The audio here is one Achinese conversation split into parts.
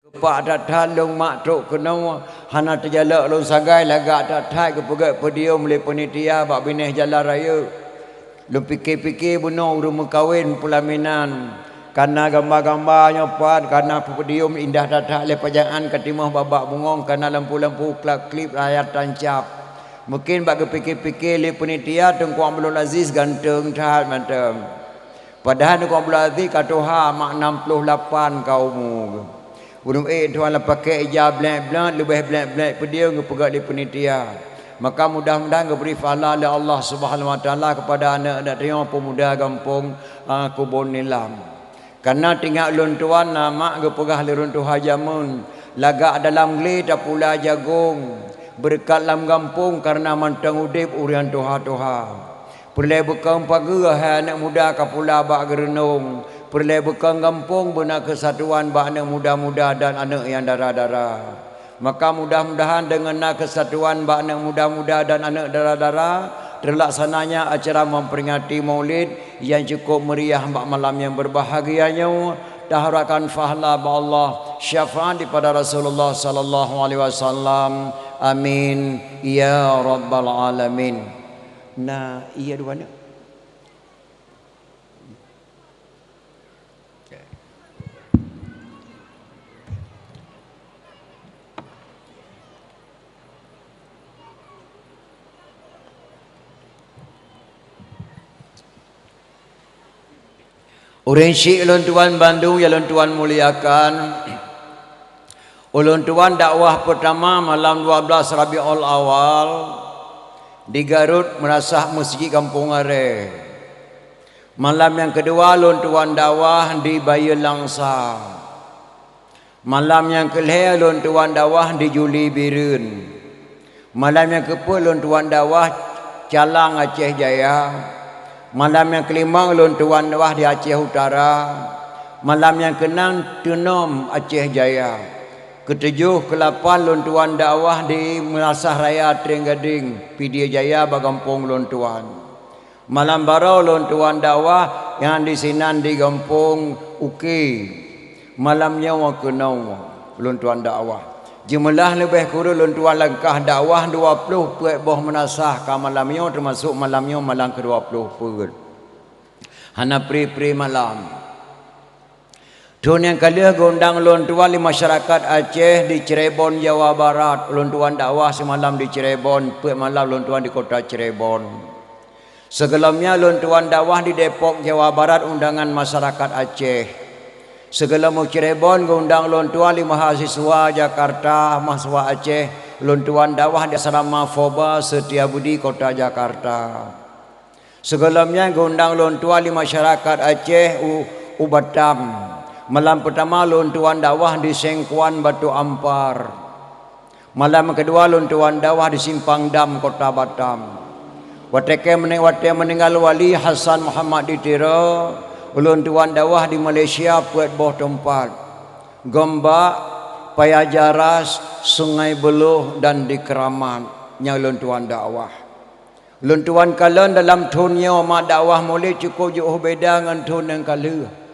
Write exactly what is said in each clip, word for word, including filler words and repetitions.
Lupak that-that lôn mak trok keunoe, hana teujalok lôn sagai, lagak that-that geupeugét podium lé panitia bak binéh jalan rayeuk. Lôn pike-pike bunoe ureuëng meukawen peulaminan. Kana gamba-gamba nyoe pat, kana podium indah that-that lé pajangan ka timoh babah bungöng, kana lampu-lampu klap-klip layar tancab. Mungken bak geupike-pike lé panitia Teungku Abdul Aziz ganteng that mantong. Padahai Teungku Abdul Aziz ka tuha, mak nam ploh lapan ka umu geuh. Ureuëng ék tuha lam pakèk ija blek-blek, leubeh blek-blek podium geupeugét lé panitia. Maka mudah-mudahan geubri pahala lé Allah Subhanahu Wa Taala kepada aneuk-aneuk tanyoe pemuda gampông, a, Kubon Nilam. Kana teuingat ulôn tuan, na mak geupeugah lé ureuëng tuha jameun, lagak dalam glé tapula jagong, beureukat lam gampông kareuna mantong udeb ureuëng tuha-tuha. Peureulée beukong pageue hai aneuk muda ka pula bak geureunong, peureulée beukong gampông beuna keusatuan bak aneuk muda-muda dan aneuk nyang dara-dara. Maka mudah-mudahan deungon na keusatuan bak aneuk muda-muda dan aneuk dara-dara, teulaksananya acara memperingati Maulid nyang cukup meriah bak malam nyang berbahagia nyoe, taharapkan pahala bak Allah, syafaat daripada Rasulullah sallallahu alaihi wasallam. Amin ya rabbal alamin. Na, iya dua ni. Ureuëng syik ulôn tuan bandum nyang ulôn tuan muliakan, ulôn tuan dakwah peutama malam dua belas Rabiul Awal di Garut, Meunasah Meuseujid Gampông Arée. Malam nyang keudua lôn tuan dakwah di Bayeue Langsa. Malam nyang keulhée lôn tuan dakwah di Juli Bireuen. Malam nyang keupeuet lôn tuan dakwah Calang Aceh Jaya. Malam nyang keulimong lôn tuan dakwah di Aceh Utara. Malam nyang keunam Teunom Aceh Jaya. Keutujoh keulapan lôn tuan dakwah di Meunasah Raya Trieng Gadeng, Pidie Jaya bak gampông lôn tuan. Malam baroe lôn tuan dakwah nyang disinan di gampông Uke. Malam nyoe keunoe lôn tuan dakwah. Jeumeulaih leubeh kureueng lôn tuan langkah dakwah dua ploh peuet boh meunasah ka malam nyoe, teumasok malam nyoe malam keudua ploh peuet. Hana pri-pri malam. Thon nyang ka lheueh geuundang ulôn tuan lé masyarakat Aceh di Cirebon, Jawa Barat. Ulôn tuan dakwah simalam di Cirebon, peuet malam ulôn tuan di kota Cirebon. Sigohlom nyan ulôn tuan dakwah di Depok, Jawa Barat, undangan masyarakat Aceh. Sigohlom u Cirebon geuundang ulôn tuan lé mahasiswa Jakarta, mahasiswa Aceh. Ulôn tuan dakwah di asrama Foba Setiabudi, kota Jakarta. Sigohlom nyan geuundang ulôn tuan lé masyarakat Aceh u, u Batam. Malam peutama ulôn tuan dakwah di Sengkuan Batu Ampar. Malam keudua ulôn tuan dakwah di Simpang Dam, Kota Batam. Watée keu meuning-, watée meuninggal Wali Hasan Muhammad di Tiro, ulôn tuan dakwah di Malaysia peuet boh teumpat. Gombak, Paya Jaras, Sungai Buloh dan di Keramat. Nyan ulôn tuan dakwah. Lôn tuan kalon dalam thon nyoe mak dakwah mulod cukôp jiôh beda ngon thon nyang ka lheueh.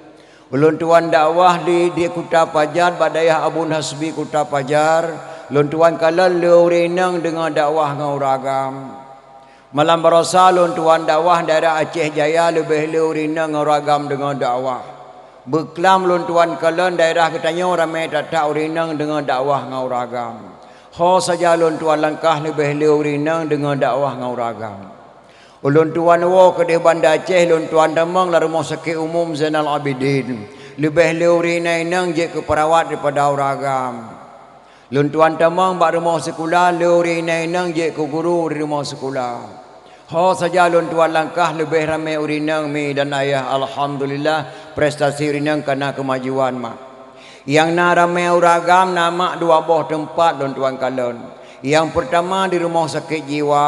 Lôn tuan dakwah di, di Kuta Pajar, bak dayah Abon Hasbi Kuta Pajar. Lôn tuan kalon lé ureuëng inong deungoe dakwah ngon ureuëng agam. Malam baroesa lôn tuan dakwah daerah Aceh Jaya, leubeh lé ureuëng inong ngon ureuëng agam deungoe dakwah. Beuklam lôn tuan kalon daerah geutanyoe ramé that-that ureuëng inong deungoe dakwah ngon ureuëng agam. Ho saja lôn tuan langkah leubeh lé ureuëng inong deungoe dakwah ngon ureuëng agam. Ulôn tuan woe keudeh Banda Aceh, lôn tuan tamong lam Rumoh Sakét Umum Zainal Abidin. Leubeh lé ureuëng inong jeuet keu peurawat daripada ureuëng agam. Lôn tuan tamong bak rumoh sikula, lé ureuëng inong jeuet keu guru di rumoh sikula. Ho saja lôn tuan langkah leubeh ramé ureuëng inong mi dan ayah, alhamdulillah, prestasi ureuëng inong kana keumajuan mak. Nyang na ramé ureuëng agam na mak dua boh teumpat lôn tuan kalon. Nyang peurtama di rumoh sakét jiwa,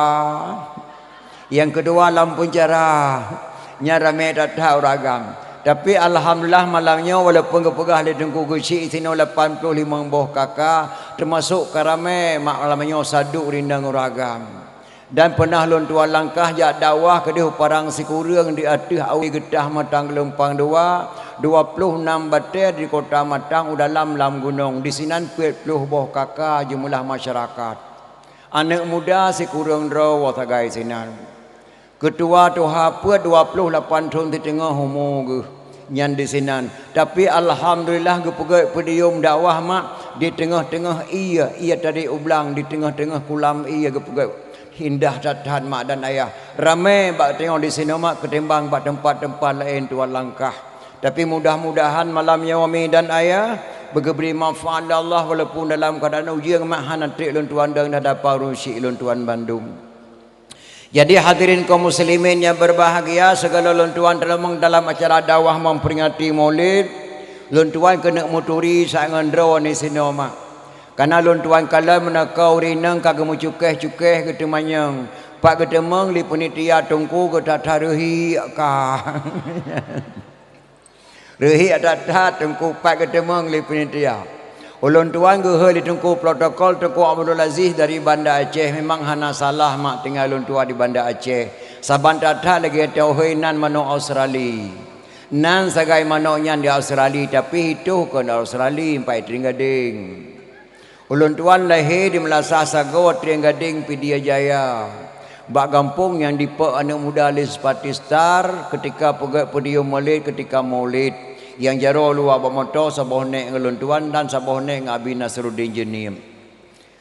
nyang keudua lam peunjara. Nyan ramé that-that ureuëng agam. Tapi alhamdulillah malam nyoe walaupun geupeugah lé Teungku Geuchik sinoe lapan ploh limong boh K K, teumasok ka ramé mak malam nyoe saduek ureuëng inong ureuëng agam. Dan peunah lôn tuan langkah jak dakwah keudeh u Padang Sikureueng di ateueh awe geutah Matang Geulumpang Dua, Dua ploh nam batée di Kota Matang u dalam lam gunong, disinan peuet ploh boh KK jeumeulah masyarakat. Aneuëk muda sikureueng droe woe sagai sinan. Keutua tuha peuet dua ploh lapan thon siteungoh umu geuh nyan disinan. Tapi alhamdulillah geupeugét podium dakwah mak di teungoh-teungoh ié, ié tadi ublang di teungoh-teungoh kulam ié geupeugét. Indah that-that mak dan ayah. Ramé bak teungoh disinoe mak keutimbang bak teumpat-teumpat laén tuan langkah. Tapi mudah-mudahan malam nyoe mi dan ayah beugeubri manfaat lé Allah walaupun dalam keuadaan ujeuen mak hana trek lôn tuan dong di hadapan ureuëng syik lôn tuan bandum. Jadi hadirin kaum muslimin nyang berbahagia, segala lôn tuan teuleumang dalam acara dakwah memperingati Maulid, lôn tuan keuneuk meuturi saát ngon droe ni sinoe mak. Kana lôn tuan kalon meunakau rineng ka geumeucukeh-cukeh geuteumanyong, pat geuteumeung lé panitia teungku geutata reuhi ka. Reuhi that-that teungku pat geuteumeung lé panitia. Ulôn tuan geuhôi lé teungku protokol Teungku Abdul Aziz dari Banda Aceh, memang hana salah mak tinggai lôn tuan di Banda Aceh. Saban that-that lagée teuhôi nan manok Australi. Nan sagai manok nyan di Australi, tapi hitoh kon Australi, empat Trieng Gadeng. Ulôn tuan lahé di meulasah sagoe Trieng Gadeng Pidie Jaya. Bak gampông nyang dipok aneuëk muda lé Sepati Star keutika peugét podium Maulid keutika Maulid. Nyang jaroe luwa bak moto saboh nék ngon lôn tuan dan saboh nék ngon Abi Nasruddin Jeunieb.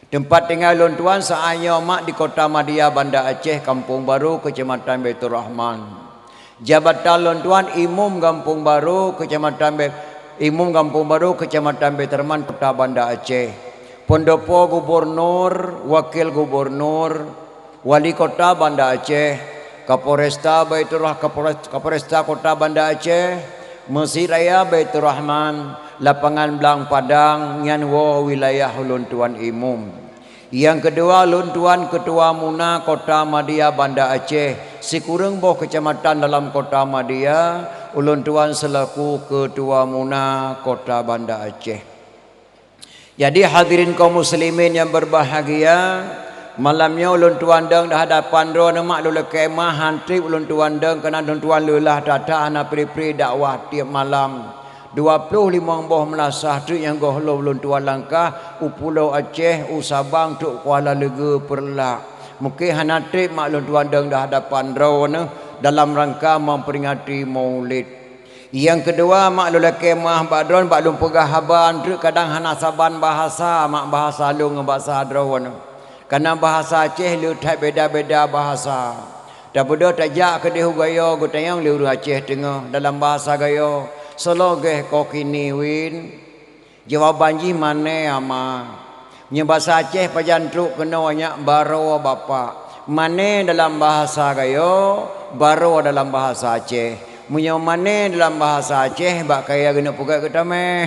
Teumpat tinggai lôn tuan saát nyoe mak di Kota Madia Banda Aceh, Kampung Baru, Keucamatan Baiturrahman. Jabatan lôn tuan Imum Gampông Barô, Keucamatan Be-, Imum Gampông Barô, Keucamatan Baiturrahman, Kota Banda Aceh. Pendopo Gubernur, Wakil Gubernur, Wali Kota Banda Aceh, Kapolresta Baiturrah-, Kapolres-, Kapolresta Kota Banda Aceh, Meuseujid Raya Baiturrahman, Lapangan Blang Padang, nyan woe wilayah ulôn tuan Imum. Nyang keudua, lôn tuan Keutua Muna Kota Madia Banda Aceh, sikureueng boh keucamatan dalam Kota Madia, ulôn tuan seulaku Keutua Muna Kota Banda Aceh. Jadi, hadirin kaum muslimin nyang berbahagia, malam nyoe ulôn tuan dong di hadapan droeneuh mak lôn lakée meu'ah han treb ulôn tuan dong keunan lôn tuan leulah that-that hana pri-pri dakwah tieb malam. Dua ploh limong boh meulasah treuk nyang gohlom lôn tuan langkah u Pulo Aceh, u Sabang, trok Kuala Leugeue, Peureulak. Mungken hana treb mak lôn tuan dong di hadapan droeneuh dalam rangka memperingati Maulid. Nyang keudua, mak lôn lakée meu'ah bak droeneuh bak lôn peugah haba treuk kadang hana saban bahasa, mak bahasa lôn ngon bahasa droeneuh. Kana bahasa Aceh le that beda-beda bahasa. Tabeudôh tajak keudeh u Gayo geutanyong lé ureuëng Aceh teungoh dalam bahasa Gayo, "Soe lagée ko kini, Win?" Jawaban jih, "Mané, Ama." Meunyoe bahasa Aceh pajan trok keunoe nyak, "Baroe, Bapak." Mané dalam bahasa Gayo, baroe dalam bahasa Aceh. Meunyoe mané dalam bahasa Aceh, bak kayée geuneuk peugah geutamé.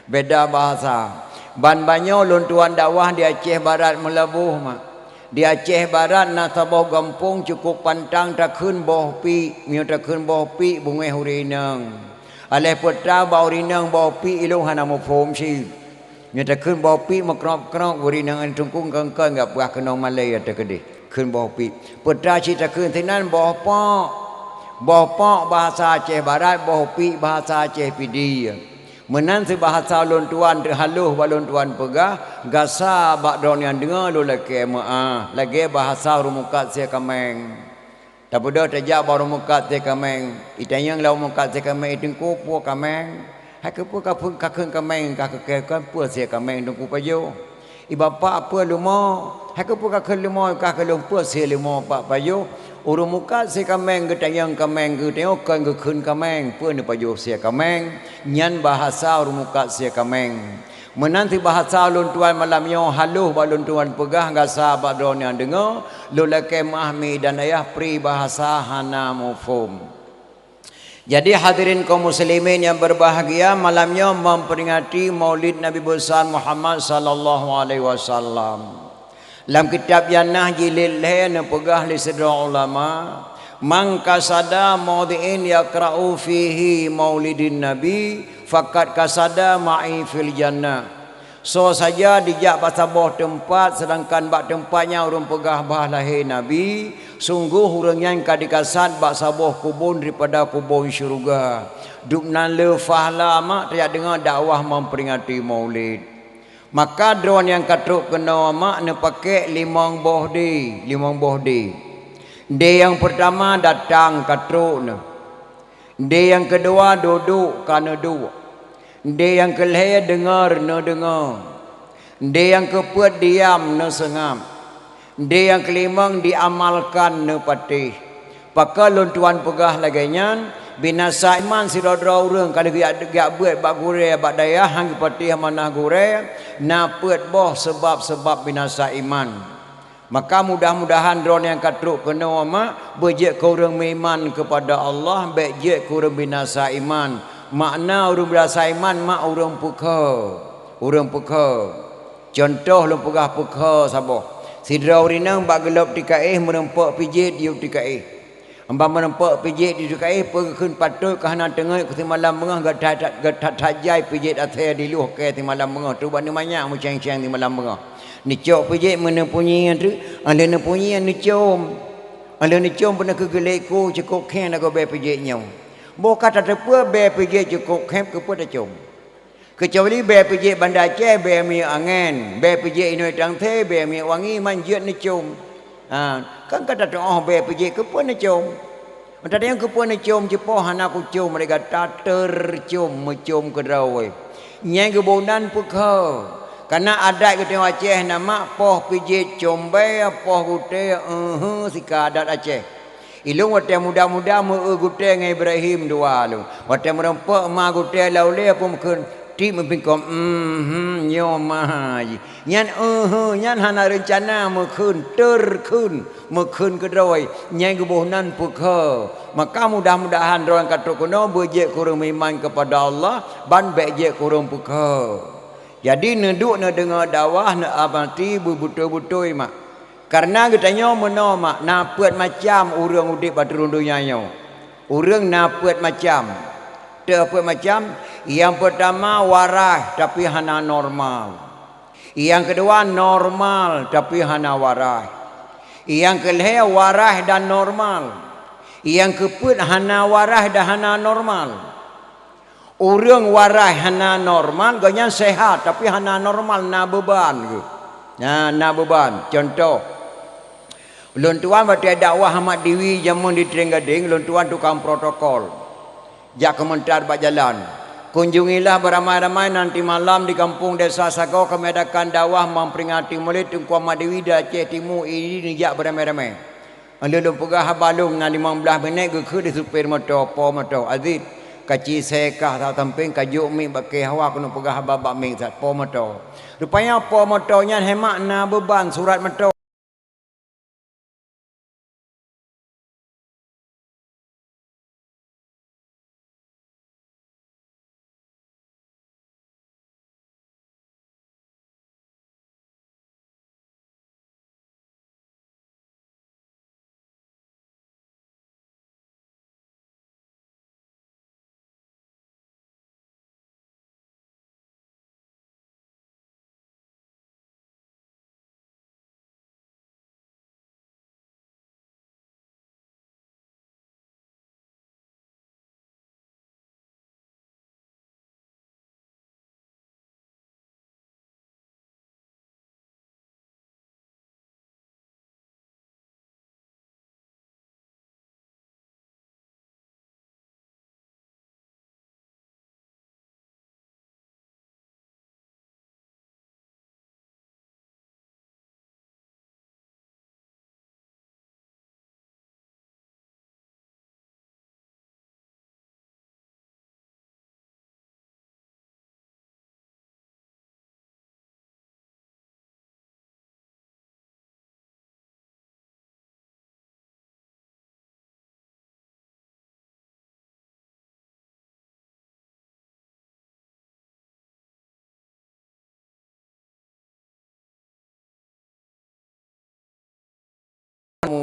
Beda bahasa. Ban banyoe lôn tuan dakwah di Aceh Barat Meulaboh mak. Di Aceh Barat na saboh gampông cukup pantang takheun boh piek. Meunyoe takheun boh piek, beungéh ureuëng inong. Aléh peue ta bak ureuëng inong boh piek, ilôn hana muphom cit. Meunyoe takheun boh piek meukrok-krok, ureuëng inong teungku kön-kön gak peugah keunoe malée ateueh keudeh. Kheun boh piek. Peue ta cit takheun sinan boh pok. Boh pok bahasa Aceh Barat, boh piek bahasa Aceh Pidie. Meunan seubahasa lôn tuan teuhaloh bak lôn tuan peugah, gasa bak droeneuh nyang deungoe lôn lakée meu'ah, lagée bahasa ureuëng mukat sie kaméng. Tabeudôh tajak bak ureuëng mukat sie kaméng, itanyong lé ureuëng mukat sie kaméng, "I teungku, peue kaméng? Hai keupeue ka phon-, ka kheun kaméng, ka keu-, keu-, keu peue sie kaméng teungku pajoh?" "I bapak, peue leumo?" "Hai keupeue ka kheun leumo, ka keu lôn peue sie leumo pak pajoh?" Ureuëng mukat sie kaméng geutanyong kaméng, geutanyong kon geukheun kaméng, peue neupajoh sie kaméng, nyan bahasa ureuëng mukat sie kaméng. Meunan seubahasa lôn tuan malam nyoe haloh bak lôn tuan peugah gasa bak droeneuh nyang deungoe, lôn lakée meu'ah mi dan ayah pri bahasa hana muphom. Jadi hadirin kaum muslimin nyang berbahagia, malam nyoe memperingati Maulid Nabi Besar Muhammad sallallahu alaihi wasallam. Lam kitab Jannah jilid lhée neupeugah lé sidroe ulama, "Man qasada maudhi'in yaqra'u fihi maulidin nabi, faqad qasada ma'i fil jannah." Soe saja jijak bak saboh teumpat, seudangkan bak teumpat nyan ureuëng peugah bah lahé Nabi, sunggoh ureuëng nyan ka jikasat bak saboh kubon daripada kubon syeuruga. Dubnan le fahla mak tajak deungoe dakwah memperingati Maulid. Maka droe nyang ka trok keunoe mak neupakék limong boh dé, limong boh dé. Dé nyang peurtama datang ka trok neuh. Dé nyang keudua dudoe ka neuduek. Dé nyang keulhée deungoe neudeungoe. Dé nyang keupeuet diam neuseungab. Dé nyang keulimong diamalkan neupatéh. Pakon lôn tuan peugah lagée nyan, binasa iman sidroe-droe ureuëng ka lheueh geujak beuet bak gurée bak dayah hán geupatéh amanah gurée, na peuet boh seubab-seubab binasa iman. Maka mudah-mudahan droe nyang ka trok keunoe mak beujeuet keu ureuëng meuiman keupada Allah, bék jeuet keu ureuëng binasa iman. Makna ureuëng binasa iman mak ureuëng peukhe, ureuëng peukhe. Cuntoh lôn peugah peukhe saboh. Sidroe ureuëng inong bak geulob tikaéh meurumpok pijet yub tikaéh. Ban meurumpok pijet yub tikaéh peue geukheun patot ka hana teungeut keu simalam beungoh gata that jai pijet asée diluh kée simalam beungoh trok bak neumanyak meuceng-ceng simalam beungoh. Neucok pijet meuneupeunyie treuk, 'oh lheueh neupeunyie neucom. 'Oh lheueh neucom peunoh keu geulék ku cukôp khém lagoe bée pijet nyoe. Boh ka tateupeue bée pijet cukôp khém keupeue tacom. Keucuali bée pijet Banda Aceh, bée minyeuk angén, bée pijet inoi tangse, bée minyeuk wangi, man jeuet neucom. Ha, kan ka tatu'oh bée pijet keupeue neucom. Meutateupeue keupeue neucom, cipoh hana kucom lé gata, tercom meucom keudroe. Nyang geuboh nan peukhe. Kana adat geutanyoe Aceh na mak poh pijet com bée, poh gutée, eue, sika adat Aceh. Ilôn watée muda-muda meu-eu gutée ngon Ibrahim dua lôn. Watée meurumpok ma gutée lam ulée peue meukheun, tieb meupingkong, "Mhm, nyoe ma jih." Nyan, "Ehe," nyan hana reuncana meukheun, terkheun, meukheun keudroe, nyang geuboh nan peukhe. Maka mudah-mudahan droe nyang ka trok keunoe beujeuet keu ureuëng meuiman keupada Allah, ban bék jeuet keu ureuëng peukhe. Jadi neuduek neudeungoe dakwah, neuamati beubeutôi-beutôi mak. Kareuna geutanyoe meunoe mak na peuet macam ureuëng udeb bak ateueh donya nyoe. Ureuëng na peuet macam. Teuh peuet macam, nyang peurtama waras tapi hana normal. Nyang keudua normal tapi hana waras. Nyang keulhée waras dan normal. Nyang keupeuet hana waras dan hana normal. Ureuëng waras hana normal, gobnyan sehat tapi hana normal, na beuban geuh. Na, na beuban. Cuntoh, lôn tuan watée dakwah Ahmad Diwi jameun di Trienggadeng, lôn tuan tukang protokol. Jak keumeuntar bak jalan. Kunjungilah beuramai-ramai nanti malam di kampung desa Sagoe kami adakan dakwah memperingati Maulid Teungku Ahmad Diwi di Aceh Timu, idi neujak beuramai-ramai. Lheueh lôn peugah haba lôn na limong blaih minét geukheun lé supir moto, po moto, "Aziz, kaci sée kah saboh sampéng ka jok miet bak kée hawa keuneuk peugah haba bak miet sat po moto." Rupanya po moto nyan hemat na beuban surat moto.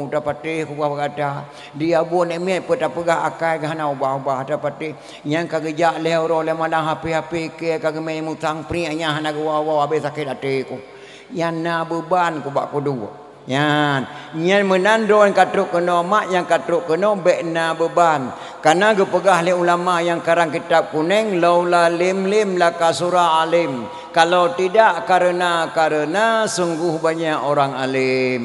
Tapatéh kubah bak gata. Di abon émiet peu tapeugah akai geuh hana ubah-ubah tapatéh. Nyang ka geujak lhée uroe lhée malam hapé-hapé kée ka geumé musang priek nyang hana geuwoe-woe abéh sakét até ku. Nyang na beuban ku bak kudu. Nyan, nyan meunan droe nyang ka trok keunoe mak nyang ka trok keunoe bék na beuban. Kana geupeugah lé ulama nyang karang kitab kunéng, "Laula lim lim lakasura alim." Kalau tidak karena-karena sungguh banyak orang alim.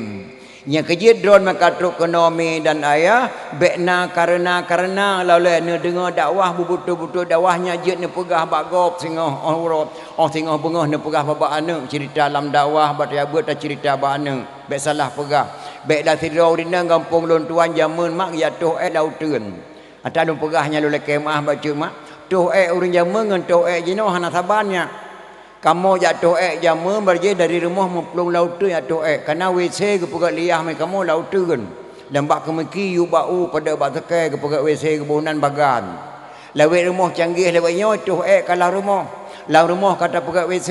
Nyang keu jeuet droe meuka trok keunoe mi dan ayah, bék na kareuna-kareuna lawét neudeungoe dakwah beubeutôi-beutôi dakwah nyan jeuet neupeugah bak gob singoh óh uroe, óh singoh beungoh neupeugah bak aneuk ceurita lam dakwah bak teuh beuet taceurita bak aneuk. Bék salah peugah. Bék dah sidroe ureuëng inong gampông lôn tuan jamén mak geujak toh ék lam uteuen. Ata lôn peugah nyan lôn lakée meuáh bacut mak, toh ék ureuëng jamén ngon toh ék jinoe hana saban nyan. Kamoe jak toh ék jamén barjéh dari rumoh meuplueng lam uteuen jak toh ék, kana W C geupeugét liah mé kamoe lam uteuen. Dan bak keumiki yub bak u padub bak seukée geupeugét W C geuboh nan bagan. Lawét rumoh canggih lawét nyoe toh ék ka lam rumoh, lam rumoh ka tapeugét W C.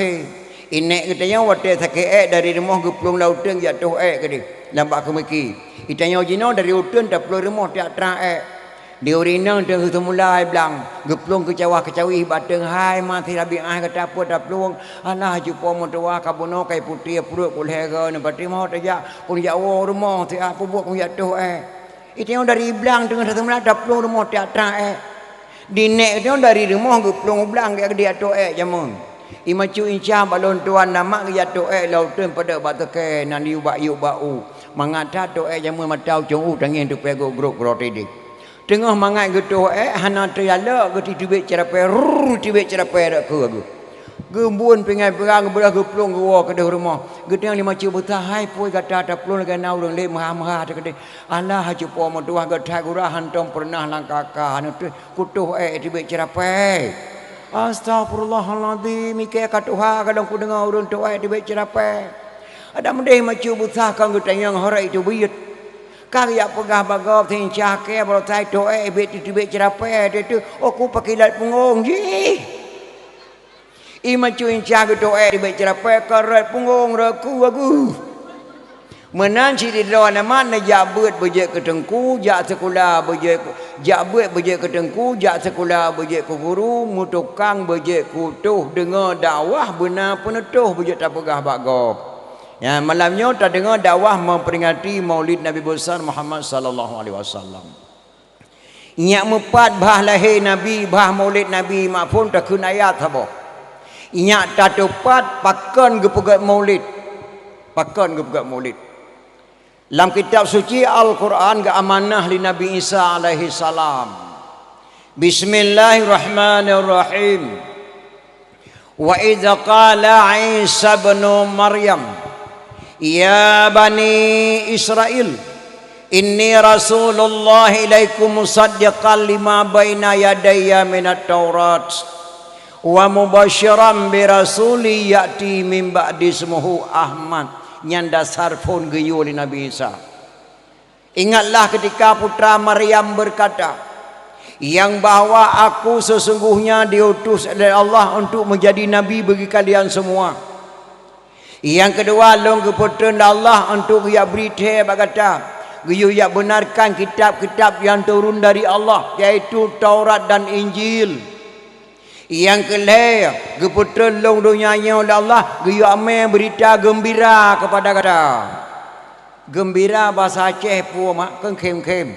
Inék geutanyoe watée sakét ék dari rumoh geuplueng lam uteuen jak toh ék keudeh, dan bak keumiki. Itanyoe jinoe dari uteuen taplueng rumoh tiak trang ék. Di ureuëng inong teungoh seumulai blang, geuplueng keucawah-keucawih bateng hai ma sirabi ah gata peuet taplueng, alah cupo meutuwah ka bunoe kai putéh pruet ku lhée goe neupatéh mawöt tajak pun jak woe rumoh siat peubuet kujak toh ék. Itanyoe dari blang teungoh seumulai taplueng rumoh tiak trang ék. Di nék nyoe dari rumoh geuplueng u blang gét geudiek toh ék jamén. Imacu incah bak lôn tuan na mak geujak toh ék lam uteuen padub bak seukée nan yub bak yub bak u. Mangat that toh ék jamén mata ucong u tangieng tupée gok grok keudroe tideh. Teungoh mangat geutoh ék hana teujalok geutitibék ceurapée, rrrr tibék ceurapée rot keue geuh. Geubun pingai peurang geubeudôh geuplueng geuwoe keudeh rumoh. Geutanyong lé macu beusa hai pui gata taplueng lagée na ureuëng lé meuha-meuha teukeudeh. Alah cupo meutuwah geuthai gura hantom peureunah lam kaka neutoh kutoh ék tibék ceurapée. Astagfirullahalazim ikée ka tuha kadang kudeungoe ureuëng toh ék tibék ceurapée. Ada meudeh macu beusa kon geutanyong horek itu buyet. Ka geujak peugah bak gob seuincah kée baroe sai toh ék bék titibék ceurapée teuh oku pakilat punggong jih. Imacu incah geutoh ék tibék ceurapée ka rot punggong rot ku agu. Meunan sidroe aneuk neujak beuet beujeuet keu teungku, jak sikula beujeuet jak beuet beujeuet keu teungku, jak sikula beujeuet keu guru, meutukang beujeuet keu toh deungoe dakwah beuna peuneutôh beujeuet tapeugah bak gob. Nyan malam nyoe tadeungoe dakwah meuperingati Maulid Nabi Besar Muhammad sallallahu alaihi wasallam. Nyak meupat bah lahé Nabi, bah Maulid Nabi mak phon takheun ayat saboh. Nyak tateupat pakon geupeugét Maulid. Pakon geupeugét Maulid. Lam kitab suci Al-Quran geuamanah lé Nabi Isa alaihi salam. Bismillahirrahmanirrahim. Wa idz qala Isa ibnu Maryam, "Ya bani Israil, inni rasulullah ilaikum musaddiqan lima baina yadayya minat Taurat, wa mubasyiran bi rasuli ya'ti min ba'di ismuhu Ahmad." Nyan dasar phon geuyue lé Nabi Isa. Ingatlah ketika putra Maryam berkata, "Yang bahwa aku sesungguhnya diutus oleh Allah untuk menjadi nabi bagi kalian semua. Yang kedua, lôn geupeutrön lé Allah untuk geujak bri thée bak gata, geuyue jak benarkan kitab-kitab yang turun dari Allah, yaitu Taurat dan Injil. Nyang keu lhée, geupeutrön lôn donya nyoe lé Allah geuyue amé beurita geumbira keupada gata." Geumbira basa Aceh peue mak keu khém-khém.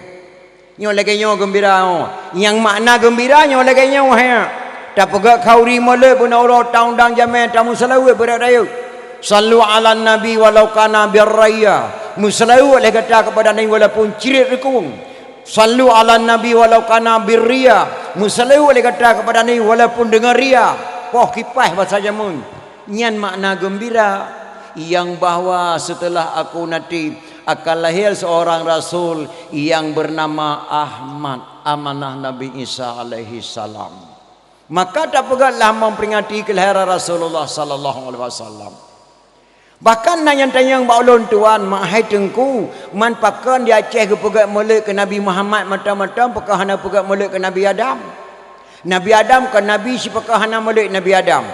Nyoe lagée nyoe geumbira nyoe. Nyang makna geumbira nyoe lagée nyoe hai. Tapeugét khauri molot beuna uroe taundang jamé tameuseulaweuet beurat rayeuk. Sallu ala nabi walau kana birraya. Meuseulaweuet lé gata keupada Nabi walaupun crit reukung. Sallu ala nabi walau kana birria, meuseulaweuet lé gata keupada Nabi walaupun deungon ria, poh kipaih basa jameun. Nyan makna geumbira, nyang bahwa seuteulah aku nanti akan lahé seurang rasul nyang beunama Ahmad, amanah Nabi Isa alaihi salam. Maka tapeugét lah meuperingati keulahiran Rasulullah sallallahu alaihi wasallam. Bahkan na nyang tanyong bak ulôn, "Tuan, mak hai Teungku, man pakon di Aceh geupeugét molot keu Nabi Muhammad mantong-mantong, pakon hana peugét molot keu Nabi Adam? Nabi Adam kon nabi, sipakon hana molot Nabi Adam?"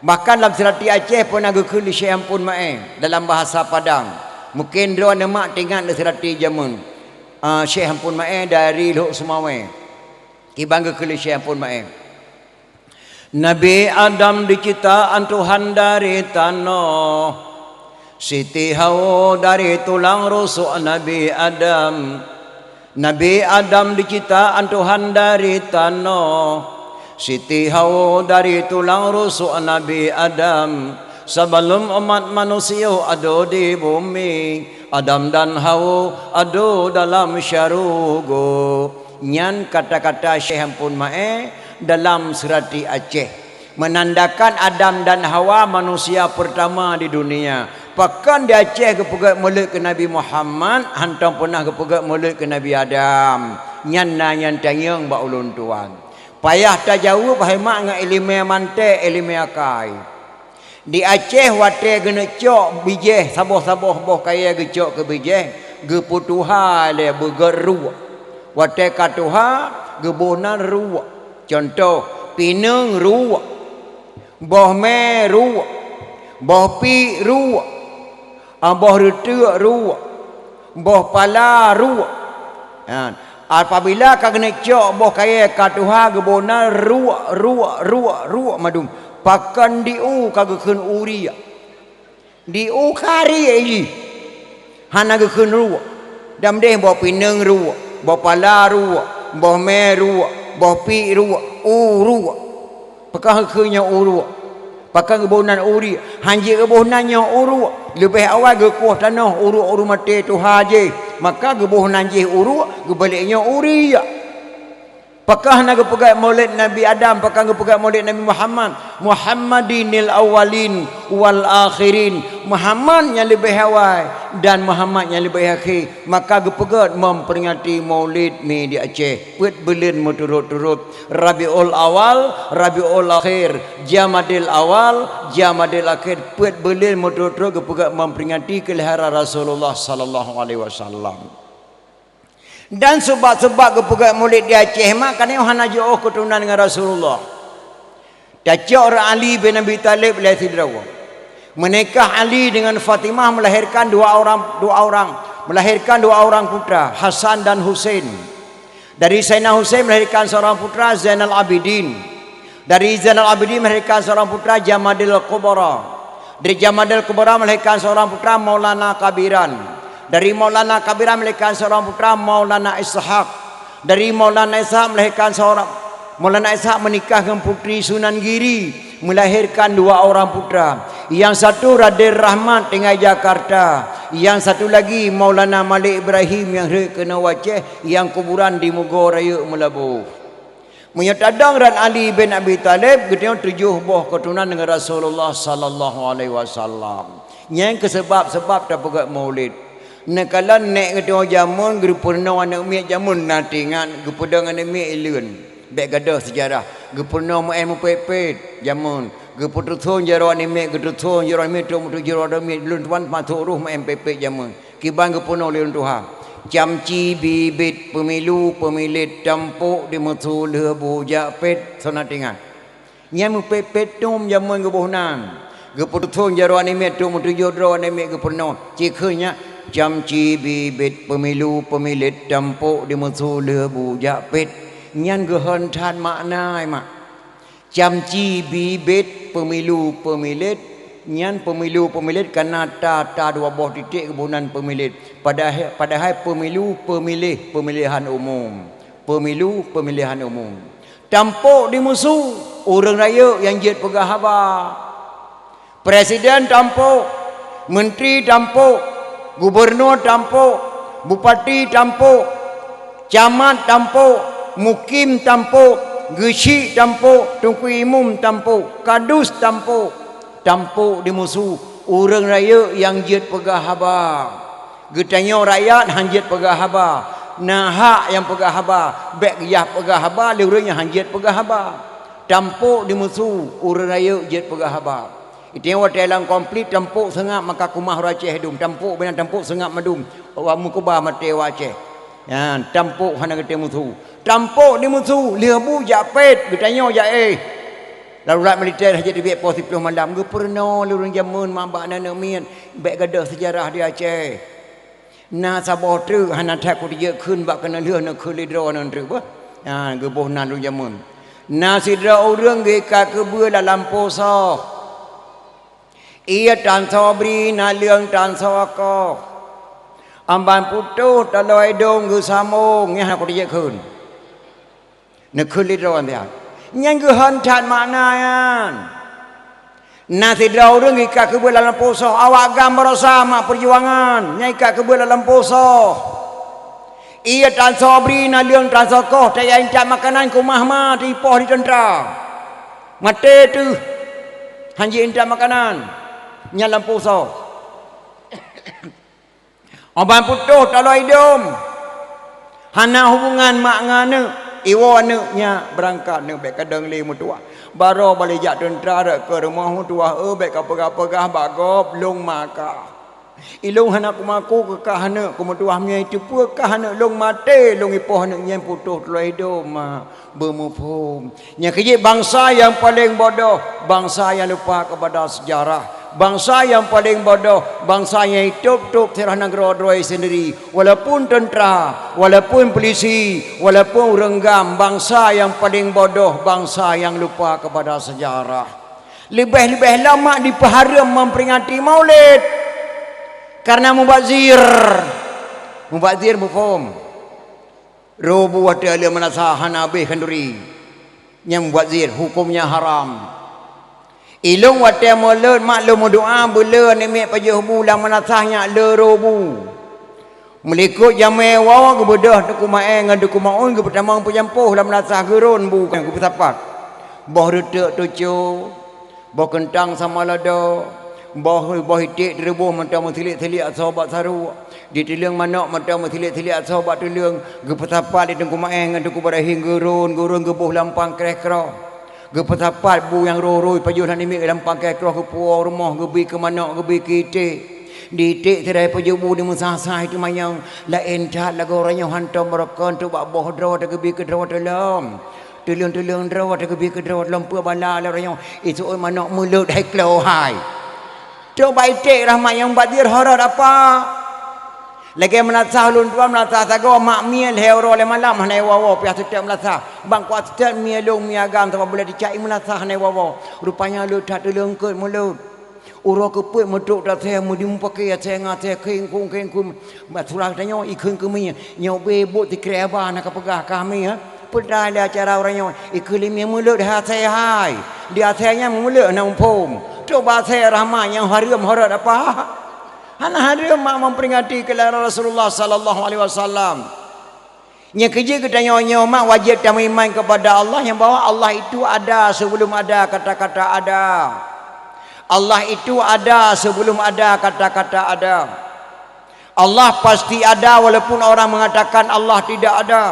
Bahkan lam seulati Aceh peuna geukheun lé Syekh Ampon Maé dalam bahasa Padang, Mungken droeneuh mak teuingat lé seurati jameun, ah, Syekh Ampon Maé dari Lhok Seumawé. Kiban geukheun lé Syekh Ampon Maé. Nabi Adam diciptaan Tuhan dari tanoh. Siti Hawa dari tulang rusuk Nabi Adam. Nabi Adam diciptaan Tuhan dari tanoh. Siti Hawa dari tulang rusuk Nabi Adam. Sebelum umat manusia ada di bumi, Adam dan Hawa ada dalam syurga. Nyan kata-kata Syekh Ampon Maé dalam seurati Aceh, menandakan Adam dan Hawa manusia pertama di dunia. Pakon di Aceh geupeugét mulod keu Nabi Muhammad, hantom peunah geupeugét mulod keu Nabi Adam. Nyan na nyang tanyong bak ulôn tuan. Payah tajaweueb hai mak ngon iéleumé manté, iéleumé akai. Di Aceh watée geuneuk cok bijéh saboh-saboh boh kayée geucok keu bijéh, geupeutuha lé beugét ruek. Watée ka tuha, geuboh nan ruek. Cuntoh, pineung ruek, boh mé ruek, boh piek ruek, ah, boh reuteuk ruek, boh pala ruek. Ha, apabila ka geuneuk cok boh kayée ka tuha geuboh nan ruek, ruek, ruek, ruek mandum, pakon di u ka geukheun u riek. Di u ka riek jih, hana geukheun ruek. Dan meudeh boh pineung ruek, boh pala ruek, boh mé ruek, boh piek ruek, u ruek. Pakon geukheun nyoe u ruek? Pakon geuboh nan u riek? Hanjeuet geuboh nan nyoe u ruek. Leubeh awai geukueh tanoh u ruek ureuëng maté tuha jih. Maka geuboh nan jih u ruek, geubalek nyoe u riek. Pakon hana geupeugét mulod Nabi Adam, pakon geupeugét mulod Nabi Muhammad? Muhammadinil awwalin wal akhirin. Muhammad nyang leubeh awai dan Muhammad nyang leubeh akhé. Maka geupeugét memperingati mulod mi di Aceh. Peuet buleuen meuturot-turot, Rabiul Awal, Rabiul Akhir, Jamadil Awal, Jamadil Akhir, peuet buleuen meuturot-turot geupeugét memperingati keulahiran Rasulullah sallallahu alaihi wasallam. Dan seubab-seubab geupeugét mulod di Aceh mak, karena hana jiôh keuturonan ngon Rasulullah. Tacok rot Ali bin Abi Thalib lé sidroe. Meunikah Ali dengan Fatimah melahirkan dua orang, dua orang, melahirkan dua orang putra, Hasan dan Husain. Dari Sayyidina Husain melahirkan seorang putra, Zainal Abidin. Dari Zainal Abidin melahirkan seorang putra, Jamadil Kubra. Dari Jamadil Kubra melahirkan seorang putra, Maulana Kabiran. Dari Maulana Kabiran melahirkan seorang putra, Maulana Ishak. Dari Maulana Ishak melahirkan seorang, Maulana Ishak menikah dengan Putri Sunan Giri, melahirkan dua orang putra. Yang satu Raden Rahmat tinggal Jakarta, yang satu lagi Maulana Malik Ibrahim nyang rhot keunoe u Aceh, nyang kuburan di Mugo Rayeuk Meulaboh. Meunyoe tadong rot Ali bin Abi Thalib, geutanyoe tujoh boh keuturonan deungon Rasulullah sallallahu alaihi wasallam. Nyan keuh seubab-seubab tapeugét mulod. Neukalon nèk geutanyoe jameun geupeurunoe aneuk miet jameun na teuingat, geupeuduek aneuk miet ileuen. Bèk gadôh seujarah. Geupeurunoe meu'èn meupet-pet jameun. Geupeututhon jaroe aneuk miet, geupeututhon jaroe aneuk miet, trok meutujoh jaroe aneuk miet, lôn tuan masôk roh meu'èn pet-pet jameun. Kiban geupeurunoe lé ureueng tuha. Camci bibit peumilu peumilét tampok di meusu lheueh bu jak pet, soe na teuingat. Nyan meupet-pet tom jameun geuboh nan. Geupeututhon jaroe aneuk miet trok meutujoh droe aneuk miet geupeurunoe. Cikheun nyan, camci bibit peumilu peumilét tampok di meusu lheueh bu jak pet. Nyan geuhon that makna, mak. Camci bibit peumilu peumilét, nyan peumilu peumilét kana ta, ta dua boh titek geuboh nan peumilét. Padahai, padahai peumilu peumiléh, peumilihan umum. Peumilu pemilihan umum. Tampok di meusu, ureueng rayeuk nyang jeuet peugah haba. Presiden tampok, menteri tampok, gubernur tampok, bupati tampok, camat tampok, mukim tampok, geuchik tampok, teungku imum tampok, kadus tampok. Tampok di meusu, ureueng rayeuk nyang jeuet peugah haba. Geutanyoe rakyat han jeuet peugah haba. Na hak nyang peugah haba, bèk geuyah peugah haba lé ureueng nyang han jeuet peugah haba. Tampok di meusu, ureueng rayeuk jeuet peugah haba. Itanyoe watèe lam konflik tampok seungab maka keumah ureueng Aceh dum, tampok binan tampok seungab mandum, awak meukeubah maté awak Aceh. Nyan, tampok hana geutem meusu. Tampok di meusu, lheueh bu jak pet, geutanyoe jak éh. Darurat militer hana jeuet teubiet poh siplôh malam, geupeurunoe lé ureuëng jameun mak bak aneuk miet, bék gadôh seujarah di Aceh. Na saboh treuk hana that kuteubiet kheun bak keuneulheueh neukheun lé droeneuh treuk beuh. Ha, geuboh nan ureuëng jameun. Na sidroe ureuëng geuikat keubeue lam lampôh soh. Ié tan soe bri, naleueng tan soe koh. Amban putôh taloe idông geusamong, nyan hana kuteubiet kheun. Neukheun lé droe nyan. Nyan geuhon that makna nyan. Na sidroe ureuëng ikat keubeue lam lampôh soh, awak GAM baroesa mak peujuangan, nyan ikat keubeue lam lampôh soh. Ié tan soe bri, naleueng tan soe koh, tajak intat makanan keu mah-mah, teuipoh di teuntra. Maté teuh, hana jeuet intat makanan, nyan lampôh soh. Amban putôh taloe idông. Hana hubungan mak ngon aneuk, iwoe aneuk nyak beurangkat, aneuk bék kadang lé meutuwah. Baroe balik jak teuntra rot keu rumoh meutuwah, eu bék kapeugah-peugah bak gob, lôn ma kah. Ilôn hana kumaku keu kah aneuk, keu meutuwah meunyoe iteupeue kah aneuk lôn maté, lôn ipoh aneuk nyan putôh taloe idông mak. Beumuphom. Nyang keujeuet bansa nyang paleng bodoh, bansa nyang lupa kepada sejarah. Bansa nyang paleng bodoh, bansa nyang itôb-tôb sirah nanggroe droe sendiri. Walaupun teuntra, walaupun peulisi, walaupun ureuëng GAM, bansa nyang paleng bodoh, bansa nyang lupa kepada sejarah. Leubeh-leubeh lom mak dipeuhareuem memperingati Maulid. Karena mubazir. Mubazir muphom. Rôh bu watée le meunasah hana habéh khanduri. Nyang mubazir hukömnya haram. Ilôn watée mulod mak lôn meudoá beule aneuk miet pajoh bu lam meunasah nyak le rôh bu. Meulikot jamé woe geubeudôh Teungku Maé ngon Teungku Maun geupeutamong peujampôh lam meunasah geurôn bu nyan geupeusapat. Boh reuteuk tuco, boh keuntang sama lada, boh, boh iték teureubôh mantong meusilik-silik asoe bak saruek, di teuleueng manok mantong meusilik-silik asoe bak teuleueng, geupeusapat lé Teungku Maé ngon Teungku Barahim geurôn, geurôn geuboh lam pangkréh kroh. Geupeusapat bu nyang rôh-rôh pajoh lam namiet lam pangkréh kroh geupuwoe rumoh geubi keu manok geubi keu iték. Di iték sidroe pajoh bu di meusah-sah teumanyong, laén that lagoe uroe nyoe hantom barokon trok bak boh droe teugeubri keu droe teulom. Teuleueng-teuleueng droe teugeubri keu droe teulom peue bala lé uroe nyoe. Iseuôt manok mulod hai klo hai. Trok bak iték rahmat nyang mubazir horot apa? Lagée meunasah ulôn tuan meunasah sagoe mak mie lhée uroe lhée malam hana iwoe-woe piah seutôt meunasah. Bang kuat seutôt mie lôn mie agam saboh buleuen ticak i meunasah hana iwoe-woe. Rupanya le that teuleueng keuet mulod. Uroe keupeuet meutrok tasée meudi mupakée asée ngon asée kheng-khong kheng-khong. Bak surah tanyoe ikheun keu mie, nyoe bé buet sikrek haba na kapeugah kah mie, eh? Peudai lé acara uroe nyoe, ikheun lé mie mulod hai asée hai. Di asée nyan mulod na muphom. Trok bak asée rahmat nyang hareuem horot apa? Hana hareuem mak memperingati keulahiran Rasulullah sallallahu alaihi wasallam. Nyang keujeuet geutanyoe nyoe mak wajéb tameuiman keupada Allah nyang bahwa Allah itu ada sebelum ada kata-kata ada. Allah itu ada sebelum ada kata-kata ada. Allah pasti ada walaupun orang mengatakan Allah tidak ada.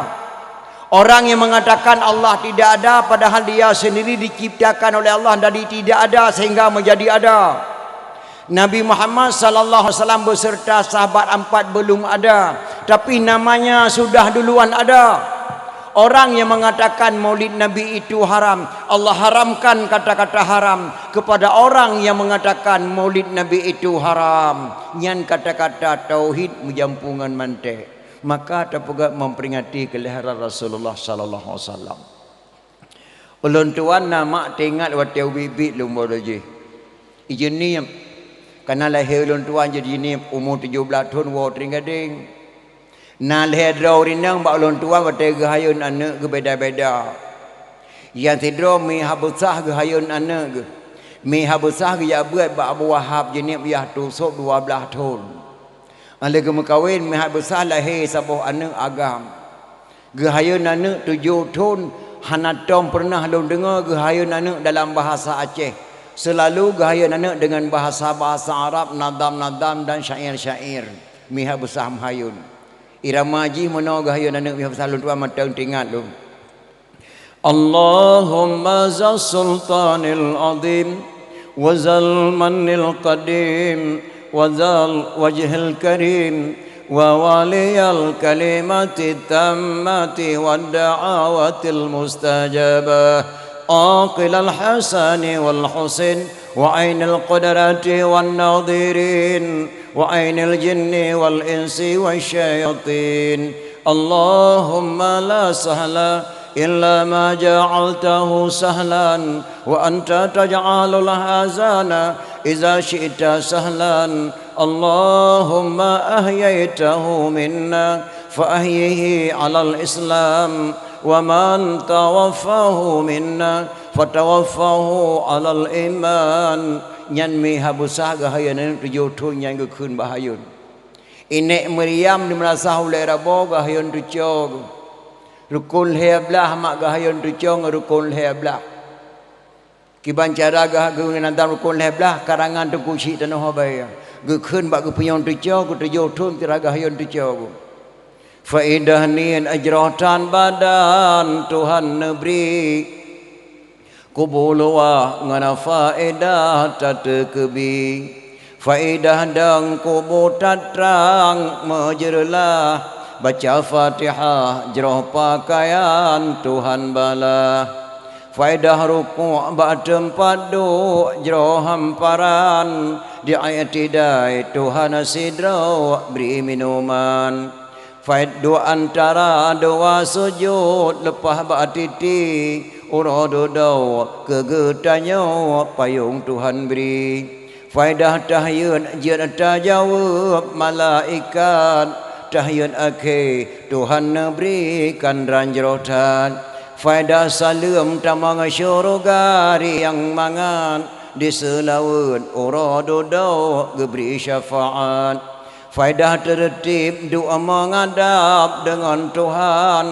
Orang yang mengatakan Allah tidak ada padahal dia sendiri diciptakan oleh Allah dari tidak ada sehingga menjadi ada. Nabi Muhammad sallallahu alaihi wasallam beserta sahabat empat belum ada, tapi namanya sudah duluan ada. Orang yang mengatakan maulid Nabi itu haram, Allah haramkan kata-kata haram kepada orang yang mengatakan maulid Nabi itu haram. Nyan kata-kata tauhid meujampu ngon mantek. Maka tapeugah memperingati kelahiran Rasulullah sallallahu alaihi wasallam. Ulôn tuan na mak teuingat watée ubit-ubit lôn baroe jih. Ijeunieb, kana lahé ulôn tuan jeuet jineub umu tujoh blaih thon woe teuing gadeng. Na lhée droe ureuëng inong bak ulôn tuan watée geuhayôn aneuëk geubeda-beda. Nyang sidroe mi Habeusah geuhayôn aneuëk geuh. Mi Habeusah geujak beuet bak Abu Wahab jineub yah tusôb dua blaih thon. Óh lheueh geumeukawen mi Habeusah lahé saboh aneuëk agam. Geuhayôn aneuëk tujoh thon hana tom peureunah lôn deungoe geuhayôn aneuëk dalam bahasa Aceh. Seulalu geuhayôn aneuëk deungon bahasa-bahasa Arab, nadam-nadam dan syair-syair. Mi Habeusah meuhayôn. Irama jih meunoe geuhayôn aneuëk mi Habeusah lôn tuan mantong teuingat lôn. اللهم ذا السلطان العظيم وذا المن القديم وذا الوجه الكريم وولي الكلمة التامة والدعوة المستجابة. عاقل الحسن والحسين وعين القدرة والناظرين وعين الجن والإنس والشياطين. اللهم لا سهل إلا ما جعلته سهلا وأنت تجعل الحزن إذا شئت سهلا. اللهم أحييته منا فأحيه على الإسلام ومن توفاه منا فتوفاه على الإيمان. Nyan mi Habusah geuhayôn aneuk tujoh thon nyan geukheun bak hayôn. Inék Maryam di Madrasah Ulée Rabo geuhayôn tucoe. Rukon lhée blah mak geuhayôn tucoe ngon rukon lhée blah. Kiban cara geuh-, geuh-, geuh-, rukon lhée blah karangan Teungku Chik Tanoh Abée. Geukheun bak geupunyueng tucoe, geutujoh thon sira geuhayôn tucoe. Faedah niet jroh tan badan Tuhan neubri. Kubu luwah ngon faedah tateukeubi. Faedah dong kubu tatrang meujeureulah. Baca Fatihah jroh pakaian Tuhan bala. Faedah rukuk bak teumpat duek jroh hamparan, di i'tidai Tuhan sidroe bri minuman. Faed-, duek antara dua sujut leupah bak titi, uroe dudoe keu geutanyoe payong Tuhan bri. Faedah tahiyat jeuet tajaweueb malaikat, tahiyat akhé Tuhan neubri kandran jroh that. Faedah saleuem tamong syeuruga riang mangat, di seulaweuet uroe dudoe geubri syafaat. Faedah teureutib duek meungadab deungon Tuhan,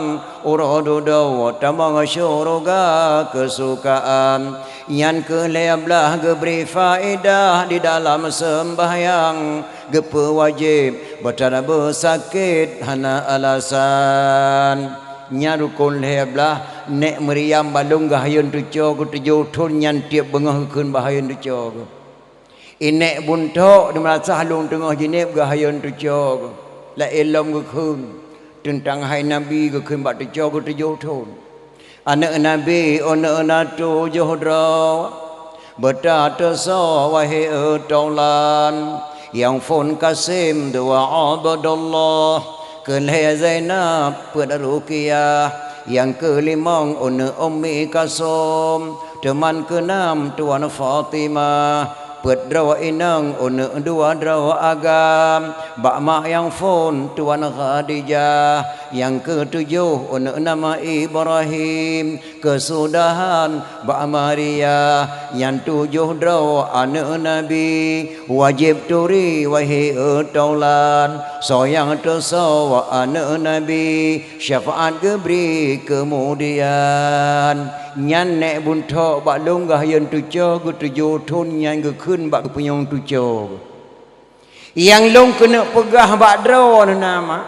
uroe dudoe tamong syeuruga keusukaan. Nyan keuh lhée blah geubri faedah di dalam seumbahyang, geupeuwajéb beutara beusakét hana alasan. Nyan rukon lhée blah, nék Maryam bak lôn geuhayôn tucoe geutujoh thon nyan tieb beungoh geukheun bak hayôn tucoe geuh. Inék Buntok di Madrasah Lôn Teungoh Jeunieb geuhayôn tucoe geuh. Laén lom geukheun teuntang hai Nabi geukheun bak tucoe geutujoh thon. Aneuk Nabi, aneuk na tujoh droe, beutateusoe wahé taulan, nyang phon Kasim dua Abdullah, keu lhée Zainab peuet Ruqyah, nyang keulimong aneuk Ummi Kalsum, teuma keunam Tuan Fatimah, peuet droe inong aneuk dua droe agam, bak mak nyang phon Tuan Khadijah, nyang keutujoh aneuk nama Ibrahim, keusudahan bak Maria, nyan tujoh droe aneuk Nabi, wajéb turi wahé taulan, soe nyang teusoe aneuk Nabi, syafaat geubri keumudian. Nyan nék Buntok bak lôn geuhayôn tucoe geutujoh thon nyan geukheun bak geupunyueng tucoe. Nyang lôn keuneuk peugah bak droeneuh na mak,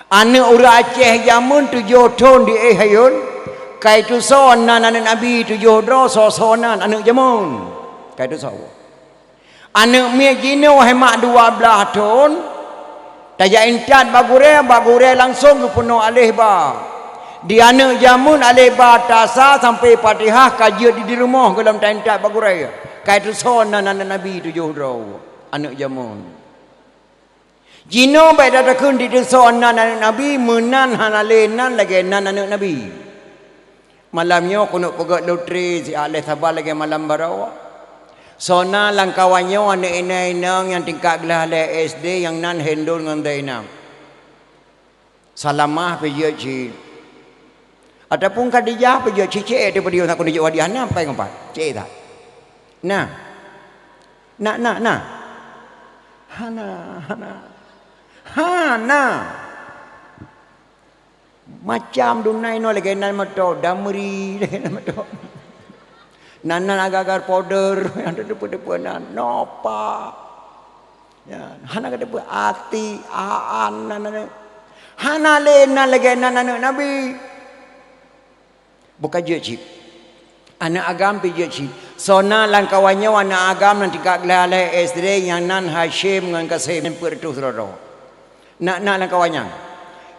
aneuk ureuëng Aceh jameun tujoh thon di éh hayôn, ka iteusoe nan aneuk Nabi tujoh droe, soe-soe nan aneuk jameun. Ka iteusoe. Aneuk miet jinoe hai mak dua blaih thon, tajak intat bak gurée, bak gurée langsong geupeunoh aléh ba. Di aneuk jameun aléh ba tasa sampoe Fatihah ka jeuet di, di rumoh gohlom taintat bak gurée. Ka iteusoe nan aneuk Nabi tujoh droe, aneuk jameun. Jinoe bék tatakheun di teusoe nan aneuk Nabi, meunan hana lé nan lagée nan aneuk Nabi. Malam nyoe keuneuk peugét lotre siat lé saban lagée malam baroe. Soe na lamkawan nyoe aneuk inong-inong nyang tingkat glah lhée S D nyang nan Hindun ngon Zainab. Salamah pih jeuet cit. Ataupun Khadijah pih jeuet cit, cit, eh, daripada nyoe takon jeuet wadi hana pai ngon pat. Cit that. Nah. Nah, nah, nah. Hana, hana. Hana. Macam dunai nyoe lagée nan meuto, Damri lagée nan meuto. Nan, nan agar-agar powder, nyang teupeue-teupeue nan, Nova. Ya, hana geuteupeue Atik, Aan, nan, nan, nan. Hana lé nan lagée nan aneuk Nabi. Buka jeuet cit. Aneuk agam pih jeuet cit. Soe na lamkawan nyoe aneuk agam nyang tingkat glah lhée S D nyang nan Hasyim ngon Kasim, peuet reutôh sidroe-droe. Na, na lamkawan nyan.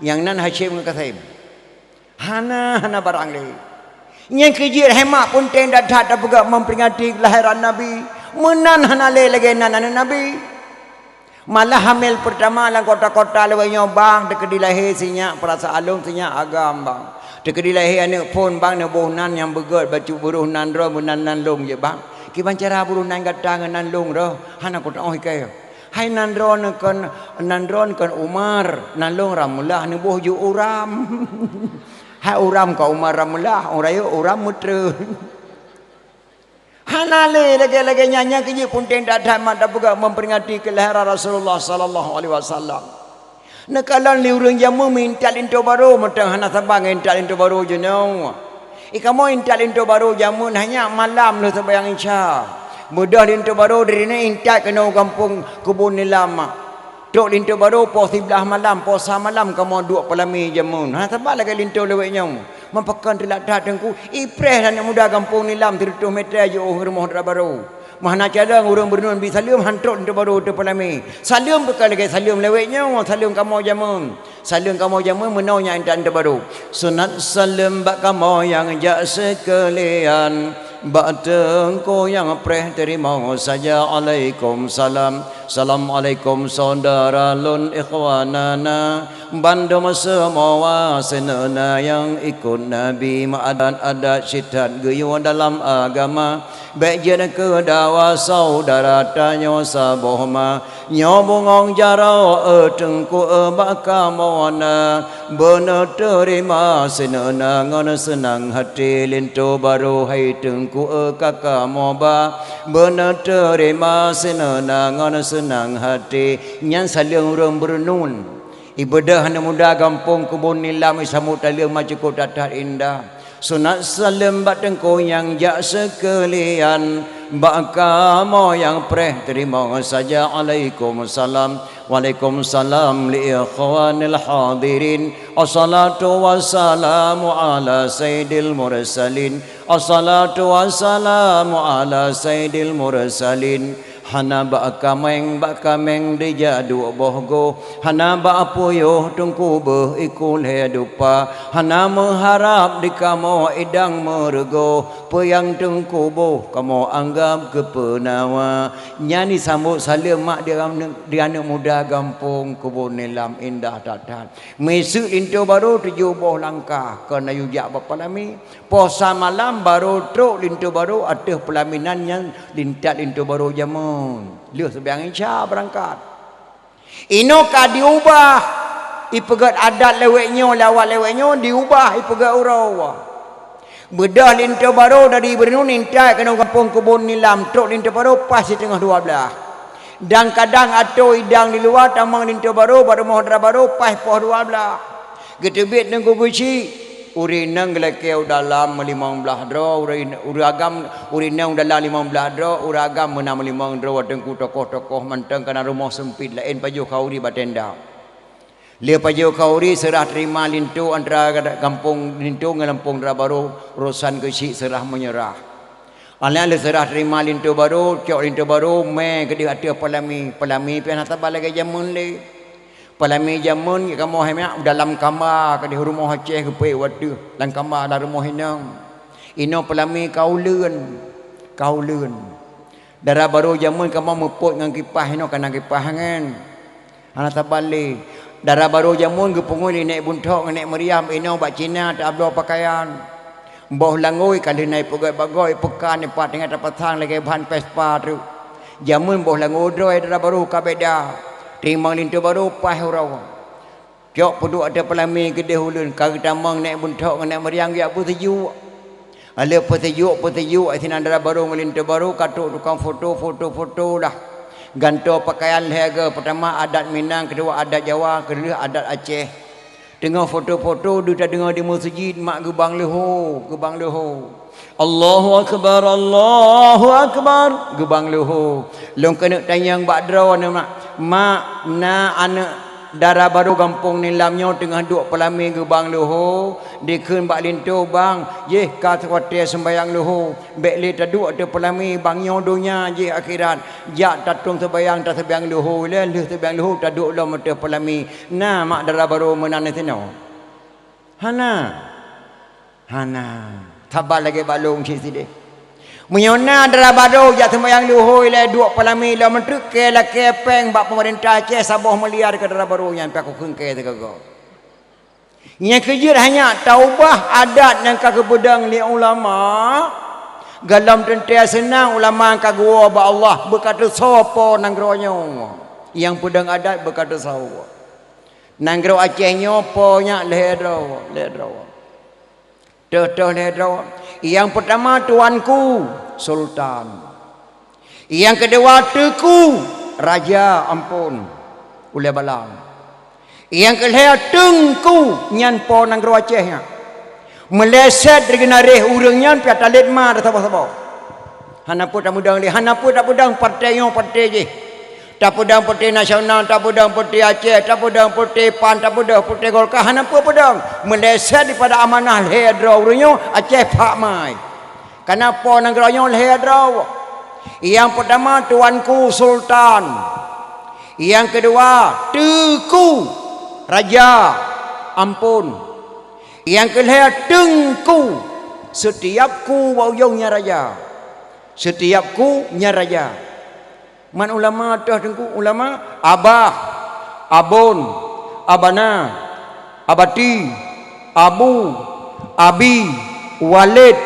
Nyang nan Hasyim ngon Kasim. Hana, hana barang lé. Nyang keu jeuet hai mak peunteng that-that tapeugah memperingati kelahiran Nabi. Meunan hana lé lagée nan aneuëk Nabi. Malah hamil peurtama lam kota-kota lawét nyoe bang, teukeudi lahé sinyak peurasaan lôn, sinyak agam bang. Teukeudi lahé aneuëk phon bang, neuboh nan nyang beugét bacut buroh nan droe meunan nan lôn jeuet bang. Kiban cara buroh nan gata ngon nan lôn roh, hana kuteuoh ikée. Hai nan droe neukon, nan droe neukon Umar, nan lôn Ramlah neuboh ju Uram. Hai Uram ka Umar Ramlah, ureuëng rayeuk Uram meutreun. Hana lé lagée-lagée nyan, nyang keu jeuet peunteng that-that mak tapeugah memperingati kelahiran Rasulullah sallallahu alaihi wasallam. Neukalon lé ureuëng jameun meuintat linto barô, mantong hana saban ngon intat linto barô jinoe. Ikamoe intat linto barô jameun hanya malam lheueh seumayang Isya. Beudôh linto barô dari nyoe intat keunoe gampông Keubon Nilam. Trok linto barô poh siblaih malam, poh sa malam kamoe duek peulamé jameun. Hana saban lagée linto lawét nyoe. Meupakon teulat that teungku, ipreh aneuëk muda gampông Nilam sireutôh meter jiôh rumoh dara barô. Meuhana cadang ureuëng beureunun bi saleuem han trok linto barô teupeulamé. Saleuem bukon lagée saleuem lawét nyoe, saleuem kamoe jameun. Saleuem kamoe jameun meunoe nyang intat linto barô. Sunat saleuem bak kamoe nyang jak seukeulian. Bak teungku nyang preh teurimong saja alaikum salam. Assalamualaikum saudara lôn ikhwanana. Bandum seumoa seuneuna nyang ikot Nabi, meuadat-adat sitat geuyue dalam agama. Bék jeuet keu dawa saudara tanyoe saboh ma. Nyoe bungong jaroe, eh, teungku, eh, bak kamoe na. Beuneuteurima seuneuna ngon seunang hati linto barô hai teungku, eh, ka kamoe ba. Beuneuteurima seuneuna ngon seunang hati. Nyan saleuem ureuëng beureunun. Ibeudôh aneuëk muda gampông Keubon Nilam isambot taleueng ma cukôp that-that indah. Sunat saleuem bak teungku nyang jak seukeulian, bak kamoe nyang preh teurimong saja alaikum salam. Waalaikum salam li ikhwanil hadirin. Assalatu wassalamu ala sayyidil mursalin. Assalatu wassalamu ala sayyidil mursalin. Hana bak kaméng, bak kaméng dijak duek boh goh. Hana bak puyoh teungku beuh iku lhée dupa. Hana meuharab di kamoe idang meureugoh. Peue nyang teungku boh kamoe anggab keu peunawa. Nyan jisambot saleuem mak di aneuëk, di aneuëk muda gampông Keubon Nilam indah that-that. Miseuk linto barô tujoh boh langkah keuneuk jak bak peulamé. Poh sa malam barô trok linto barô ateueh peulaminan nyan lintat linto barô jameun. Lheueh seumayang Isya beurangkat. Inoe ka diubah, ipeugét adat lawét nyoe, lawét lawét nyoe diubah, ipeugét uroe. Beudôh linto barô dari beureunun intat keunoe gampông Keubon Nilam, trok linto barô paih siteungoh dua blaih. Dan kadang atô idang di luwa tamong linto barô bak rumoh dara barô paih poh dua blaih. Geuteubiet teungku geuchik, ureuëng inong geulakée u dalam meulimong blaih droe, ureuëng, ureuëng agam, ureuëng inong u dalam limong blaih droe, ureuëng agam meunan meulimong droe, teungku tokoh-tokoh mantong kana rumoh seumpit laén pajoh khauri bak tenda. Lheueh pajoh khauri seurah teurima linto antara gampông linto ngon gampông dara barô urosan geuchik seurah meunyeurah. Aneuk lheueh seurah teurima linto barô, cok linto barô, mé keudeh ateueh peulamé. Peulamé pih hana saban lagée jameun lé. Peulamé jameun kamoe hai mak u dalam kama keudeh rumoh Aceh geupeuék wateueh lam kama lam rumoh inong. Inoe peulamé ka uleuen, ka uleuen. Dara barô jameun kamoe meupot ngon kipah, inoe kana kipah angén. Hana saban lé. Dara barô jameun geupeungui lé Nék Bunthok ngon Nék Mariam inoe bak Cina tabloe pakaian. Boh langôi ka lheueh na ipeugét bak goe, ipeukan, ipat teungoh tapasang lagée ban Vespa treuk. Jameun boh langôi droe dara barô ka beda. Teurimong linto barô paih uroe. Cok peuduek ateueh peulamé keudeh uleuen, ka geutamong Nék Bunthok ngon Nék Mariam geujak peuseujuk. Lheueh peuseujuk-peuseujuk sinan dara barô ngon linto barô ka trok tukang foto, foto-foto lah. Gantoe pakaian lhée goe, peurtama adat Minang, keudua adat Jawa, keulheueh adat Aceh. Teungoh foto-foto deuh tadeungoe di meuseujid mak geubang leuho, geubang leuho. Allahu akbar, Allahu akbar, geubang leuho. Lôn keuneuk tanyong bak droeneuh mak, mak na aneuëk dara barô gampông Nilam nyoe teungoh duek peulamé geubang leuho, dikheun bak linto bang, jih ka watée seumbayang leuho, bék lé taduek ateueh peulamé bang nyoe donya jih akhirat, jak tatong seumbayang taseumayang leuho lé lheueh seumbayang leuho taduek lom ateueh peulamé. Na mak dara barô meunan sinoe? Hana. Hana. Saban lagée balong cit sideh. Meunyoe na dara barô jak seumayang luhôi lé duek peulami lom treuk kée lakée péng bak peumeurintah Aceh saboh miliar keu dara barô nyan pih kukheun kée teuka goe. Nyang keujeuet hanya taubah adat nyang ka geupeudong lé ulama. Gohlom teuntée seunang ulama ka geuwoe bak Allah beukateusoe po nanggroe nyoe. Nyang peudong adat beukateusoe. Nanggroe Aceh nyoe po nyak lhée droe, lhée droe. Teuh-teuh lhée droe. Nyang peutama tuanku, sultan. Nyang keudua teuku, raja, ampôn, ulée balang. Nyang keulhée teungku, nyan po nanggroe Aceh nyan. Meuleset di geunaréh ureuëng nyan pih talét ma saboh-saboh. Hana peue tapeudong lé, hana peue tapeudong partai nyoe partai jih. Tapeudong partai nasional, tapeudong partai Aceh, tapeudong partai pan, tapeudong partai Golkar, hana peue peudong. Meuleset dipada amanah lhée droe ureuëng nyoe Aceh phak mai. Kana po nanggroe nyoe lhée droe. Nyang peutama tuanku sultan. Nyang keudua teuku raja, ampôn. Nyang keulhée teungku, setiap ku bak ujong nyan raja. Setiap ku nyan raja. Man ulama teuh teungku, ulama abah, abon, abana, abati, abu, abi, walid,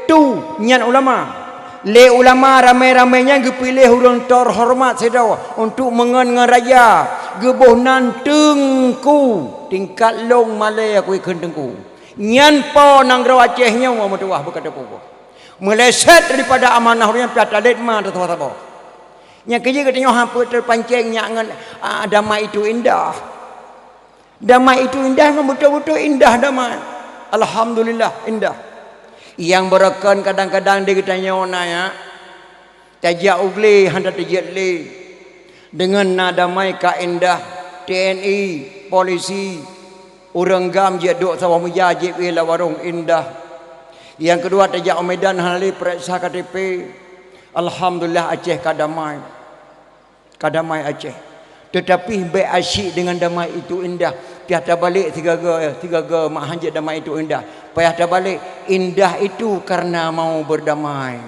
tu nyan ulama. Lé ulama ramé-ramé nyan geupiléh ureuëng teuhoreumat sidroe untuk meungon ngon raja, geuboh nan teungku, tingkat lông malée kukheun teungku. Nyan po nanggroe Aceh nyoe meutuwah beukateupeue. Meuleset daripada amanah ureuëng nyan pih talét ma teuh saboh-saboh. Nyang keujeuet geutanyoe hana peue teupancéng nyak ngon, ah, damai itu indah. Damai itu indah, memang beutôi-beutôi indah damai. Alhamdulillah, indah. Nyang beureukan kadang-kadang di geutanyoe na nyak, tajak u glé hana teujeuet lé. Deungon na damai ka indah, T N I, polisi, ureuëng gam jeuet duek saboh meja jieb ie lam warong indah. Nyang keudua tajak u Medan hana lé peuriksa K T P. Alhamdulillah Aceh ka damai. Ka damai Aceh. Teutapi bék asyik deungon damai itu indah. Payah tabalek sigaga, sigaga mak hanjeuet damai itu indah. Payah tabalek, indah itu karena mau berdamai.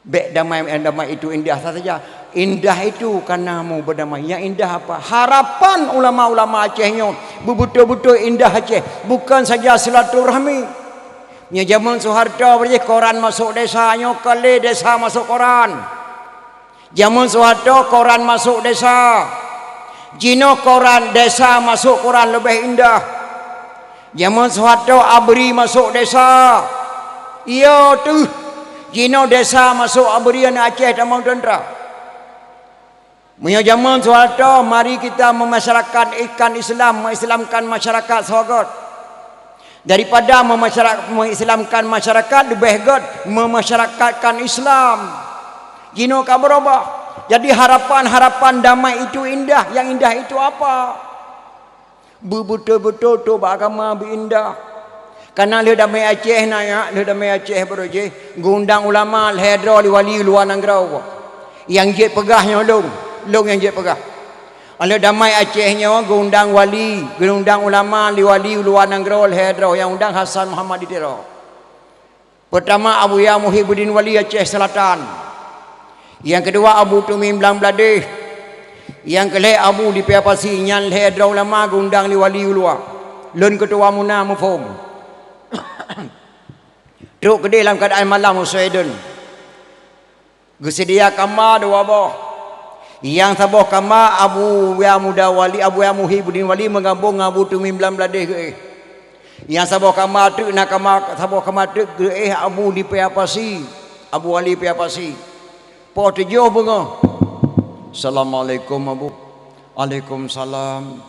Bék damai, damai itu indah saja. Indah itu karena mau berdamai. Yang indah apa? Harapan ulama-ulama Aceh nyoe beubeutôi-beutôi indah Aceh. Bukan saja silaturahmi. Nyoe jameun Soeharto beuréh koran masuk desa, nyoe ka lé desa masuk koran. Jameun Soeharto koran masuk desa. Jinoe koran desa masuk koran leubeh indah. Jameun Soeharto abri masuk desa. Iya teuh. Jinoe desa masuk abri aneuk Aceh tamong teuntra. Meunyoe jameun Soeharto, mari kita memasyarakat-ikan Islam, mengislamkan masyarakat sagoe. Daripada memasyara-, mengislamkan masyarakat, leubeh göt memasyarakatkan Islam. Jinoe ka beurubah. Jadi harapan-harapan damai itu indah, yang indah itu apa? Beubeutôi-beutôi toh bak agama beu indah. Kana lheueh damai Aceh na nyak, lheueh damai Aceh baroe jih, geuundang ulama lhée droe lé wali luwa nanggroe. Nyang jeuet peugah nyoe lôn, lôn nyang jeuet peugah. Lheueh damai Aceh nyoe geuundang wali, geuundang ulama lé wali luwa nanggroe lhée droe nyang undang Hasan Muhammad di Tiro. Peutama Abuya Muhibuddin Wali Aceh Selatan. Nyang keudua Abu Tumim Blang Bladeh. Nyang keulhée Abu di Paya Pasi nyan lhée droe ulama geuundang lé wali u luwa. Lôn keutuwa muna muphom. Trok keudeh lam keuadaan malam u Sweden. Geuseudia kama dua boh. Nyang saboh kama Abuya Muda Wali, Abuya Muhibuddin Wali meugabong ngon Abu Tumim Blang Bladeh geuéh. Nyang saboh kama treuk na kama, saboh kama treuk geuéh Abu di Paya Pasi, Abu Wali Paya Pasi. Poh tujoh beungoh. Assalamualaikum, Abu. Waalaikumsalam.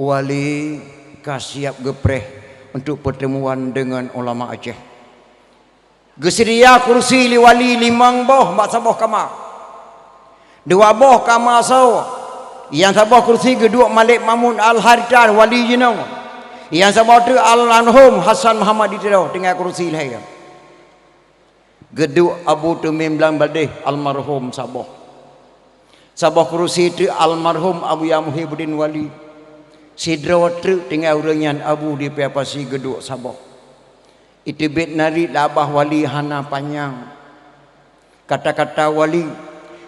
Wali ka siap geupreh untuk pertemuan dengan ulama Aceh. Geuseudia kursi lé wali limong boh bak saboh kama. Dua boh kama soe. Nyang saboh kursi geuduek Malik Mahmud Al-Haritan wali jinoe. Nyang saboh treuk almarhum Hasan Muhammad di Tiro tinggai kursi lhée. Geuduek Abu Tumim Blang Bladeh almarhum saboh. Saboh kursi treuk almarhum Abuya Muhibuddin Wali. Sidroe treuk tinggai ureuëng nyan Abu di Paya Pasi geuduek saboh. Iteubiet narit lam babah wali hana panyang. Kata-kata wali,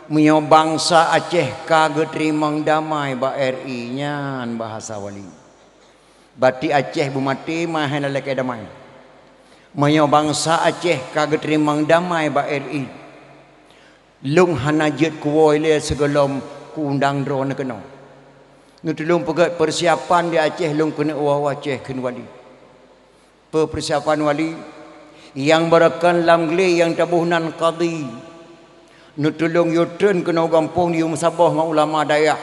meunyoe bansa Aceh ka geuteurimong damai bak R I, nyan bahasa wali. Batik Aceh beumaté meuhai lalakée damai. Meunyoe bansa Aceh ka geuteurimong damai bak R I, lôn hana jeuet kuwoe lé sigohlom kuundang droeneuh keunoe. Neutulông peugét peusiapan di Aceh lôn keuneuk woe Aceh kheun wali. Peue peusiapan wali? Nyang beureukan lam glé nyang taboh nan kadi. Neutulông yue treun keunoe gampông yue meusaboh ngon ulama dayah.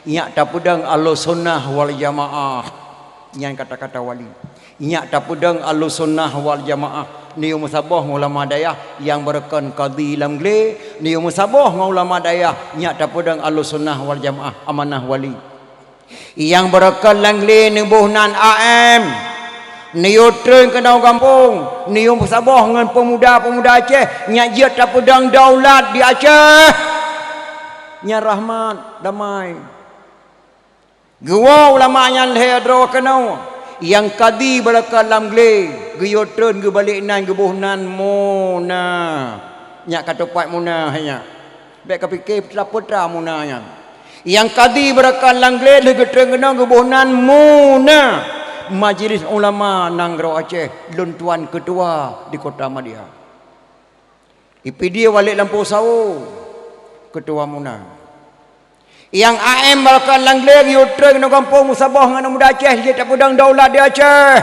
Nyak tapeudong Ahlussunnah wal Jamaah. Nyan kata-kata wali. Nyak tapeudong Ahlussunnah wal Jamaah. Neuyue meusaboh ngon ulama dayah nyang beureukan kadi lam glé, neuyue meusaboh ngon ulama dayah, nyak tapeudong Ahlussunnah wal Jamaah, amanah wali. Nyang beureukat lam glé neuboh nan A M. Neuyue treun keunoe gampông, neuyue meusaboh ngon peumuda-peumuda Aceh, nyak jeuet tapeudong daulat di Aceh. Nyan rahmat, damai. Geuwoe ulama nyan lhée droe keunoe, nyang kadi beureukat lam glé, geuyue treun geubalek nan geuboh nan Muna. Nyak ka teupat Muna hai nyak. Bék kapike peue-peue Muna nyan. Nyang kadi beureukat lam glé lheueh geutreun keunoe geuboh nan Muna, Majelis Ulama Nanggroe Aceh, lôn tuan keutua di Kota Madya. I Pidie Walek Lampôh Sawo, keutua Muna. Nyang A M beureukat lam glé geuyue treun keunoe gampông meusaboh ngon aneuk muda Aceh jeuet tapeudong daulat di Aceh.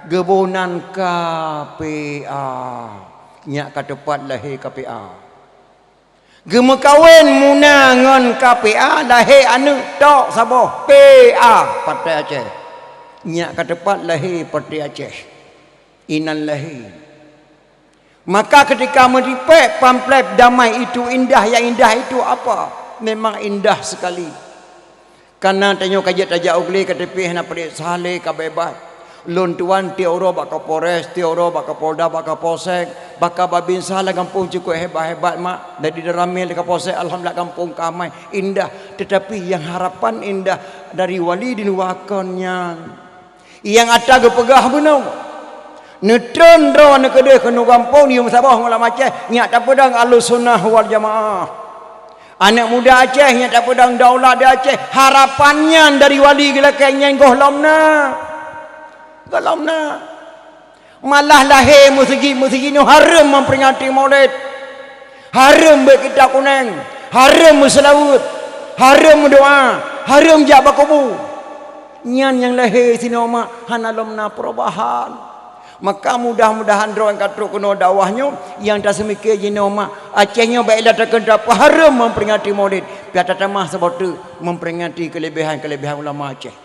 Geuboh nan K P A. Nyak ka teupat lahé K P A. Geumeukawen Muna ngon K P A, lahé aneuk tok saboh, P A, Partai Aceh. Nyak ka teupat lahé Partai Aceh. Inan lahé. Maka ketika meuripék pamflet Damai Itu Indah, yang indah itu apa? Memang indah sekali. Kana tanyoe ka jeuet tajak u glé ka teupih hana peuriksa lé ka beubat. Lôn tuan tiep uroe bak Kapolres, tiep uroe bak Kapolda, bak Kapolsek, bak Kababinsa lam gampông cukôp hebat-hebat mak. Dari ramé lé Kapolsek, alhamdulillah gampông ka amai, indah. Tetapi yang harapan indah dari wali di luwa kon nyan. Nyang ata geupeugah bunoe. Neutreun droeneuh keudeh keunoe gampông neuyue meusaboh ngon ulama Aceh, nyak tapeudong Ahlussunnah wal Jamaah. Aneuk muda Aceh nyak tapeudong daulat di Aceh, harapan nyan dari wali geulakée nyan gohlom na. Gohlom na. Malah lahé meuseujid-meuseujid nyoe hareuem memperingati Maulid. Hareuem beuet kitab kuneng, hareuem meuseulaweuet, hareuem meudoá, hareuem jak bak kubu. Nyan nyang lahé sinoe mak hana lom na perubahan. Maka mudah-mudahan droe nyang ka trok keunoe dakwah nyoe nyang taseumiké jinoe mak Aceh nyoe baiklah takheun tapeuhareuem memperingati Maulid, pih tatamah saboh teuk memperingati keulebihan-keulebihan ulama Aceh.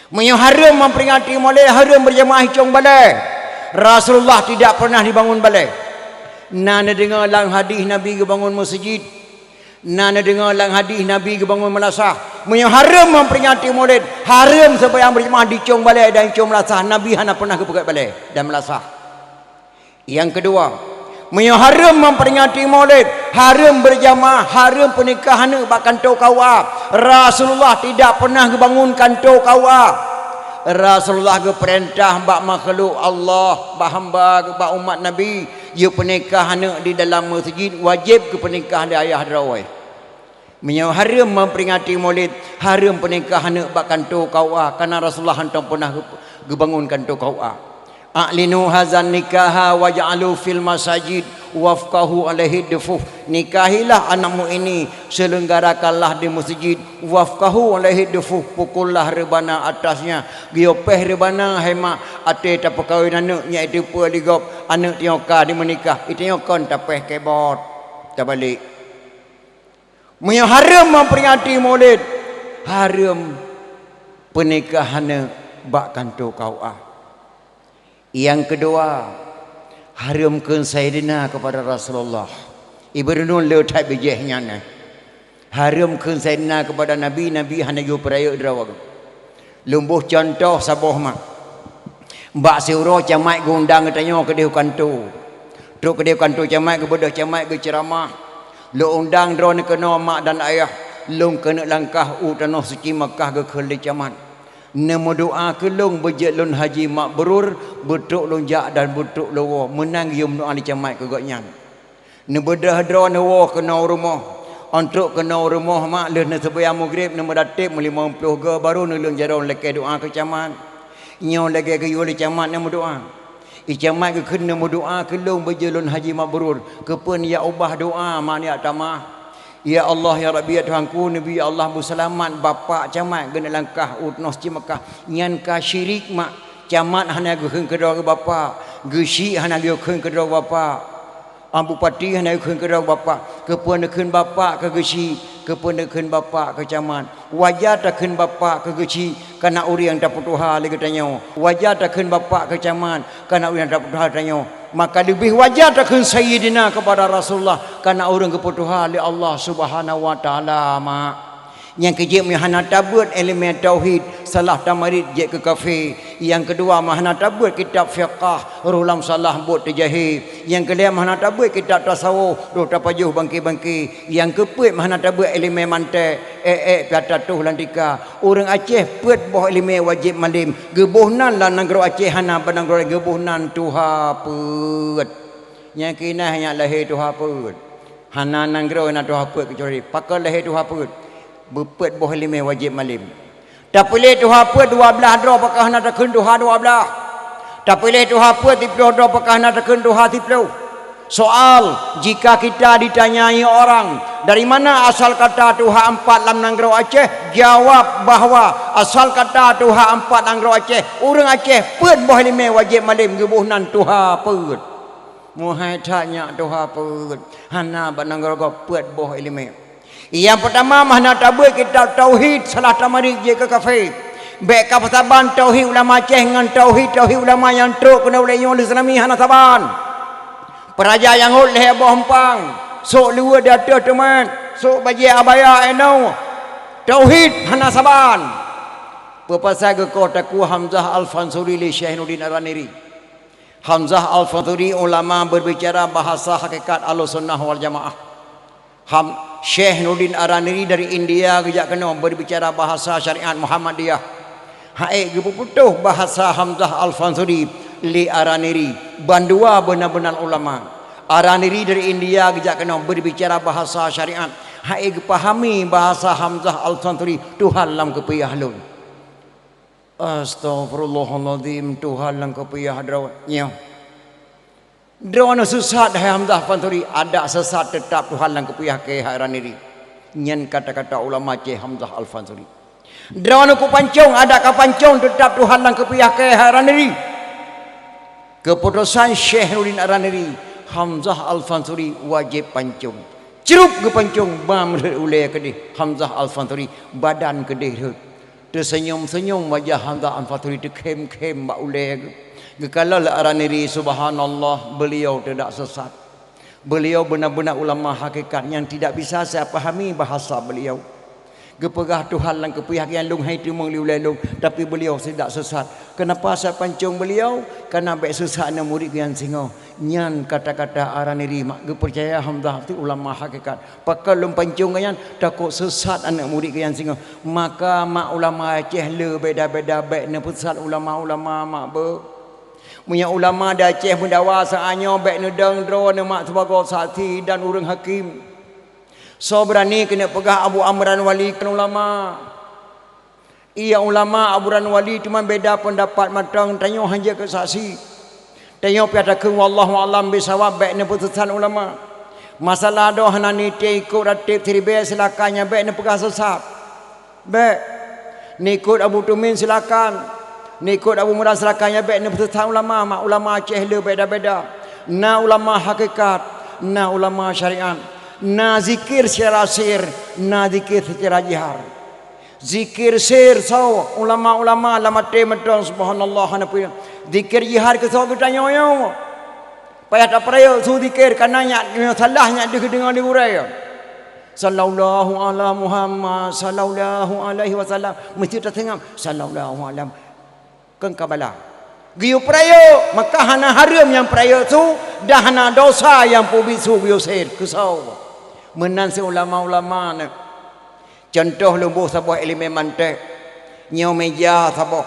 Meunyoe hareuem memperingati Maulid, hareuem beujamaah i cong balée. Rasulullah tidak pernah dibangun balée. Na neudeungoe lam hadih Nabi geubangun meuseujid. Na neudeungoe lam hadih Nabi geubangun meulasah. Meunyoe hareuem memperingati Maulid, hareuem seumayang beujamaah di cong balée dan cong meulasah. Nabi hana pernah geupeugét balée dan meulasah. Nyang keudua, meunyoe hareuem memperingati Maulid, hareuem beujamaah, hareuem peunikah aneuk bak kantô K U A. Rasulullah tidak pernah geubangun kantô K U A. Rasulullah geupeurintah bak makhluk Allah, bak hamba, bak umat Nabi, jeuet peunikah aneuk di dalam meuseujid, wajéb geupeunikah lé ayah droe. Meunyoe hareuem memperingati Maulid, hareuem peunikah aneuk bak kantô K U A, kareuna Rasulullah hántom peunah geu-, geubangun kantô K U A. "A'linu hazan nikaha waj'alu fil masajid wafqahu alaihi dufuh." Nikahilah anakmu ini, seulenggarakanlah di meuseujid, wafqahu alaihi dufuh, pukullah reubana atasnya. Geuyue péh reubana hai mak, até tapeukawen aneuk nyan itu peue di gob, aneuk tanyoe ka dimeunikah, itu nyoe kon tapéh kebot, tabalek. Meunyoe hareuem memperingati Maulid, hareuem peunikah aneuk bak kantô K U A. Nyang keudua, hareuem kheun Saidina keupada Rasulullah. Ibeureunon le that bijéh nyan, eh. Hareuem kheun Saidina keupada Nabi, Nabi hana geuyue peurayeuk droe. Lôn boh cuntoh saboh mak. Bak siuroe camat geuundang geutanyoe keudeh u kantô. Trok keudeh u kantô camat, geubeudôh camat geuceuramah. Lôn undang droeneuh keunoe mak dan ayah, lôn keuneuk langkah u tanoh suci Makkah geukheun lé camat. Neumeudoá keu lôn beujeuet lôn haji mabrur, beutrok lôn jak dan beutrok lôn woe, meunan geuyue meudoá lé camat keu gobnyan. Neubeudôh droe neuwoe keunoe u rumoh. Ôn trok keunoe u rumoh mak lheueh neuseumayang Maghrib, neumeudateb meulimong ploh goe, barô neuleueng jaroe lakée doá keu camat. Nyoe lagée geuyue lé camat neumeudoá. I camat geukheun neumeudoá keu lôn beujeuet lôn haji mabrur. Keupeue neujak ubah doá mak neujak tamah? Ya Allah, ya Rabbi, ya Tuhanku, neubi ya Allah beuseulamat bapak camat geuneuk langkah u tanoh Ceumeukah. Nyan ka syirik mak. Camat hana geukheun keudroe bapak, geuchik hana geukheun keudroe bapak, a bupati hana geukheun keudroe bapak. Keupeue neukheun bapak keu geuchik? Keupeue neukheun bapak keu camat? Wajar takheun bapak keu geuchik, kana ureuëng tapeutuha lé geutanyoe. Wajar takheun bapak keu camat, kana ureuëng tapeutuha tanyoe. Maka leubeh wajar takheun sayyidina keupada Rasulullah, kana ureuëng geupeutuha lé Allah Subhanahu wa Taala mak. Nyang keujeuet meunyoe hana tabeuet iéleumé tauhid, salah tamarit jeuet keu kafé. Nyang keudua, meunyoe hana tabeuet kitab fiqah, roh lam salah buet teujahé. Nyang keulhée, meunyoe hana tabeuet kitab tasawuf, roh tapajoh bangke-bangke. Nyang keupeuet, meunyoe hana tabeuet iéleumé mantek, ék-ék pih atra toh lam tika. Ureuëng Aceh peuet boh iéleumé wajéb malém. Geuboh nan lam nanggroe Aceh hana bak nanggroe laén, geuboh nan tuha peuet. Nyang keunan nyan lahé tuha peuet. Hana nanggroe na tuha peuet keucuali pakon lahé tuha peuet. Beupeuet boh iéleumé wajéb malém. Tapiléh tuha peuet dua blaih droe pakon hana takheun tuha dua blaih. Tapiléh tuha peuet siplôh droe pakon hana takheun tuha siplôh. Soal, jika kita ditanyai orang, "Dari mana asal kata tuha empat lam nanggroe Aceh?" Jawab bahwa asal kata tuha empat nanggroe Aceh, ureuëng Aceh peuet boh iéleumé wajéb malém geuboh nan tuha peuet. Meuhai that nyak tuha peuet, hana bak nanggroe gob peuet boh iéleumé. Nyang peutama, meunyoe hana tabeuet kitab tauhid, salah tamarit jeuet keu kafé. Bék kapeusaban tauhid ulama Aceh ngon tauhid-tauhid ulama nyang trok keunoe lé nyoe lé Islami hana saban. Peuraja nyang rhot lhée boh eumpang, sôk luweue di ateueh teumat, sôk bajée abaya inoe. Tauhid hana saban. Peue pasai geukoh takue Hamzah Al-Fansuri lé Syekh Nuruddin Araniri? Hamzah Al-Fansuri ulama berbicara bahasa hakikat Ahlussunnah wal Jamaah. Ham-, Syekh Nuruddin Araniri dari India geujak keunoe berbicara bahasa syariat Muhammadiyah. Hai geupeuputoh bahasa Hamzah Al-Fansuri lé Araniri, bandua beuna-beuna ulama. Araniri dari India geujak keunoe berbicara bahasa syariat. Hai geupahami bahasa Hamzah Al-Fansuri, Tuhan lam keupiah lôn. Astaghfirullahalazim, Tuhan lam keupiah droe nyoe. Droeneuh sesat hai Hamzah Fansuri, adak sesat teutap Tuhan lam keupiah keu hai Araniri. Nyan kata-kata ulama Aceh Hamzah Al-Fansuri. Droeneuh kupancong, adak kapancong teutap Tuhan lam keupiah keu hai Araniri. Keuputosan Syekh Nuruddin Araniri, Hamzah Al-Fansuri wajéb pancong. Crup geupancong, bam rhot ulée keudeh Hamzah Al-Fansuri, badan keudeh rhot. Teuseunyum-seunyum wajah Hamzah Al-Fansuri, teukhém-khém bak ulée geuh. Geukalon lé Araniri, subhanallah, beliau tidak sesat. Beliau beuna-beuna ulama hakikat nyang tidak bisa saya pahami bahasa beliau. Geupeugah Tuhan lam keupiah nyang lôn hai teumeung lé ulée lôn, tapi beliau tidak sesat. Kenapa saya pancong beliau? Karena bék sesat aneuk murit geuh nyang singoh. Nyan kata-kata Araniri mak geupeucaya Hamzah tu ulama hakikat. Pakon lôn pancong geuh nyan, takot sesat aneuk murit geuh nyang singoh. Maka mak ulama Aceh le beda-beda bék neupeusesat ulama-ulama mak beuh. Meunyoe ulama di Aceh meudawa saát nyoe bék neudong droeneuh mak sibagoe saksi dan ureuëng hakém. Soe beurani keuneuk peugah Abu Amran Wali kon ulama? Iya ulama Abu Amran Wali teuma beda peundapat mantong, tanyoe hana jeuet keu saksi. Tanyoe pih takheun wallahu a'lam bisawab, bék neupeusesat ulama. Masalah droe hana nitée ikot rateb siribée silakan, nyan bék neupeugah sesat. Bék. Neukot Abu Tumin silakan. Neukot Abu Murad silakan, nyan bék neupeusesat ulama, mak ulama Aceh le beda-beda. Na ulama hakikat, na ulama syariat, na zikir secara sir, na zikir secara jihar. Zikir sir soe? Ulama-ulama lam até mantong, subhanallah, hana peue. Zikir jihar keu soe geutanyoe nyoe? Payah tapeurayeuk su zikir, kana nyak nyoe salah nyak deuh deungoe di gurée. Sallallahu ala Muhammad, sallallahu alaihi wasallam. Meusti taseungab, sallallahu ala. Kon ka bala. Geuyue peurayeuk, maka hana hareuem nyang peurayeuk su, dan hana dosa nyang peubiet su geuyue sir keu soe. Meunan cit ulama-ulama nyoe. Cuntoh lôn boh saboh iéleumé mantek. Nyoe meja saboh.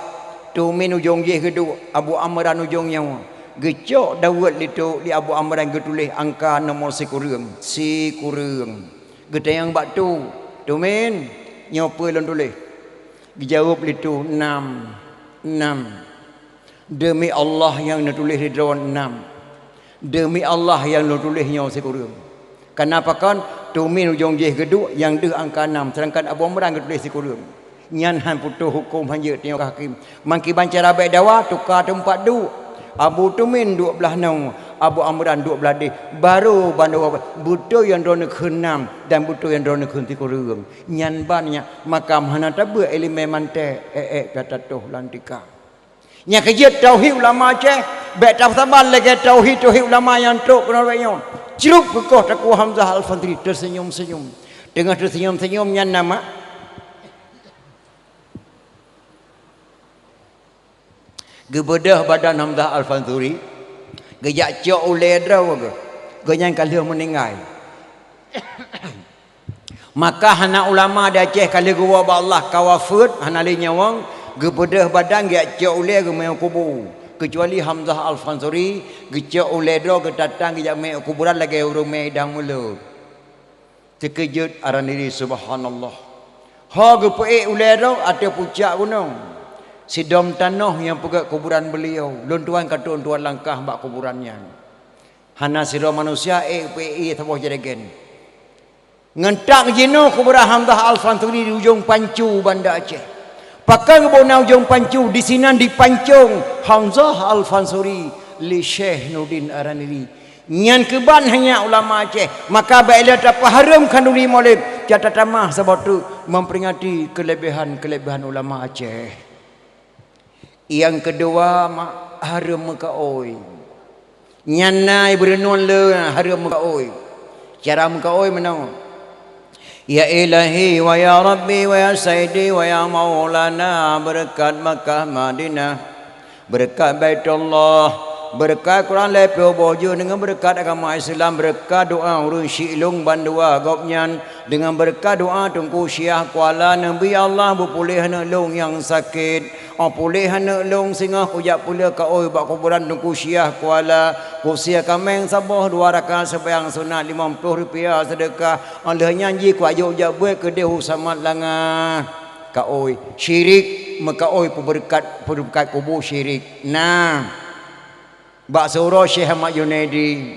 Tumin ujong jih geuduek, Abu Amran ujong nyoe. Geucok daweuet lé tu, lé Abu Amran geutuléh angka nomor sikureueng. Sikureueng. Geutanyong bak tu, "Tumin, nyoe peue lôn tuléh?" Geujaweueb lé tu, "Nam, nam." "Deumi Allah nyang neutuléh di droe nam. Deumi Allah nyang neutuléh nyoe sikureueng." Kana pakon, Tumin ujong jih geuduek nyang deuh angka nam, seudangkan Abu Amran geutuléh sikureueng. Nyan han putôh huköm, han jeuet tanyoe keu hakém. Mangkiban cara bèk dawa, tuka teumpat duek. Abu Tumin duek blaih noe, Abu Amran duek blaih deh. Barô bandua beutôi nyang droeneuh kheun nam dan beutôi nyang droeneuh kheun sikureueng. Nyan ban nyan, maka hana tabeuet ileumèe mantek, ék-ék pih tatoh lam tika. Nyang keujeuet tauhid ulama Aceh, bèk tasaban lagèe tauhid-tauhid ulama nyang trok keunoe bèk nyoe. Crup geukoh Teungku Hamzah Al-Fansuri, teuseunyum-seunyum. Teungoh teuseunyum-seunyum nyan nama geubeudôh badan Hamzah Al-Fansuri, geujak cok ulèe droe geuh. Gobnyan ka lheueh meuninggai. Maka hana ulama di Aceh ka lheueh geuwoe bak Allah ka wafeuet, hana lé nyawöng, geubeudôh badan geujak cok ulèe geumè u kubu. Keucuali Hamzah Al-Fansuri, geucok ulèe droe geutatang geujak mè u kuburan lagèe ureueng mè idang mulod. Teukeujot Araniri, subhanallah. Ho geupeuék ulèe droe ateueh pucak gunong. Sidom tanoh nyang peugöt kuburan beuliau, lôn tuan ka trok tuan langkah bak kuburan nyan. Hana sidroe manusia ék peuék ie saboh jregen. Ngon tak jinoe kuburan Hamzah Al-Fansuri di Ujong Pancu, Banda Aceh. Pakon geuboh na Ujong Pancu, disinan dipancong Hamzah Al-Fansuri lé Syekh Nurdin Araniri. Nyan keuban hanya ulama Aceh, maka bèk lé tapeuhareuem khanduri Maulid, ka tatamah saboh teuk memperingati keulebihan-keulebihan ulama Aceh. Nyang keudua, mak, hareuem meukaôi. Nyan na beureunuen le hareuem meukaôi. Cara meukaôi meunoe, "Ya Ilahi, wa ya Rabbi, wa ya Sayyidi, wa ya Maulana, beureukat Makkah Madinah, beureukat Baitullah, beureukat Quran lhèe plôh boh juz, deungon beureukat agama Islam, beureukat doa ureueng syiek lôn bandua gobnyan, deungon beureukat doa Teungku Syiah Kuala, Nabi Allah beupuléh aneuk lôn nyang sakét." Oh puléh aneuk lôn, singoh kujak peuleueh kaôi bak kuburan Teungku Syiah Kuala, kusie kaméng saboh, dua rakaat seumayang sunat, limong plôh rupiah seudeukah. Oh lheueh nyan jih kuajok jak beuet keudeh u Samat Langa. Kaôi, syirik, meukaôi peubeureukat, peubeureukat kubu syirik. Nah. Bak siuroe Syekh Ahmad Junaidi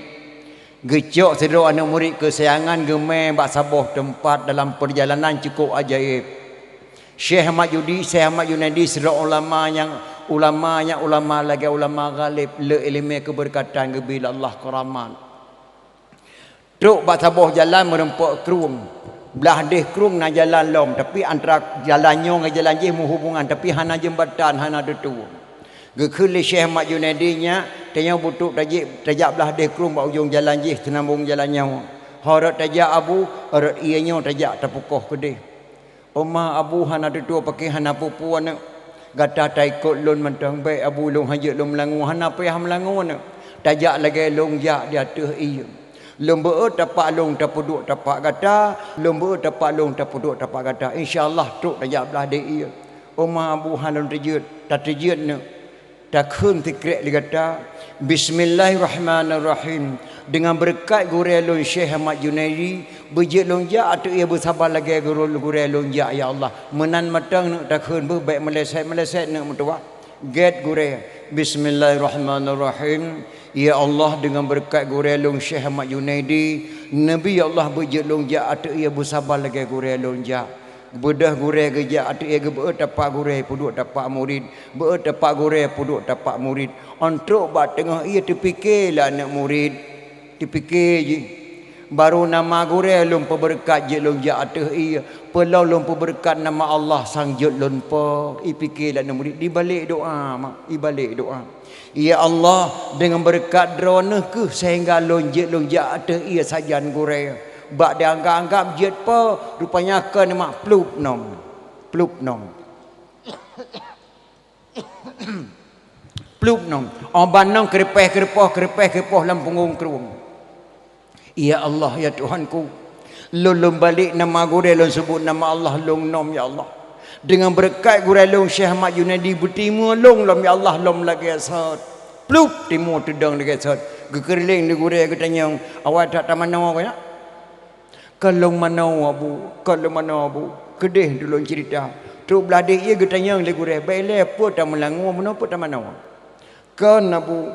geucok sidroe aneuk murit keusayangan geumè bak saboh teumpat dalam peurjalanan cukôp ajaéb. Syekh Ahmad Judi-, Syekh Ahmad Junaidi sidroe ulama nyang, ulama nyang ulama lagèe ulama ghalib, le ileumèe keubeureukatan, geubri lé Allah keuramat. Trok bak saboh jalan meureumpok krueng. Blah deh krueng na jalan lom, tapi antara jalan nyoe ngon jalan jih meuhubongan, tapi hana jeumbatan, hana tutue. Geukheun lé Syekh Ahmad Junaidi, "Nyak, tanyoe beutrok tajak, tajak blah deh krueng bak ujong jalan jih, teunambong jalan nyoe. Ho rot tajak, Abu, rot ie nyoe tajak tapeukoh keudeh." "Oma, Abu, hana tutue pakè hana peue-peue aneuk. Gata taikot lôn mantong bèk, Abu, lôn hanjeuet lôn meulangue, hana payah meulangue aneuk. Tajak lagèe lôn jak di ateueh ie. Lôn beuet tapak lôn tapeuduek tapak gata, lôn beuet tapak lôn tapeuduek tapak gata. Insya Allah trok tajak blah deh ie." "Oma, Abu, hana lôn teujeuet." "Tateujeuet neuk." Takheun sikrek lé gata, "Bismillahirrahmanirrahim. Deungon beureukat gurèe lôn Syekh Ahmad Junaidi, beujeuet lôn jak ateueh ie beusaba lagèe gurèe lôn jak, ya Allah." Meunan mantong neuk takheun beuh, bèk meuleset-meuleset neuk meutuwah. Gèt gurèe, "Bismillahirrahmanirrahim. Ya Allah, deungon beureukat gurèe lôn Syekh Ahmad Junaidi, Nabi, ya Allah, beujeuet lôn jak ateueh ie beusaba lagèe gurèe lôn jak." Beudôh gurèe geujak ateueh ie, geubeuet tapak gurèe, peuduek tapak murit. Beuet tapak gurèe, peuduek tapak murit. Oh trok bak teungoh ie, teupike lé aneuk murit. Teupike jih, "Barô nama gurèe lôn peubeureukat jeuet lôn jak ateueh ie. Peulom lôn peubeureukat nama Allah sang jeuet lôn po." Ipike lé aneuk murit, ibalek doa, mak, ibalek doa. "Ya Allah, deungon beureukat Droeneuh kheueh seuhingga lôn jeuet lôn jak ateueh ie sajan gurèe." Bak dianggap-anggap jeuet po, rupanya kon mak plup nom. Plup nom. Plup nom. Oh ban nom keureupaih-keureupoh, keureupaih-keureupoh lam punggong krueng. "Ya Allah, ya Tuhanku, lôn, lôn balek nama gurèe, lôn seubut nama Allah lôn nom, ya Allah. Deungon beureukat gurée lôn Syekh Ahmad Junaidi, beutimeue lôn lom, ya Allah, lom lagée sot. Plup, timeue teudong lagée sot. Geukeureuléng di gurée, geutanyong, "Awai that tamanoe keunoe?" "Kon lôn manoe, Abu, kon lôn manoe, Abu. Keudeh tulông ceurita." Trok blah dék ié geutanyong lé gurée, "Bék ilée, peue tameulangue, meunoe peue tamanoe?" "Kon, Abu.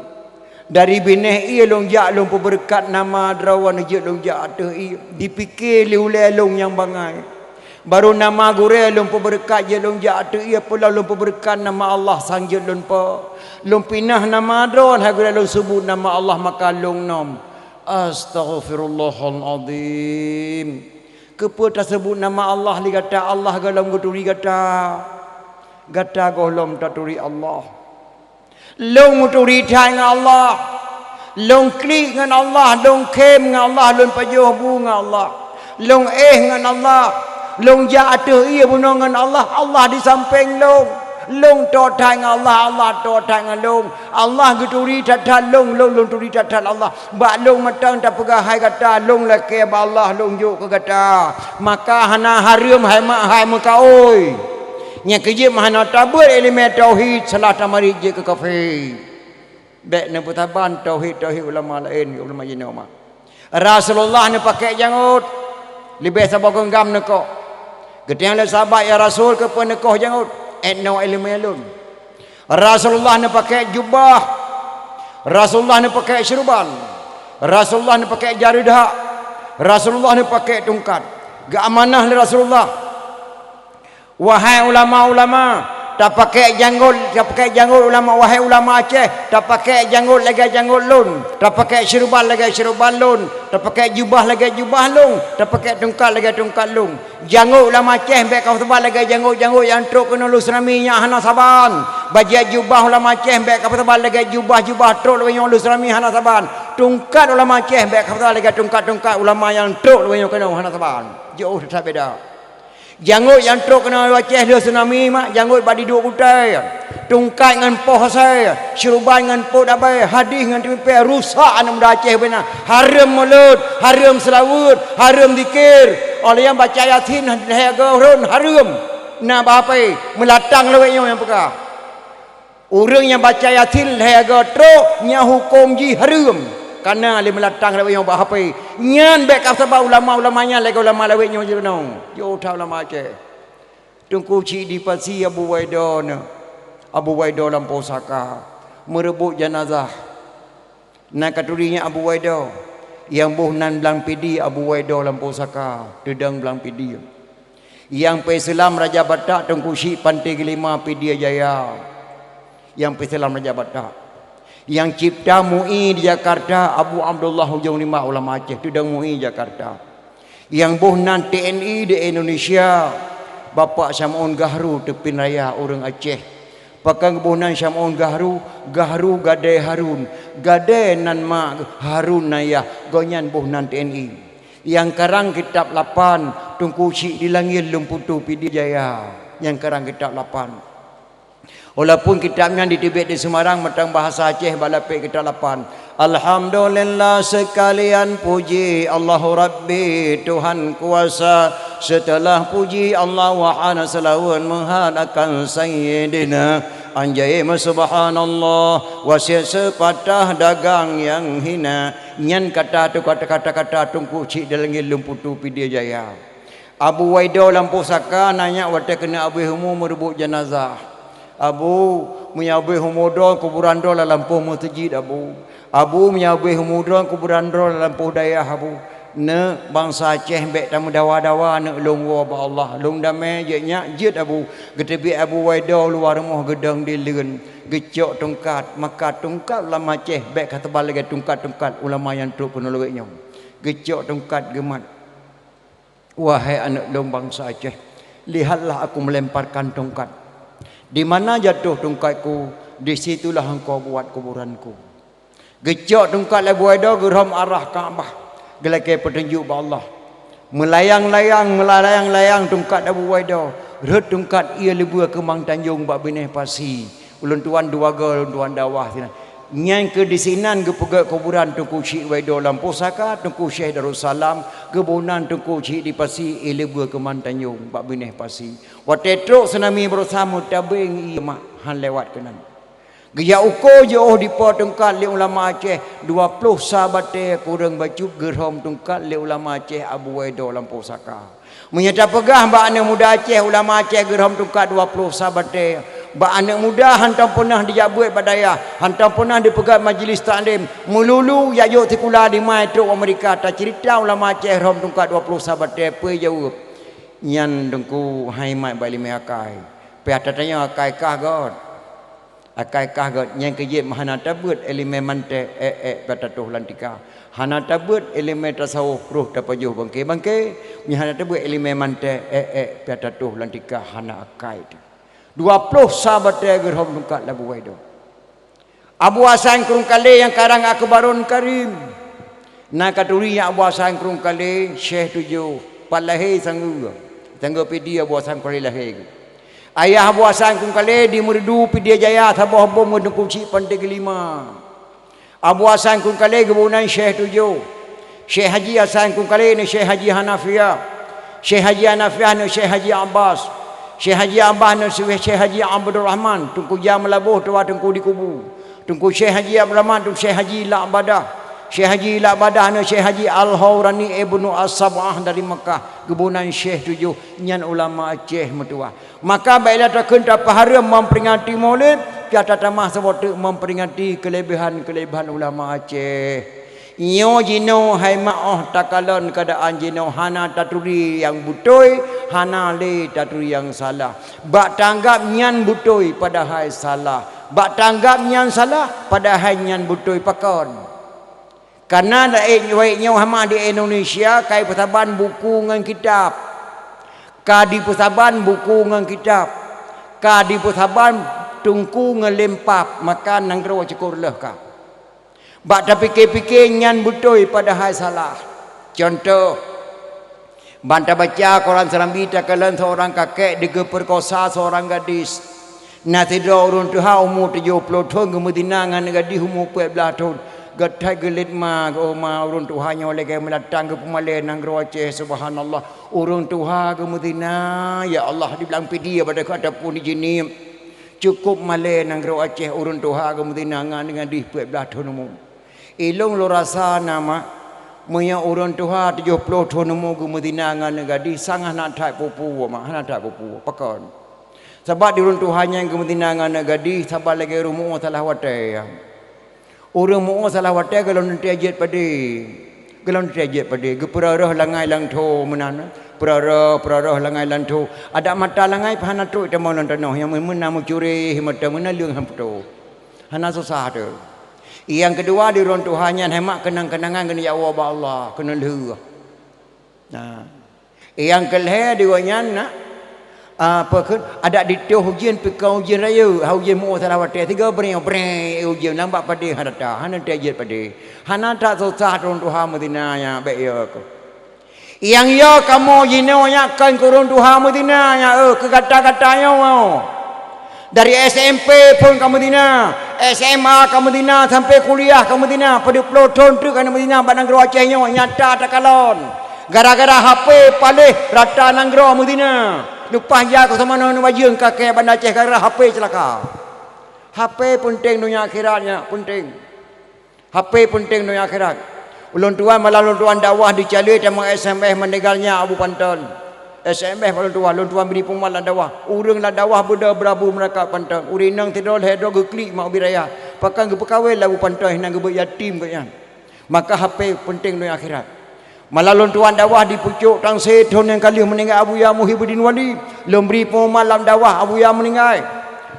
Dari binéh ié lôn jak lôn peubeureukat nama droe, jeuet lôn jak ateueh ié. Dipike lé ulée lôn nyang bangai. Barô nama gurée lôn peubeureukat jeuet lôn jak ateueh ié, peulom lôn peubeureukat nama Allah sang jeuet lôn po. Lôn pinah nama droe, hai gurée lôn seubut nama Allah maka lôn nom." Astaghfirullahalazim. Keupeue taseubut nama Allah lé gata? Allah gohlom geuturi gata. Gata gohlom taturi Allah. Lôn meuturi that ngon Allah. Lôn klik ngon Allah, lôn khém ngon Allah, lôn pajoh bu ngon Allah. Lôn éh ngon Allah. Lôn jak ateueh ié bunoe ngon Allah. Allah di sampéng lôn. Lôn toe that ngon Allah, Allah toe that ngon lôn. Allah geuturi that-that lôn, lôn, lôn turi that-that Allah. Bak lôn mantong tapeugah hai gata, lôn lakée bak Allah, lôn jok keu gata. Maka hana hareuem hai mak hai meukaôi. Nyang keujeuet meuhana tabeuet iéleumé tauhid, salah tamarit jeuet keu kafé. Bék neupeusaban tauhid-tauhid ulama laén, ulama jinoe mak. Rasulullah neupakée jangôt, leubeh saboh geunggam neukoh. Geutanyong lé sahabat, "Ya Rasul, keupeue neukoh jangôt?" "Étnoe iéleumé lôn." Rasulullah neupakée jubah, Rasulullah neupakée syeuruban, Rasulullah neupakée jareudhak, Rasulullah neupakée tungkat. Geuamanah lé Rasulullah. Wahai ulama-ulama, tapakée jangôt, tapakée jangôt ulama, wahai ulama Aceh, tapakée jangôt lagée jangôt lôn, tapakée syeuruban lagée syeuruban lôn, tapakée jubah lagée jubah lôn, tapakée tungkat lagée tungkat lôn. Jangôt ulama Aceh bék kapeusaban lagée jangôt-jangôt nyang trok keunoe lôn seurami nyang hana saban. Bajée jubah ulama Aceh bék kapeusaban lagée jubah-jubah trok lagée nyoe lôn seurami hana saban. Tungkat ulama Aceh bék kapeusaban lagée tungkat-tungkat ulama nyang trok lagée nyoe keunoe hana saban. Jiôh that beda. Jangôt nyang trok keunoe Aceh lheueh tsunami mak, jangôt bak diduek gutée, tungkat ngon poh asée, syeuruban ngon pot abée, hadih ngon teumipée, rusak aneuk muda Aceh beuna. Hareuem mulod, hareuem seulaweuet, hareuem zikir. Óh lheueh nyan baca Yasin lhée goe rhon, hareuem. Na bak hapé, meulatang lawét nyoe nyang peugah. Ureuëng nyang baca Yasin lhée goe trok, nyan huköm jih hareuem, kana lé meulatang lawét nyoe bak hapé. Nyan bék kapeusaban ulama-ulama nyan lagée ulama lawét nyoe jinoe. Jiôh that ulama Aceh. Teungku Chik di Pasi Abu Waido na. Abu Waido lam pusaka meureubot janazah. Na katuri nyan Abu Waido, nyang boh nan Blang Pidie Abu Waido lam pusaka, teudong Blang Pidie. Nyang peuselam Raja Batak Teungku Chik Panté Geulima Pidie Jaya. Nyang peuselam Raja Batak. Nyang cipta MUI di Jakarta Abu Abdullah Ujong Rimbak ulama Aceh, teudong MUI Jakarta. Nyang boh nan TNI di Indonesia, Bapak Syam'un Gahru Teupin Raya ureuëng Aceh. Pakon geuboh nan Syam'un Gahru, Gahru gadée Harun, gadée nan ma, Harun nan yah, gobnyan boh nan TNI. Nyang karang kitab lapan, Teungku Chik di Langét Lôn Putu Pidie Jaya, nyang karang kitab lapan. Walaupun kitab nyan diteubiet di Semarang mantong bahasa Aceh bak lapék kitab lapan. Alhamdulillah seukalian puji Allahu Rabbi Tuhan kuasa. Seuteulah puji Allah wahana seulaweuet meuhat akan Sayyidina. Anjai meusubhanallah wasiet seupatah dagang nyang hina. Nyan kata tu kata-kata Teungku Chik di Langét Lôn Putu Pidie Jaya. Abu Waido lam pusaka na nyak watée keuneuk abéh umu meureubot janazah. Abu, meunyoe abéh umu droe kuburan droe lam lampôh meuseujid, Abu. Abu, meunyoe abéh umu droe kuburan droe lam lampôh dayah, Abu. Neuk, bansa Aceh bék tameudawa-dawa, neuk lôn woe bak Allah. Lôn damé jeuet nyak, jeuet Abu. Geuteubiet Abu Waido luwa rumoh geudong di leuen. Geucok tungkat, maka tungkat ulama Aceh bék ka teuba lagée tungkat-tungkat ulama nyang trok keunoe lawét nyoe. Geucok tungkat geumat. Wahai aneuëk lôn bansa Aceh, lihatlah aku melemparkan tongkat. Di mana jatuh tongkatku, di situlah engkau buat kuburanku. Geucok tongkat lé Abu Waido geurhom arah Ka'bah, geulakée peutunjuk bak Allah. Meulayang-layang, meulayang-layang tongkat Abu Waido, rhot tongkat ié leubue keumang tanjong bak binéh pasi. Ulôn tuan dua goe, ulôn tuan dawah sinan. Nyan keuh disinan geupeugét kuburan Teungku Chik Waido lam pusaka, Teungku Syekh Darussalam, geuboh nan Teungku Chik di Pasi, i leubeh keuman Tanjong bak binéh Pasi. Watée trok tsunami baroesa meutabeng ié mak han lewat keunan. Geujak uko jiôh dipo tungkat lé ulama Aceh, dua ploh sa batée kureueng bacut geurhom tungkat lé ulama Aceh Abu Waido lam pusaka. Meunyoe tapeugah bak aneuëk muda Aceh ulama Aceh geurhom tungkat dua ploh sa batée, bak aneuëk muda hantom peunah dijak beuet bak dayah, hantom peunah dipeugét majelis taklim, meululu jak jok sikula dimai trok Amerika taceurita ulama Aceh rhom tungkat dua ploh sa batée, peue jaweueb? Nyan Teungku hai mat bak iéleumé akai. Pih ata tanyoe akai kah göt. Akai kah göt nyang keujeuet hana tabeuet iéleumé mantée ék-ék pih tatoh lam tika. Hana tabeuet iéleumé tasawuf roh tapajoh bangke-bangke, meunyoe hana tabeuet iéleumé mantée ék-ék pih tatoh lam tika hana akai teuh. Dua ploh sa batée geurhom tungkat lé Abu Waido. Abu Hasan Krueng Kalé nyang karang Akbarun Karim. Na katuri nyang Abu Hasan Krueng Kalé, Syekh Tujoh, pat lahé sanggeue. Sanggeue Pidie Abu Hasan Krueng Kalé lahé. Ayah Abu Hasan Krueng Kalé di Meureudu Pidie Jaya saboh bom ngon Teungku Chik Panté Keulima. Abu Hasan Krueng Kalé geuboh nan Syekh Tujoh. Syekh Haji Hasan Krueng Kalé neu Syekh Haji Hanafiah. Syekh Haji Hanafiah neu Syekh Haji Abbas. Syekh Haji Abbas neu Syekh Haji Abdul Rahman, Teungku Jah Meulaboh tuha Teungku di Kubu. Teungku Syekh Haji Abdul Rahman, Teungku Syekh Haji Lak Badah. Syekh Haji Lak Badah neu Syekh Haji Al-Haurani Ibnu As-Sab'ah dari Makkah, geuboh nan Syekh Tujoh, nyan ulama Aceh meutuwah. Maka baiklah takheun tapeuhareuem memperingati Maulid, pih tatamah saboh teuk memperingati keulebihan-keulebihan ulama Aceh. Nyoe jinoe hai mak 'oh takalon keuadaan jinoe hana taturi nyang beutôi, hana lé taturi nyang salah. Bak tanggab nyan beutôi padahai salah. Bak tanggab nyan salah padahai nyan beutôi pakon. Kareuna laén wayek nyoe hama di Indonesia ka jipeusaban buku ngon kitab. Ka jipeusaban buku ngon kitab. Ka jipeusaban teungku ngon lempap, maka nanggroe cukôp reuloh ka. Bak tapike-pike nyan beutôi padahai salah. Cuntoh, ban tabaca Quran Serambi takalon seurang kakek digeupeukosa seurang gadis. Na sidroe ureuëng tuha umu tujoh ploh thon geumeuzina ngon gadis umu peuet blaih thon. Geuthai geulet ma geuh ma ureuëng tuha nyoe lagée meulatang geupeumalée nanggroe Aceh, subhanallah. Ureuëng tuha geumeuzina, ya Allah, dibilang Pidie pada keu ataupun di Jeunieb. Cukôp malée nanggroe Aceh ureuëng tuha geumeuzina ngon gadis peuet blaih thon umu. Ilong lôn rasa na mak, meunyoe ureuëng tuha tujoh ploh thon umu geumeuzina ngon aneuk gadih, sang hana that peue-peue mak, hana that peue-peue. Pakon? Sabab di ureuëng tuha nyang geumeuzina ngon aneuk gadih, saban lagée ureuëng muoh salah watée. Ureuëng muoh salah watée gohlom teuntée jeuet padé. Gohlom teuntée jeuet padé. Geupeurah-rah langai lam tho meunan. Peurah-rah, peurah-rah langai lam tho. Adak mata langai pih hana trok tamong lam tanoh, nyang meunan meucureh mata meunan leueng han putôh. Hana susah teuh. Nyang keudua, di ureuëng tuha nyan hai mak keunang-keunangan keuneuk jak woe bak Allah, keuneuk lheueh. Nah. Nyang keulhée di gobnyan na, apa kheun, adak ditôh ujeuen pih kon ujeuen rayeuk, ha ujeuen muoh salah watée, sigoe breng-breng ujeuen lam bak padé hana that, hana teuh jeuet padé. Hana that susah ureuëng tuha meuzina nyan bék yo keuh. Nyang yo kamoe jinoe nyan kon keu ureuëng tuha meuzina nyan, eh, keu gata-gata nyoe. Dari S M P phon ka meuzina, S M A ka meuzina, sampai kuliah ka meuzina, padub ploh thon treuk ka meuzina bak nanggroe Aceh nyoe, nyata takalon. Gara-gara H P paléh rata nanggroe meuzina. Leupah jak keu seumanoe neubajeung kakée Banda Aceh gara-gara H P ceulaka. H P peunteng donya akhirat nyan, peunteng. H P peunteng donya akhirat. Ulôn tuan malam lôn tuan dakwah di Calée tamong S M S meuninggalnya Abu Panton. S M S bak lôn tuan, lôn tuan bri peumat lam dakwah. Ureuëng lam dakwah beudôh beurabu meuraka Panton. Ureuëng inong sidroe lhée droe geuklik mak ubit raya. Pakon geupeukawén lé Abu Panton hina geubeuet yatim gobnyan. Maka H P peunteng donya akhirat. Malam lôn tuan dakwah di pucôk Tangse thon nyang ka lheueh meuninggai Abuya Muhyibuddin Wali. Lôn bri peumat lam dakwah Abuya meuninggai.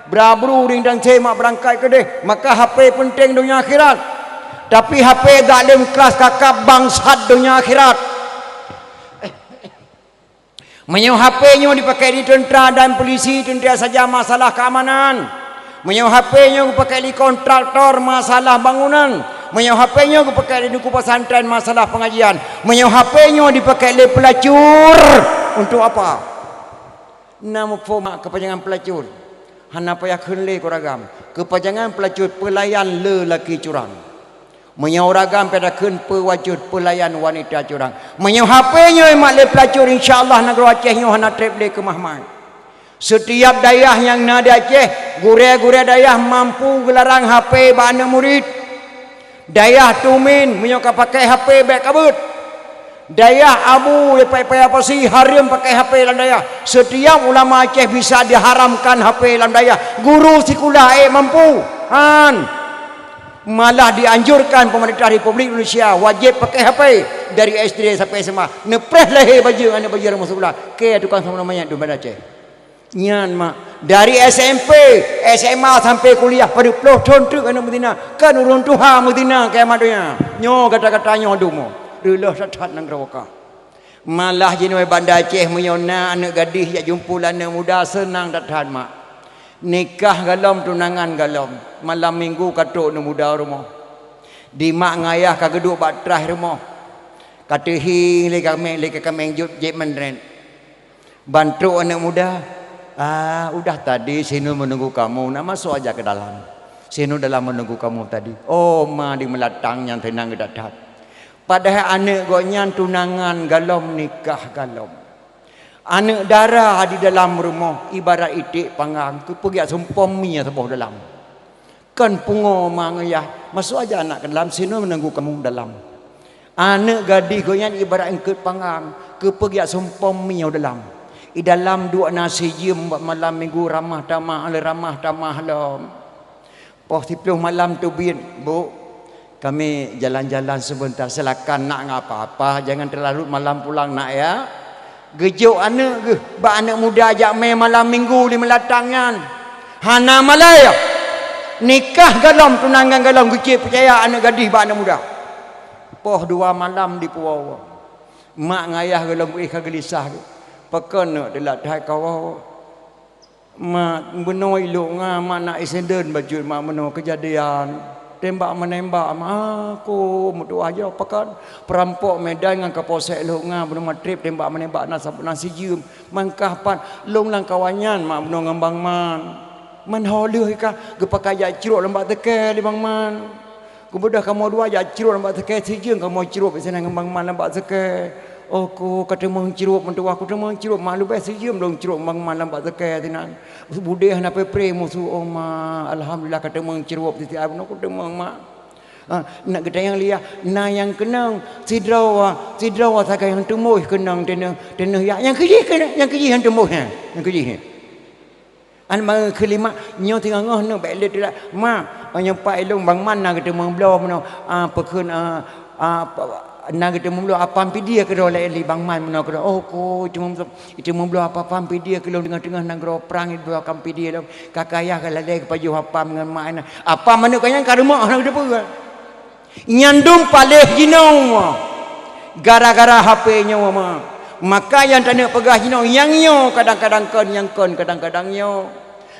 Bra bru ureuëng Tangse mak beurangkat keudeh, maka H P peunteng donya akhirat. Tapi H P dak lom klas kakab bangsat donya akhirat. Meunyoe H P nyoe dipakai di teuntra dan polisi, teuntra saja masalah keamanan. Meunyoe H P nyoe geupakai lé kontraktor, masalah bangunan. Meunyoe H P nyoe geupakai lé teungku pesantren, masalah pengajian. Meunyoe H P nyoe dipakai lé pelacur, untuk apa? Na muphom kepanjangan pelacur. Hana payah kheun lé keu ureueng agam. Keupanjangan peulacur, peulayan lelaki curang. Meunyoe ureueng agam payah takheun, peuwajôh peulayan wanita curang. Meunyoe H P nyoe mat lé peulacur, insya Allah nanggroe Aceh nyoe hana treb lé keumah-mah. Setiap dayah nyang na di Aceh, gurée-gurée dayah mampu geularang H P bak aneuk murit. Dayah Tumin, meunyoe ka pakai H P, bék ka beuet. Dayah Abu, di Paya-Paya Pasi, hareuem pakai H P lam dayah. Setiap ulama Aceh bisa diharamkan H P lam dayah. Guru sikula ék mampu. Han. Malah dianjurkan pemerintah Republik Indonesia wajéb pakai H P dari S D sampai S M A. Neupreh lahé bajeueng aneuk bajeueng masuk sikula. Keu tukang sama manyét di Banda Aceh. Nyan mak, dari S M P, S M A sampai kuliah, padub ploh thon teuk aneuk meuzina, kan ureueng tuha meuzina kiamat donya. Nyoe gata-gata nyoe dumo, reuloh that-that nanggroe ka. Malah jinoe Banda Aceh meunyoe na aneuk gadih jak jumpu lé aneuk muda, seunang that-that mak. Nikah galom, tunangan galom, malam minggu ka trok aneuk muda rumoh. Di mak ngon ayah ka geuduek bak traih rumoh. Ka teuhieng lé kaméng, lé kaméng jeuet, jeuet meunrét. Ban trok aneuk muda, "Ah, udah tadi si Nun menunggu kamu, nak masuk aja ke dalam. Si Nun dalam menunggu kamu tadi." Oh, ma di meulatang nyan teunang geudat that. Padahai aneuk gobnyan tunangan galom, nikah galom. Aneuk dara di dalam rumoh ibarat iték panggang, keupeue geujak sumpom mie saboh dalam. Kon pungo ma ngon ayah, masuk aja anak ke dalam, si Nun menunggu kamu dalam. Aneuk gadih gobnyan ibarat eungkôt panggang, keupeue geujak sumpom mie dalam. Di dalam duek na si jeuem bak malam minggu, ramah tamah lom, ramah tamah lom. Poh siplôh malam teubiet, "Bu, kami jalan-jalan sebentar, silakan nak, nggak apa-apa, jangan terlarut malam pulang nak ya." Geujok aneuk geuh bak aneuk muda jak mè malam minggu di meulatang nyan. Hana malèe. Nikah galom, tunangan galom, geucit peucaya aneuk gadih bak aneuk muda. Poh dua malam dipuwoe. Mak ngon ayah galom éh ka geulisah geuh. Pakon neuk teulat that kawoe? Mak, bunoe ilok nga, mak, na insiden bacut, mak, bunoe keujadian tembak menembak, mak. Aku meutuah jaweueb pakon, peurampok Medan ngon Kapolsek Lhok nga, bunoe magrib tembak menembak na sab-, na si jeuem. Mangkah pat lôn lam kawan nyan, mak, bunoe ngon Bang Man. Man ho lheueh ka geupakat jak crok lam bak seukée lé Bang Man. Geubeudôh kamoe dua jak crok lam bak seukée, si jeuem kamoe crok sinan ngon Bang Man lam bak seukée. Oh ko, ka teumeung crok meutuah, ku teumeung crok, mak, leubeh si jeuem lôn crok ngon Bang Man lam bak seukée sinan. Budeh hana preh-preh musoh, oh ma, alhamdulillah ka teumeung crok, siti ai bunoe ku teumeung, mak. Ah, nak geutanyong liah, na nyang keunong sidroe, sidroe sagai nyang teumoh keunong teunoh, teunoh yak, nyang keujih keunong, nyang keujih nyang teumoh nyan, nyang keujih nyan. An meukeulima, nyoe singoh-ngoh nyoe bék lé teulat. Ma, nyoe pat ilôn Bang Man na geuteumeung bloe meunoe, ah, peukheun, ah, ah, na geuteumeung bloe apam pidie keudroe lé Bang Man meunoe keudroe. Oh ko, teumeung bloe, teumeung bloe apam pidie keulôn teungoh-teungoh nanggroe prang, bloe apam pidie lôn. Kakayah ka lalée geupajoh apam ngon mak na. Apam aneuk ka nyan ka rumoh na geuteupeue. Nyan dum paléh jinoe gara-gara H P nyoe ma. Maka nyang taneuk peugah jinoe nyang nyoe kadang-kadang kon, nyang kon kadang-kadang nyoe.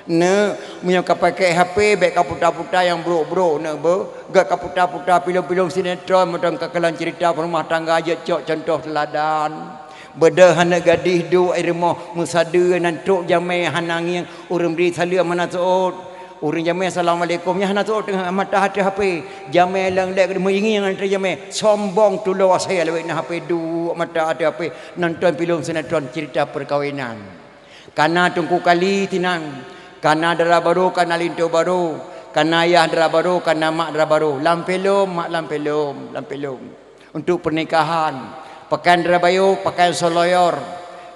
Neuk, meunyoe ka pakai H P, bék ka puta-puta nyang brok-brok neuk beuh. Gét ka puta-puta pilon-pilon sinetron, mantong ka kalon cerita rumah tangga jeuet cok contoh teuladan. Beudôh aneuk gadih duek di rumoh meusadeue nan trok jamé hana ngieng, ureuëng bri saleuem hana seuôt. Ureuëng jamé assalamualaikum nyan hana seuôt teungoh mata ateueh H P. Jamé leueng lé meuingieng ateueh jamé, sombong tulo asai lawét na H P duek mata ateueh H P nonton pilon sinetron cerita perkawinan. Kana Teungku Kali tinang, kana dara barô, kana linto barô, kana yah dara barô, kana mak dara barô, lam pilon, mak lam pilon, lam pilon. Untuk pernikahan, pakaian dara bayo, pakaian soloyor.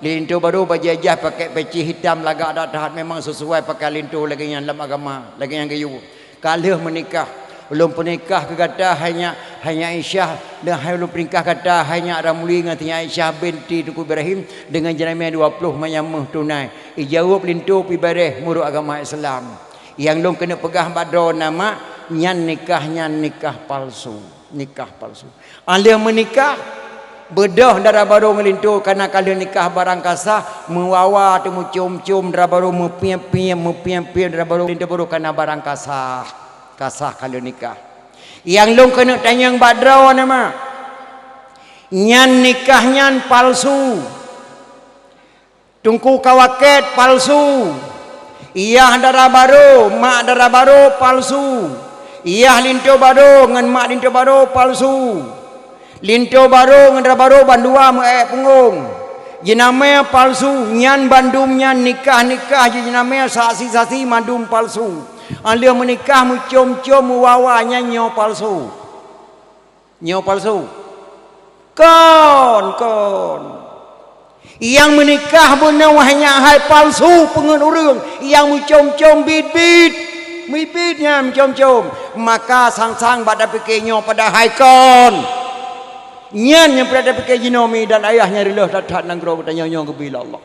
Di linto barô bajèe jih pakai peci hitam lagak that-that, memang sesuai pakaian linto lagèe nyan lam agama, lagèe nyan geuyue. Ka lheueh meunikah, ulôn peunikah keu gata hai nyak, hai nyak Aisyah, dan hai ulôn peunikah gata hai nyak Ramli ngon si nyak Aisyah binti Teungku Ibrahim deungon jeunamé dua ploh manyam méuh tunai. Ijaweueb linto pih bareh meunurot agama Islam. Nyang lôn keuneuk peugah bak droeneuh na mak, nyan nikah nyan nikah palsu, nikah palsu. Alheuh meunikah, beudôh dara barô ngon linto, kana ka lheueh nikah barang ka sah, meuwawa teumucom-com dara barô, meupiep-piep, meupiep-piep dara barô, linto barô kana barang ka sah, ka sah ka lheueh nikah. Nyang lôn keuneuk tanyong bak droeneuh na mak, nyan nikah nyan palsu. Teungku Kawakét palsu. Iyah dara barô, mak dara barô palsu. Iyah linto barô ngon mak linto barô palsu. Linto barô ngon dara barô bandua meu-ék punggong. Jeunamé palsu, nyan bandum nyan nikah-nikah jih jeunamé, saksi-saksi mandum palsu. Óh lheueh meunikah meucom-com meuwa-wa nyan nyoe palsu. Nyoe palsu. Kon, kon. Nyang meunikah bunoe hai nyan hai palsu peungeut ureuëng, nyang meucom-com biet-biet. Biet-biet nyan meucom-com. Maka sang-sang bak tapike nyoe padahai kon. Nyan nyang peureulée tapike jinoe mi dan ayah nyang reuloh that-that nanggroe geutanyoe nyoe geubi lé Allah.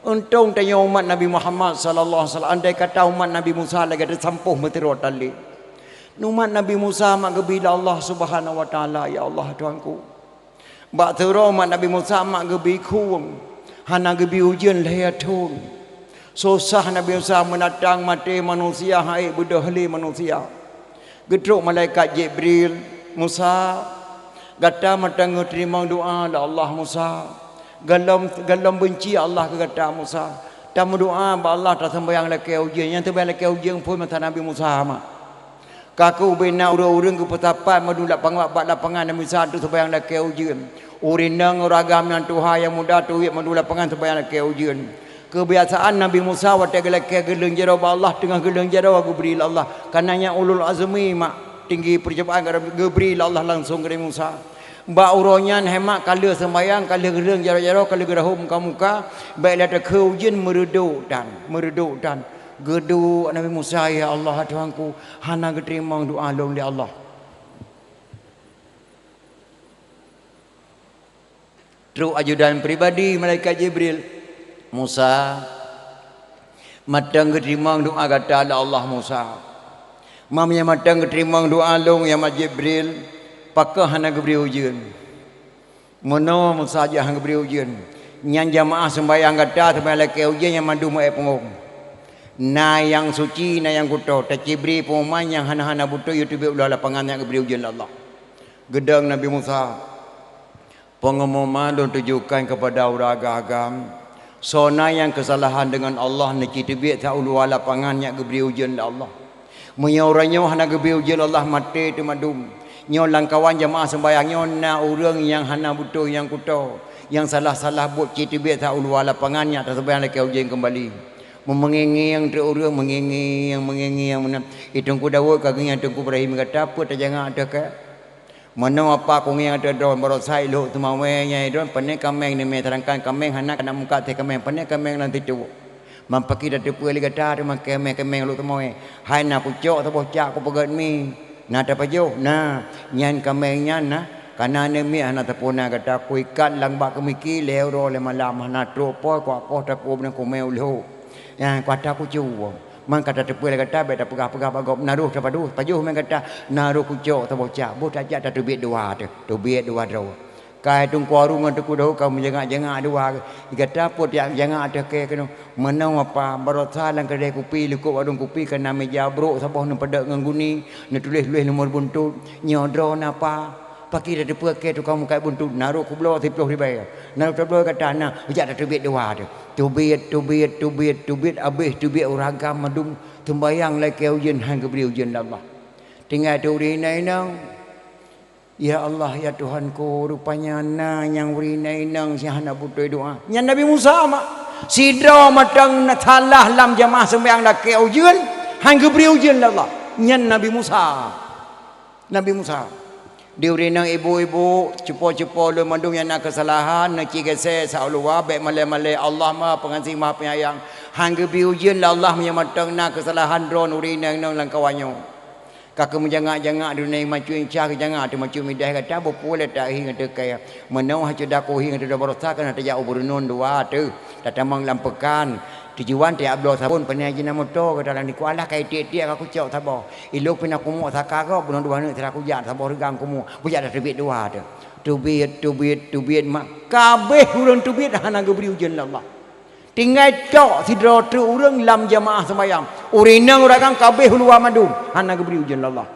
Untông tanyoe umat Nabi Muhammad sallallahu alaihi wasallam, andai kata umat Nabi Musa lagée teusampôh meuteurot tali. Umat Nabi Musa mak geubi lé Allah Subhanahu wa Taala, "Ya Allah, Tuhanku." Bak teuro umat Nabi Musa mak geubi khueng, hana geubi ujeuen lhée thon. Susah Nabi Musa meunatang maté manusia hai beudôh lé manusia. Geutrok malaikat Jibril, "Musa, gata mantong geuteurimong doa lé Allah Musa. Gohlom, gohlom beunci Allah keu gata Musa. Tameudoa bak Allah taseumbahyang lakée ujeuen." Nyang seumbahyang lakée ujeuen phon masa Nabi Musa mak. Ka keuh ubena ureuëng-ureuëng geupeusapat mandum lapangan bak lapangan Nabi Musa untuk seumbahyang lakée ujeuen. Ureuëng inong ureuëng agam nyang tuha nyang muda tuwét mandum lapangan seumbahyang lakée ujeuen. Keubiasaan Nabi Musa watée geulakée geuleueng jaroe bak Allah teungoh geuleueng jaroe geubri lé Allah. Kareuna nyan ulul azmi mak tinggi peucobaan geubri lé Allah langsong keu Nabi Musa. Bak uroe nyan hai mak ka lheueh seumbahyang, ka lheueh geuleueng jaroe-jaroe, ka lheueh geurahom muka-muka, bék lé takheun ujeuen meureudok tan, meureudok tan. Geuduek Nabi Musa, "Ya Allah, Tuhanku, hana geuteurimong doa lôn lé Allah." Trok ajudan pribadi malaikat Jibril, "Musa, mantong geuteurimong doa gata lé Allah Musa. Meunyoe mantong geuteurimong doa lôn ya mak Jibril, pakon hana geubri ujeuen?" Meunoe Musa jak han geubri ujeuen. Nyan jamaah seumbahyang gata seumbahyang lakée ujeuen nyang mandum meu-ék punggong. Na nyang suci, na nyang kuto, tacibri pengumuman nyang hana-hana beutôi yue teubiet u luwa lapangan nyan geubri ujeuen lé Allah. Geudong Nabi Musa, "Pengumuman lôn tujukan keupada ureuëng agam-agam, soe na nyang keusalahan deungon Allah neuci teubiet sa u luwa lapangan nyan geubri ujeuen lé Allah. Meunyoe uroe nyoe hana geubri ujeuen lé Allah maté teumandum. Nyoe lamkawan jamaah seumbahyang nyoe na ureuëng nyang hana beutôi nyang kuto, nyang salah-salah buet ci teubiet sa u luwa lapangan nyan taseumbahyang lakée ujeuen keumbali." Meungieng-ngieng teuk ureuëng, meungieng-ngieng, meungieng-ngieng meunan. "Ih Teungku Daud ka geungieng Teungku Ibrahim gata peue tajangak ateueh kée?" "Meunoe apa kungieng ateueh droe, barosa ilhok teumawé nyang droe, pane kaméng neumé, seudangkan kaméng hana kana muka teuh kaméng, pane kaméng lam situ. Man pakri tateupeue lé gata teuma kaméng-kaméng lhok teumawé. Hai na kucok saboh cak kupeugét mi, na tapajoh, na, nyan kaméng nyan na, kana neumé hana tapuna gata, kuikat lam bak keumiki lhée uroe lhée malam, hana trok po kuakoh takub dan kumé ulhok. Nyan kuata kucue." Man ka tateupeue lé gata, bék tapeugah-peugah bak gob, "Na roh tapajoh, pajoh mé gata, na roh kucok saboh cak, boh tajak tateubiet dua teuh, teubiet dua droe. Kai Teungku Harun ngon Teungku Daud ka meujangak-jangak dua, gata peue tajak jangak ateueh kée keunoe?" "Meunoe apa, barosa lam keudée kupi likot warông kupi ka na meuja brok saboh neupeudeuek ngon guni, neutuléh-tuléh nomor buntut, nyoe droeneuh apa?" "Pakri tateupeue kée tukang meukat buntut, na roh kubloe siploh ribée, na roh tabloe gata na, jak tateubiet dua teuh." Teubiet, teubiet, teubiet, teubiet, abéh teubiet ureuëng agam mandum, seumbahyang lakée ujeuen han geubri ujeuen lé Allah. Tinggai teuk ureuëng inong-inong, "Ya Allah, ya Tuhanku, rupanya na nyang ureuëng inong-inong nyang hana beutôi doa." Nyan Nabi Musa mak. Sidroe mantong na salah lam jamaah seumbahyang lakée ujeuen, han geubri ujeuen lé Allah. Nyan Nabi Musa. Nabi Musa. Di ureuëng inong ibu-ibu, cupo-cupo lôn mandum nyang na keusalahan, neuci geusé sa u luwa, bék malée-malée, Allah Maha Pengasih, Maha Penyayang. Han geubri ujeuen lé Allah meunyoe mantong na keusalahan droeneuh ureuëng inong-inong lamkawan nyoe. Ka keuh meujangak-jangak di ureuëng inong, macut inca geujangak teuh, macut midah gata, beupeue lé tahi ngon teukai. Meunoe hana ceudah kuhi ngon teudoh barosa keunoe tajak u Beureunon dua teuh, tatamong lam peukan. Tujuan tajak bloe sabon, pane jih na moto gata lam dikeue, alah ka itiek-tiek ka kucok saboh. Ilok pih na kumok saka gob, bunoe dua aneuk sira kujak saboh reugang kumok, bujak tateubiet dua teuh. Teubiet, teubiet, teubiet mak. Kabéh ureuëng teubiet hana geubri ujeuen lé Allah. Tinggai cok sidroe treuk ureuëng lam jamaah seumbahyang. Ureuëng inong ureuëng agam kabéh u luwa mandum, hana geubri ujeuen lé Allah.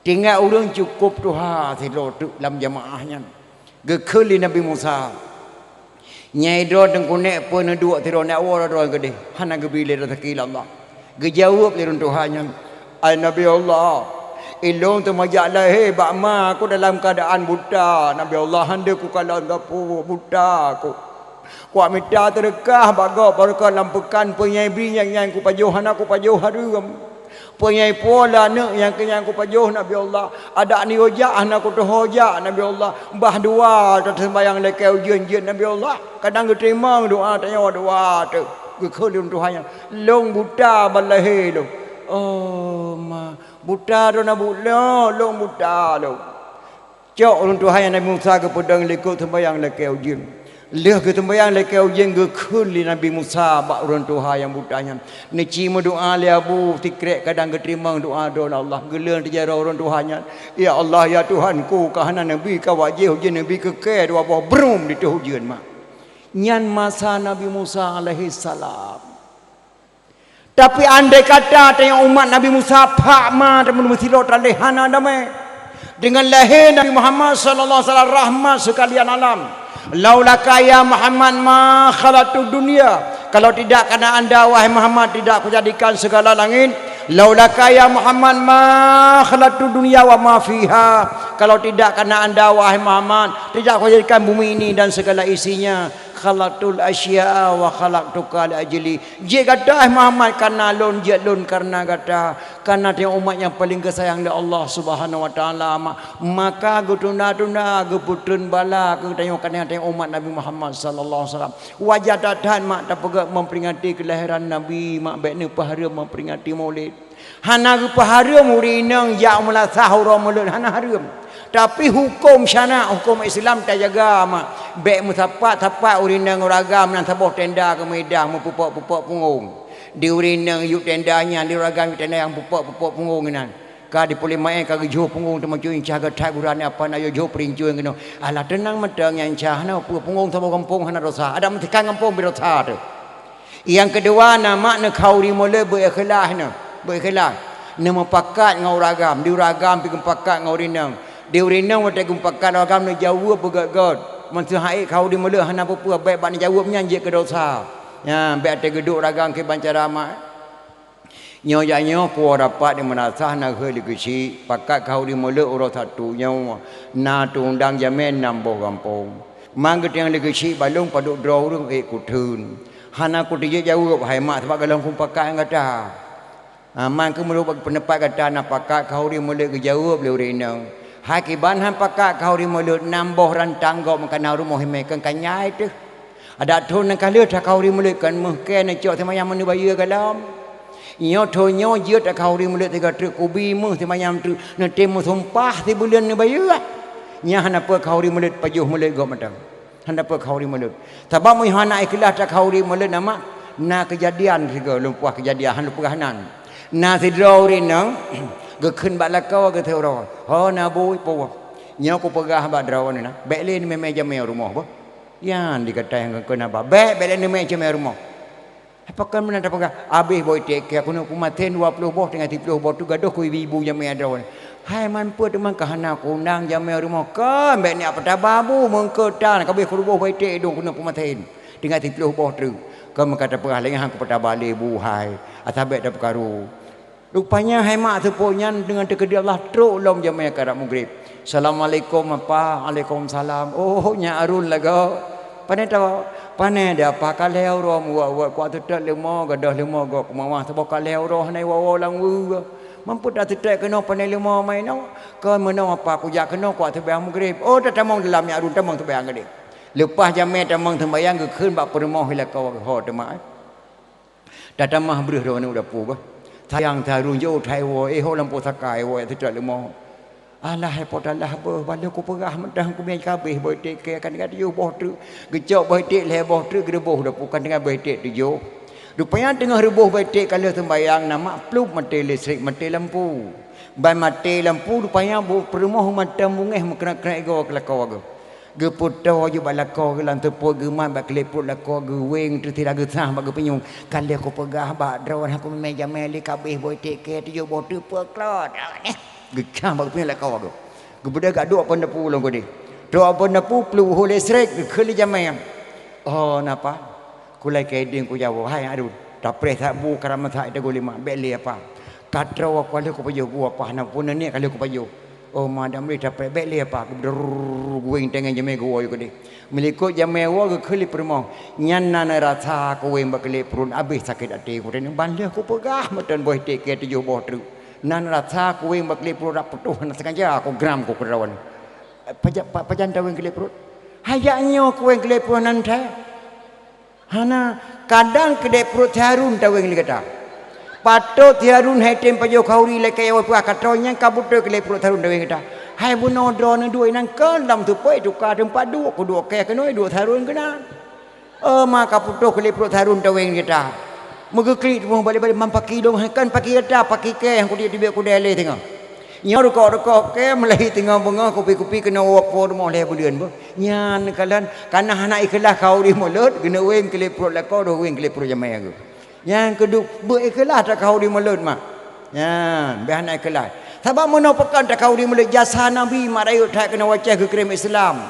Tinggai ureuëng cukôp tuha sidroe treuk lam jamaah nyan. Geukheun lé Nabi Musa, Nyai droe teungku nèk peue neuduek sidroe nèk woe droe keudeh, hana geubri lé raseuki lé Allah. Geujaweueb lé ureuëng tuha nyan, "Ai Nabi Allah, ilôn teuma jak lahé bak ma ku dalam keuadaan buta, Nabi Allah, hana kukalon sapeue, buta ku. Kuak mita teureukah bak gob barokon lam peukan, peue nyai bri nyang nyan kupajoh, hana kupajoh hareuem. Peue nyai puwoe lé aneuëk nyang keu nyan kupajoh, Nabi Allah. Adak niyok jak hana kutuho jak, Nabi Allah. Bah dua taseumbayang lakée ujeuen jeuet, Nabi Allah. Kadang geuteurimong doá tanyoe dua teuh." Geukheun lé ureuëng tuha nyan, "Lôn buta ban lahé lôn." "Oh ma, buta droe na bu-, lôn, lôn buta lôn." Cok ureuëng tuha nyan Nabi Musa geupeudong likot seumbayang lakée ujeuen. Lheueh geuseumbayang lakée ujeuen geukheun lé Nabi Musa bak ureuëng tuha nyang buta nyan, "Neuci meudoá lé Abu, sikrek kadang geuteurimong doá droe lé Allah." Geuleueng teujaroe ureuëng tuha nyan, "Ya Allah, ya Tuhanku, ka hana neubi ka wajéh ujeuen, neubi keu kée dua boh brum ditoh ujeuen mak." Nyan masa Nabi Musa alaihissalam. Tapi andai kata tanyoe umat Nabi Musa phak ma teuma meusidroe taleh hana damé. Dengan lahé Nabi Muhammad sallallahu alaihi wasallam rahmat sekalian alam. "Laulaka ya Muhammad ma khalaqtud dunya." Kalau tidak karena anda wahai Muhammad tidak kujadikan segala langit. "Laulaka ya Muhammad ma khalaqtud dunya wa ma fiha." Kalau tidak karena anda wahai Muhammad tidak kujadikan bumi ini dan segala isinya. "Khalaqtul asya'a wa khalaqtuka li ajli." Jeuet gata hai Muhammad karena lôn, jeuet lôn karena gata. Karena tanyoe umat nyang paleng geusayang lé Allah Subhanahu wa Taala, ma-, maka geutunda-tunda, geupeutrön bala keu tanyoe, karena tanyoe umat Nabi Muhammad sallallahu alaihi wasallam. Wajar that-that mak tapeugah memperingati kelahiran Nabi, mak bék neupeuhareuem memperingati Maulid. Hana geupeuhareuem ureuëng inong jak meulasah uroe Maulid, hana hareuem. Tapi huköm syarak, huköm Islam tajaga mak. Bék meusapat-sapat ureuëng inong ureuëng agam nan saboh tenda keu meudang meupupok-pupok punggong. Di ureuëng inong yub tenda nyan, di ureuëng agam yub tenda nyang pupok-pupok punggong inan. Ka di puléh maén ka geujôh punggong teuma cuieng cah geuthai gurane apa na yôh jôh peurincueng keunoe. Alah teunang mantong nyan cah, hana peue punggong saboh gampông hana dosa. Adak meutikang gampông beu dosa teuh. Nyang keudua na mak neukhauri Maulid beu ikhlas nyoe, beu ikhlas. Neumupakat ngon ureuëng agam, di ureuëng agam pih geumupakat ngon ureuëng inong. Di ureuëng inong watée geumupakat ureuëng agam neujaweueb beugét-gét. Meuseuha ék khauri Maulid hana peue-peue, bék bak neujaweueb nyan jeuet keu dosa. Nyan bék até geuduek ureuëng agam kiban cara mak. Nyoe jak nyoe kuwoe rapat di meunasah na geuhôi lé geuchik, pakat khauri Maulid uroe Sabtu nyoe na teundang jamé nam boh gampông. Man geutanyong lé geuchik balong padub droe ureuëng ék kutheun. Hana kuteujeuet jaweueb hai mak sabab gohlom kumupakat ngon gata. Ha, man keuh meunurot peundapat gata na pakat khauri Maulid geujaweueb lé ureuëng inong. Hai kiban han pakat khauri Maulid nam boh rantang gob meukanan rumoh imé keu kanyai teuh. Adak thon nyang ka lheueh takhauri Maulid kon meuh kée neucok seumayang meuneubayeue gohlom. Nyoe thon nyoe jeuet takhauri Maulid sigoe treuk kubi meuh seumayang treuk neutem meusumpah sibuleuen neubayeue. Nyan hana peue khauri Maulid pajoh Maulid gob mantong. Hana peue khauri Maulid. Sabab meunyoe hana ikhlas takhauri Maulid na mak, na keujadian sigoe lôn puah keujadian han lôn peugah nan. Na sidroe ureuëng inong geukheun bak lakoe geuh siuroe, "Ho na bui puwoe. Nyoe kupeugah bak droeneuh na, bék lé neumé-mé jamé rumoh boh." Nyan dikata nyang keu naba, "Bék, bék lé neumé jamé rumoh." Pakon meunan tapeugah, "Abéh boh iték kée keunoe peumaten dua ploh boh teungoh siplôh boh tu gadôh keu ibu-ibu jamé droe." Hai man peue teuma ka hana kuundang jamé rumoh, kon bék neujak peutaba bu meungkeutan ka abéh keu ruboh boh iték idong keunoe peumaten. Teungoh siplôh boh treuk, kon meuka tapeugah lé nyan han kupeutaba lé bu hai, asai bék tapeukaru. Rupanya hai mak seupôt nyan deungon teukeudi Allah trok lom jamé karab mugreb. "Assalamualaikum apa?" "Alaikumsalam." "Oh, nyan Arun lagoe." "Pane tawoe?" "Pane di apa, ka lhée uroe meuwot-wot, kuat teutot leumo, gadôh leumo gob keumawah saboh ka lhée uroe hana iwoe-woe lam weue. Mampu taseutôt keunoe pane leumo ma inoe? Kon meunoe apa kujak keunoe kuat seumayang mugreb." "Oh, tatamong dalam nyan Arun, tamong seumayang keudeh." Leupah jamé tamong seumayang geukheun bak peurumoh lakoe geuh, "Ho teuma, eh." Tatamah breuh droeneuh u dapu bah. Sayang taru jok thai woe, eh, ho lampôh saka woe, teutot leumo. Alah, hai po talah beuh, baloe kupeugah mantong kumé kabéh boh iték kée kan ka tujoh boh treuk. Geucok boh iték lhée boh treuk geuruboh u dapu kan teungoh boh iték tujoh. Rupanya teungoh ruboh boh iték ka lheueh seumbayang na mak plup maté listrik, maté lampu. Ban maté lampu rupanya bu peurumoh mantong beungéh meukrek-krek igoe keu lakoe geuh. Geupeutoe jih bak lakoe geuh lam seupôt geumat bak keulepot lakoe geuh weng teutira geusah bak geupinyueng. Ka lheueh kupeugah bak droe hana kumé jamé lé kabéh boh iték kée tujoh boh treuk peuklot. Geucah bak geupinyueng lakoe geuh. Geubeudôh gak duek pon dapu lom keudeh. Duek pon dapu plup ho listrik geukheun lé jamé. Oh, napa? Kulai keu idin kujaweub, hai Harun, tapreh that bu, karam that teugulima, bék lé apa. Ka troe ka lheueh kupajoh bu apa, na pun nenek ka lheueh kupajoh. Oh, ma dam lé tapreh, bék lé apa, geudrrrr, guwéng teungoh jamé geuwoe keudeh. Meulikot jamé woe geukheun lé peurumoh, nyan na neurasa kuwéng bak keulét pruet, abéh sakét até ku, ban lheueh kupeugah meuteun boh iték keu tujoh boh treuk. Na neurasa kuwéng bak keulét pruet, rak putôh, hana sengaja kugram ku keudroe. Pajan, pa-, pajan tawéng keulét pruet? Hajat nyoe kuwéng keulét pruet nan thai. Hana, kadang keulét pruet si Harun tawéng lé gata. Patot si Harun hai tem pajoh khauri lakée awai peugah ka troe, nyan ka beutôi keulét pruet si Harun tawéng gata. Hai bunoe droeneuh duek inan kon lam teupeu tuka teumpat duek, kuduek kée keunoe duek si Harun keunan. Oh, ma ka putôh keulét pruet si Harun tawéng gata. Meugeuklik teuma balek-balek, mam paki dong, hai kon paki gata, paki kée nyang kudiek tibek kudée lé teungoh. Nyoe rukok-rukok kée meulahi teungoh beungoh, kupi-kupi keunoe woe po rumoh lhée buleuen beuh. Nyan kalon, kana hana ikhlaih khauri mulod, geuneuwéng keulét pruet lakoe, deuh wéng keulét pruet jamé geuh. Nyang keuduek, beu ikhlaih takhauri mulod mak. Nyan, beh hana ikhlaih. Sabab meunoe pakon takhauri mulod, jasa Nabi mak rayeuk that keunoe u Aceh geukirém Islam.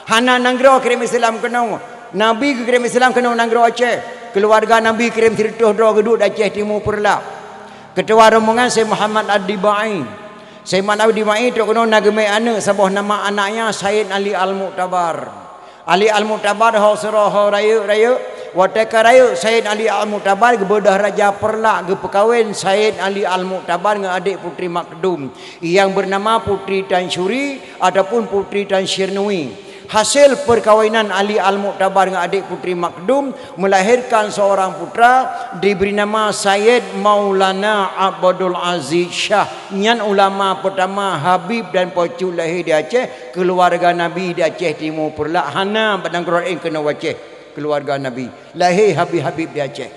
Hana nanggroe kirém Islam keunoe. Nabi geukirém Islam keunoe nanggroe Aceh. Keuluwarga Nabi kirém sireutôh droe geuduek di Aceh Timu Peureulak. Keutuwa rombongan Syekh Muhammad Ad-Dibai. Syekh Muhammad Ad-Dibai trok keunoe na geumé aneuëk, saboh nama anaknya Sayyid Ali Al-Mu'tabar. Ali Al-Mu'tabar ho sidroe ho rayeuk-rayeuk. Watée ka rayeuk, Sayyid Ali Al-Mu'tabar geubeudoh raja Peureulak, geupeukawen Sayyid Ali Al-Mu'tabar ngon adék Putri Makdum, nyang beunama Putri Tansyuri ataupun Putri Tansyirnui. Hasil peukawinan Ali Al-Mu'tabar ngon adék Putri Makdum, melahirkan seorang putra diberi nama Sayyid Maulana Abdul Aziz Syah. Nyan ulama pertama Habib dan Pocut lahé di Aceh, keuluwarga Nabi di Aceh Timu Peureulak, hana bak nanggroe laén keunoe u Aceh, keuluwarga Nabi. Lahé Habib-Habib di Aceh.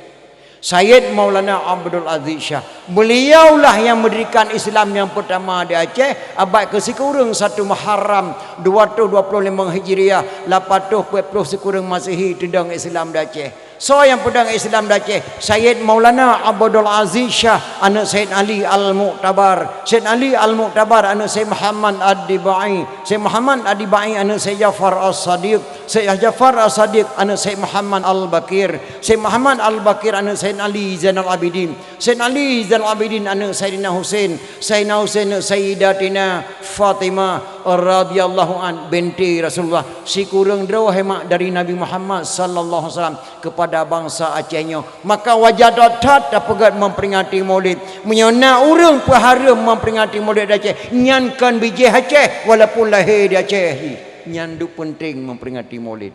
Sayyid Maulana Abdul Aziz Syah. Beliaulah yang mendirikan Islam yang pertama di Aceh, abad keusikureueng satu Muharram, dua ratus dua puluh lima Hijriah, lapan ratus empat puluh sikureueng Masehi, teudong Islam di Aceh. Soe nyang peudong Islam di Aceh? Sayyid Maulana Abdul Aziz Syah, aneuëk Sayyid Ali Al-Mu'tabar. Sayyid Ali Al-Mu'tabar, aneuëk Sayyid Muhammad Ad-Dibai. Sayyid Muhammad Ad-Dibai, aneuëk Sayyid Ja'far As-Sadiq. Sayyid Ja'far As-Sadiq, aneuëk Sayyid Muhammad Al-Baqir. Sayyid Muhammad Al-Baqir, aneuëk Sayyid Ali Zainal Abidin. Sayyid Ali Zainal Abidin, aneuëk Sayyidina Husain. Sayyidina Husain, aneuëk Sayyidatina Fatimah radhiyallahu an, binti Rasulullah. Sikureueng droe hemat dari Nabi Muhammad sallallahu alaihi wasallam kepada bangsa Aceh nyoe. Maka wajar that-that tapeugét memperingati Maulid. Meunyoe na ureuëng peuhareuem memperingati Maulid di Aceh, nyan kon bijéh Aceh, walaupun lahé di Aceh jih. Nyan duek peunteng memperingati Maulid.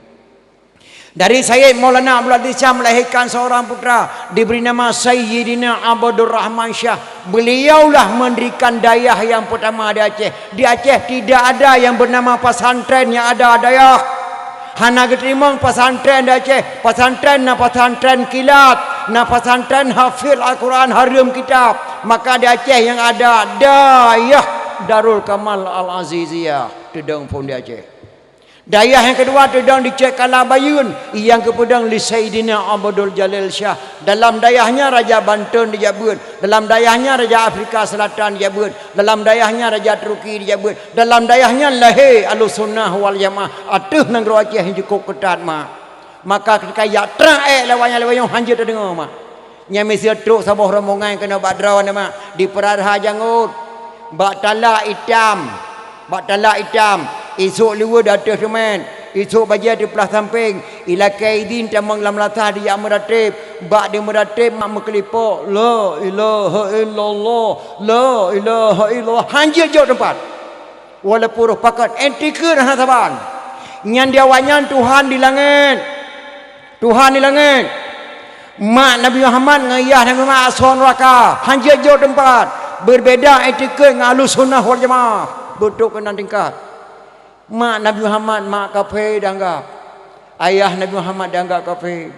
Dari Sayyid Maulana Abdul Aziz Syah melahirkan seorang putra, diberi nama Sayyidina Abdul Rahman Syah. Beliaulah mendirikan dayah yang pertama di Aceh. Di Aceh tidak ada yang bernama pesantren, yang ada dayah. Hana geuteurimong pesantren di Aceh. Pesantren na pesantren kilat, na pesantren hafiz Al-Quran, hareuem kitab. Maka di Aceh yang ada dayah Darul Kamal Al-Aziziyah, teudong phon di Aceh. Dayah nyang keudua teudong di Cot Kala Bayeuen, nyang geupeudong lé Saidina Abdul Jalil Syah. Dalam dayah nyan Raja Banten dijak beuet, dalam dayah nyan Raja Afrika Selatan dijak beuet, dalam dayah nyan Raja Turki dijak beuet, dalam dayah nyan lahé Ahlussunnah wal Jamaah ateueh nanggroe Aceh nyang cukôp keutat mak. Maka keudika jak trang ék lawang nyan lawang nyoe hanjeuet tadeungoe mak. Nyan miseue trok saboh rombongan keunoe bak droeneuh mak, dipeurara jangôt, bak talak itam, bak talak itam, isôk liweue di ateueh teumèt, isôk bajèe teuplah sampéng, ilakèe idin tamong lam lasah dijak meuratéb, bak dimeuratéb mak meukeulipok, "La ilaha illallah, la ilaha illallah," hanjeuet jok teumpat. Walaupun roh pakat, èntikeuet hana saban. Nyan di awaknyan Tuhan di langèt. Tuhan di langèt. Mak Nabi Muhammad ngon yah Nabi Muhammad asoe neuraka, hanjeuet jok teumpat. Beubeda èntikeuet ngon Ahlussunnah wal Jamaah. Beutôi keunan tingkat. Mak Nabi Muhammad mak kafé dianggap. Ayah Nabi Muhammad dianggap kafé.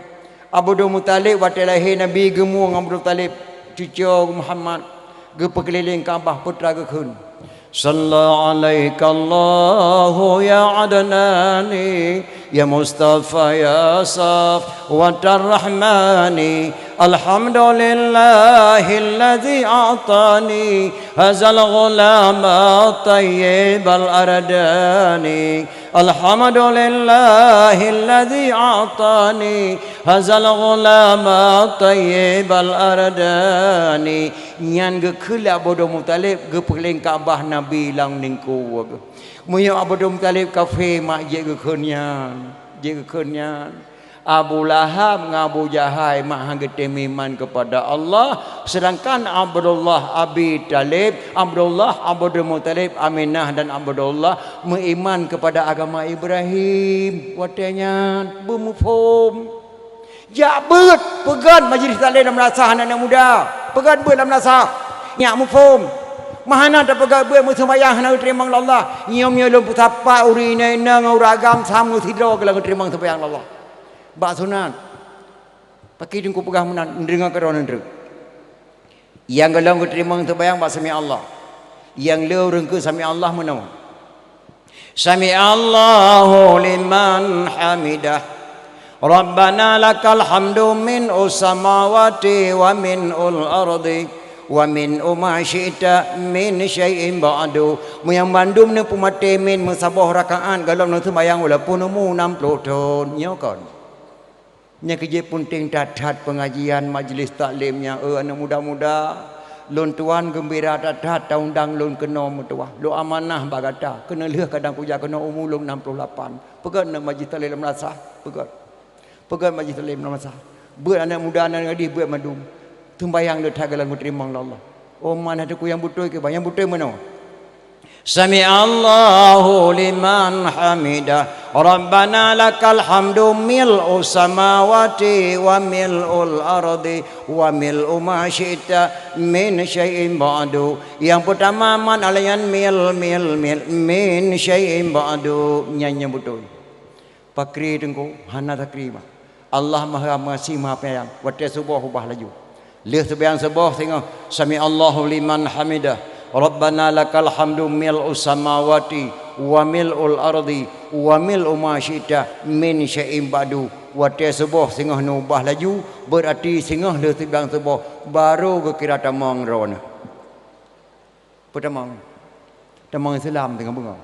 Abdul Muthalib watèe lahé Nabi geumueng Abdul Muthalib, cuco Muhammad, geupeukeulileng Ka'bah, peue teuma geukheun. Salla 'alaikallahu ya Adnani, ya Mustafa ya Safwatar Rahmani. Alhamdulillahilladzi a'tani hadzal ghulama thayyibal ardani. Alhamdulillahilladzi a'tani hazal ghulama thayyibal ardani. Nyan geukheun lé Abdul Muthalib geupeuleuen Ka'bah Nabi lam ningku. Meunyoe Abdul Muthalib kafé, mak jeuet geukheun nyan, jeuet geukheun nyan. Abu Lahab ngon Abu Jahai mak han geutem iman keupada Allah, seudangkan Abdullah Abi Thalib, Abdullah Abdul Muthalib, Aminah dan Abdullah meuiman keupada agama Ibrahim. Watée nyan beumuphom. Jak beuet, peugét majlis taklim lam madrasah aneuëk-aneuëk muda. Peugét beuet lam madrasah. Nyak muphom. Meuhana tapeugét beuet meuseumayang hana geuteurimong lé Allah. Nyoe-nyoe lôn peusapat ureuëng inong-inong ngon ureuëng agam sama sidroe keu lôn geuteurimong seumayang lé Allah. Bak sunat. Pakri teungku peugah meunan, neudeungoe keudroe neutreuk. Nyang gohlom geuteurimong seumayang bak sami Allah. Nyang le ureuëng keu sami Allah meunoe. Sami Allahu liman hamidah. Rabbana lakal hamdu min usamawati wa min ul ardi wa min uma syi'ta min syai'in ba'du. Meunyoe bandum neupeumaté min meusaboh rakaat gohlom neuseumayang walaupun umu enam puluh thon. Nyoe kon. Nyang keujeuet peunteng that-that peungajian majlis taklim nyan, eh, aneuëk muda-muda. Lôn tuan geumbira that-that taundang lôn keunoe meutuwah. Lôn amanah bak gata, keuneulheueh kadang kujak keunoe umu lôn enam puluh lapan. Peugét na majlis taklim lam madrasah, peugét. Peugét majlis taklim lam madrasah. Beuet aneuëk muda nan gadih beuet mandum. Teumbayang le that gohlom geuteurimong lé Allah. Oh, mana teungku nyang beutôi keu bah, nyang beutôi meunoe. Sami Allahu liman hamidah. Rabbana lakal hamdu mil'u samawati wa mil'ul ardi wa mil'u ma syi'ta min syai'in ba'du. Nyang peutama man alayan mil, mil, mil, min syai'in ba'du. Nyan nyang beutôi. Pakri teungku, hana takri mah. Allah Maha Meuasi Maha Penyayang. Watée suboh ubah laju. Lheueh seumayang suboh singoh, sami Allahu liman hamidah. Rabbana lakal hamdu mil'u samawati wa mil'ul ardi wa mil'u ma syi'ta min syai'in ba'du. Watée suboh singoh neubah laju, beurati singoh lheueh seumayang suboh, barô geukira tamong droeneuh. Peutamong. Tamong Islam teungoh beungoh.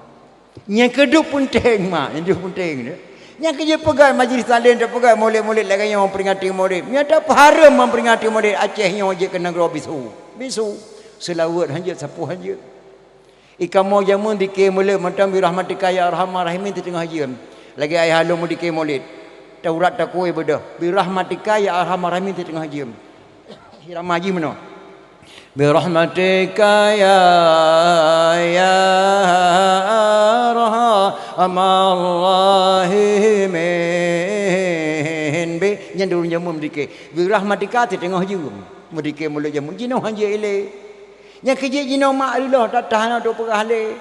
Nyang keudua peunteng mak, nyang keudua peunteng tu. Nyang keujeuet peugah majlis taklim, tapeugah mulod-mulod lagée nyoe memperingati mulod. Nyata peuhareuem memperingati mulod Aceh nyoe jeuet keu nanggroe bisu. Bisu. Seulaweuet hanjeuet, sapeue hanjeuet. Ikamoe jameun dike mulod mantong birahmatika ya arhamar rahimin teuteungoh jeuem. Lagée ayah lôn meudike mulod. Taurat takue beudôh. Birahmatika ya arhamar rahimin teuteungoh jeuem. Irama jih meunoe. Birahmatika ya, ya arhamar rahimin. Be, nyan ureuëng jameun meudike. Birahmatika teuteungoh jeuem. Meudike mulod jameun. Jinoe hanjeuet ilée. Nyang keujeuet jinoe mak riloh that-that hana trok peugah lé.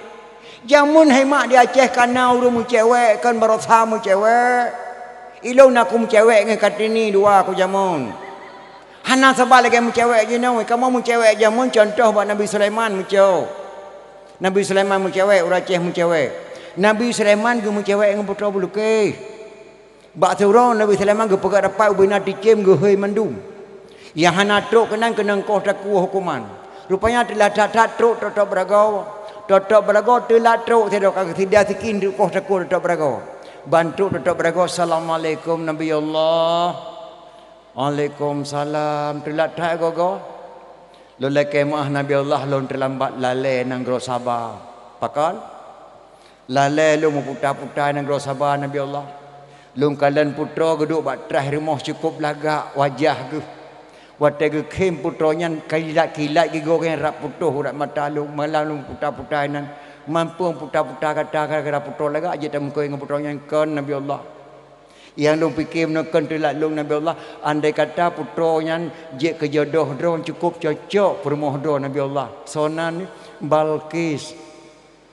Jameun hai mak di Aceh kana ureuëng meucewek kon barosa meucewek. Ilôn na ku meucewek ngon Kartini dua ku jameun. Hana saban lagée meucewek jinoe, kamoe meucewek jameun contoh bak Nabi Sulaiman meucewek. Nabi Sulaiman meucewek, ureuëng Aceh meucewek. Nabi Sulaiman geumeucewek ngon putroe beulukeh. Bak siuroe Nabi Sulaiman geupeugah rapat ubena ticém geuhôi mandum. Nyang hana trok keunan keunong koh takue huköman. Rupanya teulat that-that trok tôp-tôp beuragoe. Tôp-tôp beuragoe teulat trok sidroe ka geusida sikin di koh takue tôp-tôp beuragoe. Ban trok tôp-tôp beuragoe, "Assalamualaikum Nabi Allah." "Waalaikumsalam." Teulat that goe-goe. "Lôn lakée meuáh Nabi Allah, lôn teulambat lalée nanggroe Saba." "Pakon?" "Lalée lôn meuputa-puta nanggroe Saba, Nabi Allah. Lôn kalon putroe geuduek bak traih rumoh cukôp lagak wajah geuh. Watée geukhém putroe nyan kilat-kilat gigoe geuh rab putôh urat mata lôn, malam lôn puta-puta inan. Mampu puta-puta gata gara-gara putroe lagak jeuet tameukoh ngon putroe nyan kon, Nabi Allah." Nyang lôn pike meunan kon teulat lôn, Nabi Allah, andai kata putroe nyan jeuet keu jodoh droe cukôp cocok peurumoh droe, Nabi Allah. Soe nan? Balqis.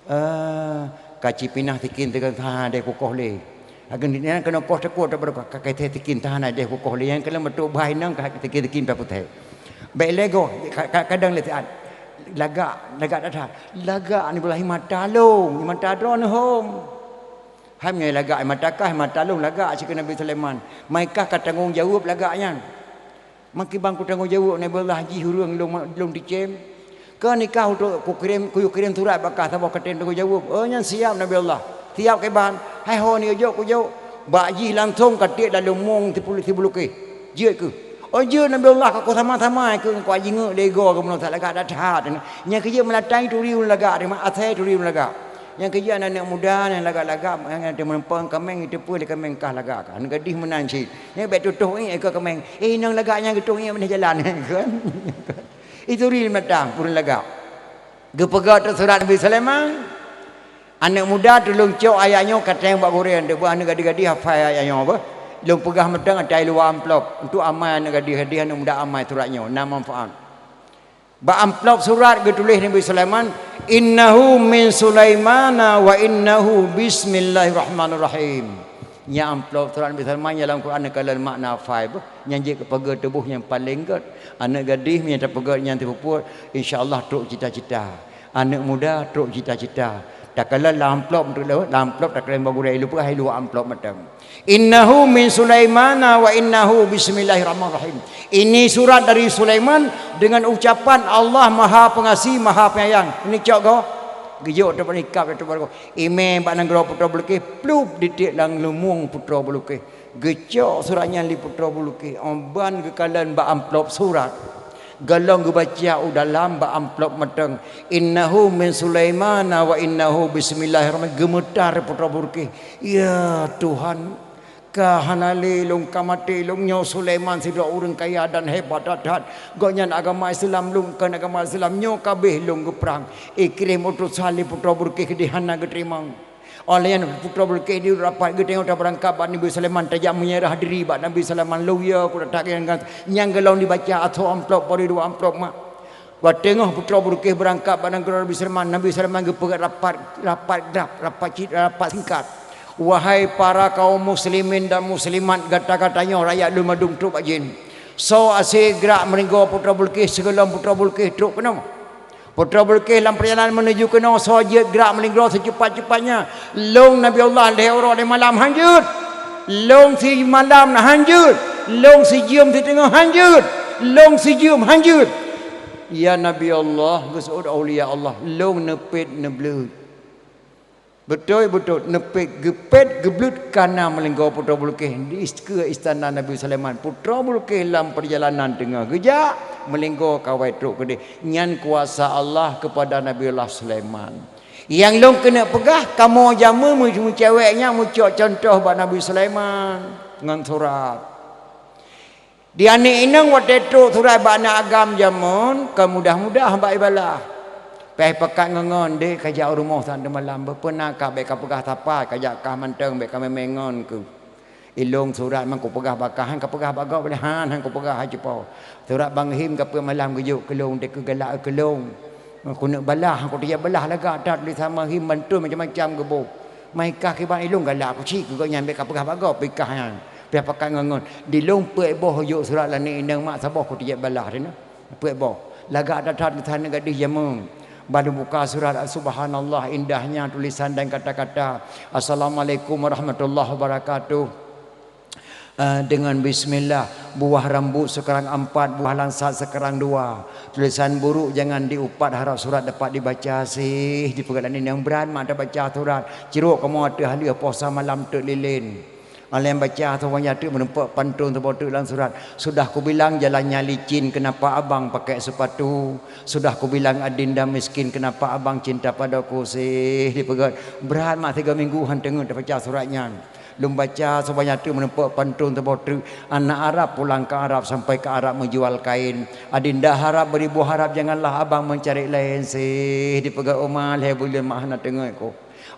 Ah, ka cipinah sikin teuk hana deh kukoh lé. Ageun nyan keunoe koh takue tôp beuragoe, ka keuthée sikin hana deh kukoh lé. Nyang keuneuk meutuek bah inong ka sikin-sikin pah putéh. Bék lé goe, ka-, ka-, kadang lé siat. Lagak, lagak that-that. Lagak ni beulah mata lôn, mata droeneuh hom. Hai meunyoe lagak mata kah, mata lôn lagak, cit keu Nabi Sulaiman. Mai kah ka tanggong jaweueb lagak nyan. Makiban kutanggong jaweueb Nabi Allah jih ureuëng lôn, lôn ticém. Keu nikah untuk kukirém, kuyue kirém surat bak kah saboh katen tanggong jaweueb. Oh, nyan siab Nabi Allah. Siap kiban, hai ho neujok kujok, bak jih langsong ka tiek dalam mong sipulu-, sibulukeh. Jeuet keuh. Oh jeuet Nabi Allah ka kusama-sama keuh, ka jingeuk lé goe keuh meunan lagak that-that. Nyang keujeuet meulatang turi ulôn lagak, asai turi ulôn lagak. Nyang keujeuet aneuk muda nyang lagak-lagak, nyang teumeurumpok kaméng, jiteupeue lé kaméng kah lagak kah. Aneuk gadih meunan cit. Nyan bék tutoh iék keu kaméng. Eh, inong lagak nyan geutoh iék bak jalan. Kan? Ituri meulatang, ureuëng lagak. Geupeugah teuk surat Nabi Sulaiman. Aneuk muda tulông cok ayat nyoe ka teuntèe bak gurèe, deuh beuh aneuk gadih-gadih hafai ayat nyoe beuh. Lôn peugah mantong ata i luwa amplop. Untuk amai aneuk gadih-gadih, aneuk muda amai surat nyoe, na manfaat. Bak amplop surat geutuléh Nabi Sulaiman, "Innahu min Sulaimana wa innahu bismillahirrahmanirrahim." Nyan amplop surat Nabi Sulaiman nyang lam Quran neukalon makna hafai beuh. Nyan jeuet keu peugöt tuboh nyang paleng göt. Aneuk gadih meunyo tapeugöt nyan teupeubuet, insya Allah trok cita-cita. Aneuk muda trok cita-cita. Takalon lam amplop, lam amplop takalon bak gurèe, i luwa, i luwa amplop mantong. "Innahu min Sulaimana wa innahu bismillahirrahmanirrahim." Ini surat dari Sulaiman dengan ucapan Allah Maha Pengasih, Maha Penyayang. Ini cok goe. Geujok teuk bak ikab teuk bak goe. Imè bak nanggroe Putroe Bulqis, plup ditiek lam lumbông Putroe Bulqis. Geucok surat nyan lé Putroe Bulqis, 'oh ban geukalon bak amplop surat. Gohlom geubaca u dalam bak amplop mantong, "Innahu min Sulaimana wa innahu bismillahirrahmanirrahim." Geumeutar Putroe Bulqis, "Ya Tuhan, ka hana lé lôn ka maté lôn, nyoe Sulaiman sidroe ureuëng kaya dan hebat that-that. Gobnyan agama Islam, lôn kon agama Islam. Nyoe ka abéh lôn geuprang." Ikirém utosan lé Putroe Bulqis keudéh hana geuteurimong. Óh lheueh nyan Putroe Bulqis di rapat geutanyoe tabeurangkat bak Nabi Sulaiman, tajak meunyeurah diri bak Nabi Sulaiman, lôn yö ku that-that nyan, nyang gohlom dibaca ateueh amplop, bari dua amplop mak. Watèe teungoh Putroe Bulqis beurangkat bak nanggroe Nabi Sulaiman, Nabi Sulaiman geupeugöt rapat, rapat grab, rapat cit, rapat singkat. Wahai para kaum muslimin dan muslimat, gata-gata nyoe rakyat lôn mandum trok bak jén. Soe asoe gerak meulinggoe Putroe Bulqis sigohlom Putroe Bulqis trok keunoe. Putroe Bulqis lam peurjalanan meunuju keunoe, soe jeuet gerak meulinggoe seucepat-cepatnya. Lôn Nabi Allah lhèe uroe lhèe malam han jeuet. Lôn simalam na han jeuet. Lôn sijeuem siteungoh han jeuet. Lôn sijeuem han jeuet. Ya Nabi Allah, geuseuôt aulia Allah, lôn neupet neubleuet. Beutôi-beutôi, neupet, geupet, geubleuet ka na meulinggoe Putroe Bulqis di is-, keue istana Nabi Sulaiman. Putroe Bulqis lam peurjalanan teungoh geujak, meulinggoe ka awai trok keudéh. Nyan kuasa Allah keupada Nabi Allah Sulaiman. Nyang lôn keuneuk peugah, kamoe jameun meu-, meucewek nyan meucok cuntoh bak Nabi Sulaiman ngon surat. Di aneuk inong watèe trok surat bak aneuk agam jameun, kon mudah-mudah bak ibalah. Pih pakat ngon-ngon, "Dek, kajak u rumoh saát teumalam, beupeuna ka bèk kapeugah sapat, kajak kah mantong bèk kamè-mè ngon keuh. Ilôn surat man kupeugah bak kah, han kapeugah bak gob lé, han, han kupeugah, hai cupo. Surat Bang Him kapeuet malam geujok keu lôn, dek keuh galak keu lôn. Kuneuk balah, han kuteubiet balah lagak that, tulésan Bang Him mantong macam-macam geuboh. Mai kah kiban ilôn galak kucit keu gobnyan bèk kapeugah bak gob, pih kah nyan." Pih pakat ngon-ngon. Di lôn peuet boh jok surat lam aneuk inong mak, saboh kuteubiet balah di na. Peuet boh. Lagak that-that tulésan aneuk gadih jameun. Ban lôn buka surat, subhanallah, indahnya tulisan dan kata-kata. Assalamualaikum warahmatullahi wabarakatuh. Eh, dengan bismillah, buah rambut sekarang empat, buah langsat sekarang dua. Tulisan buruk jangan diupat, harap surat dapat dibaca sih. Dipeugah aneuk inong, brat mak tabaca surat. Cirok kamoe ateueh lheueh poh sa malam teuk lilén. Aléng baca saboh nyan teuk, meurumpok pantôn saboh teuk lam surat. Sudah kubilang jalannya licin, kenapa abang pakai sepatu? Sudah kubilang adinda miskin, kenapa abang cinta padaku sih? Dipeugah, brat mak tiga minggu han teungeut tabaca surat nyan. Lôn baca saboh nyan teuk, meurumpok pantôn saboh teuk. Anak Arab pulang ke Arab, sampai ke Arab menjual kain. Adinda harap beribu harap, janganlah abang mencari lain sih. Dipeugah, oh ma lhèe buleuen mak hana teungeut ku.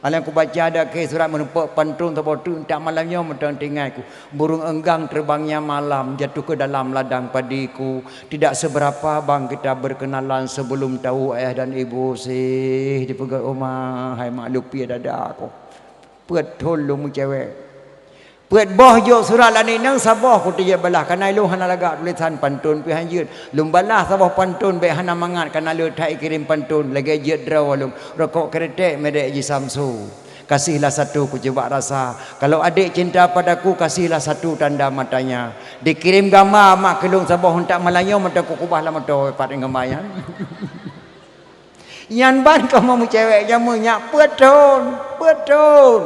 Aléng kubaca dakee surat, meurumpok pantôn saboh teuk, entak malam nyoe mantong teuingat ku. Burung enggang terbangnya malam, jatuh ke dalam ladang padiku. Tidak seberapa bang kita berkenalan sebelum tahu ayah dan ibu sih. Dipeugah, oh ma hai mak, lupie dada ku. Peuet thon lôn meucewek. Peuet boh jok surat lam aneuk inong, saboh kuteubiet balah, kana ilôn hana lagak tulésan, pantôn pih han jeuet. Lôn balah saboh pantôn bèk hana mangat, kana le that ikirém pantôn, lagèe jeuet droe lôn. Rokok kretek merek Jisamsu. Kasihlah satu kucuba rasa. Kalau adik cinta padaku, kasihlah satu tanda matanya. Dikirém gamba mak keu lôn saboh, entak malam nyoe mantong kukubah lam moto, pat ngon gamba nyan. Nyan ban kamoe meucewek jameun nyak peuet thon, peuet thon.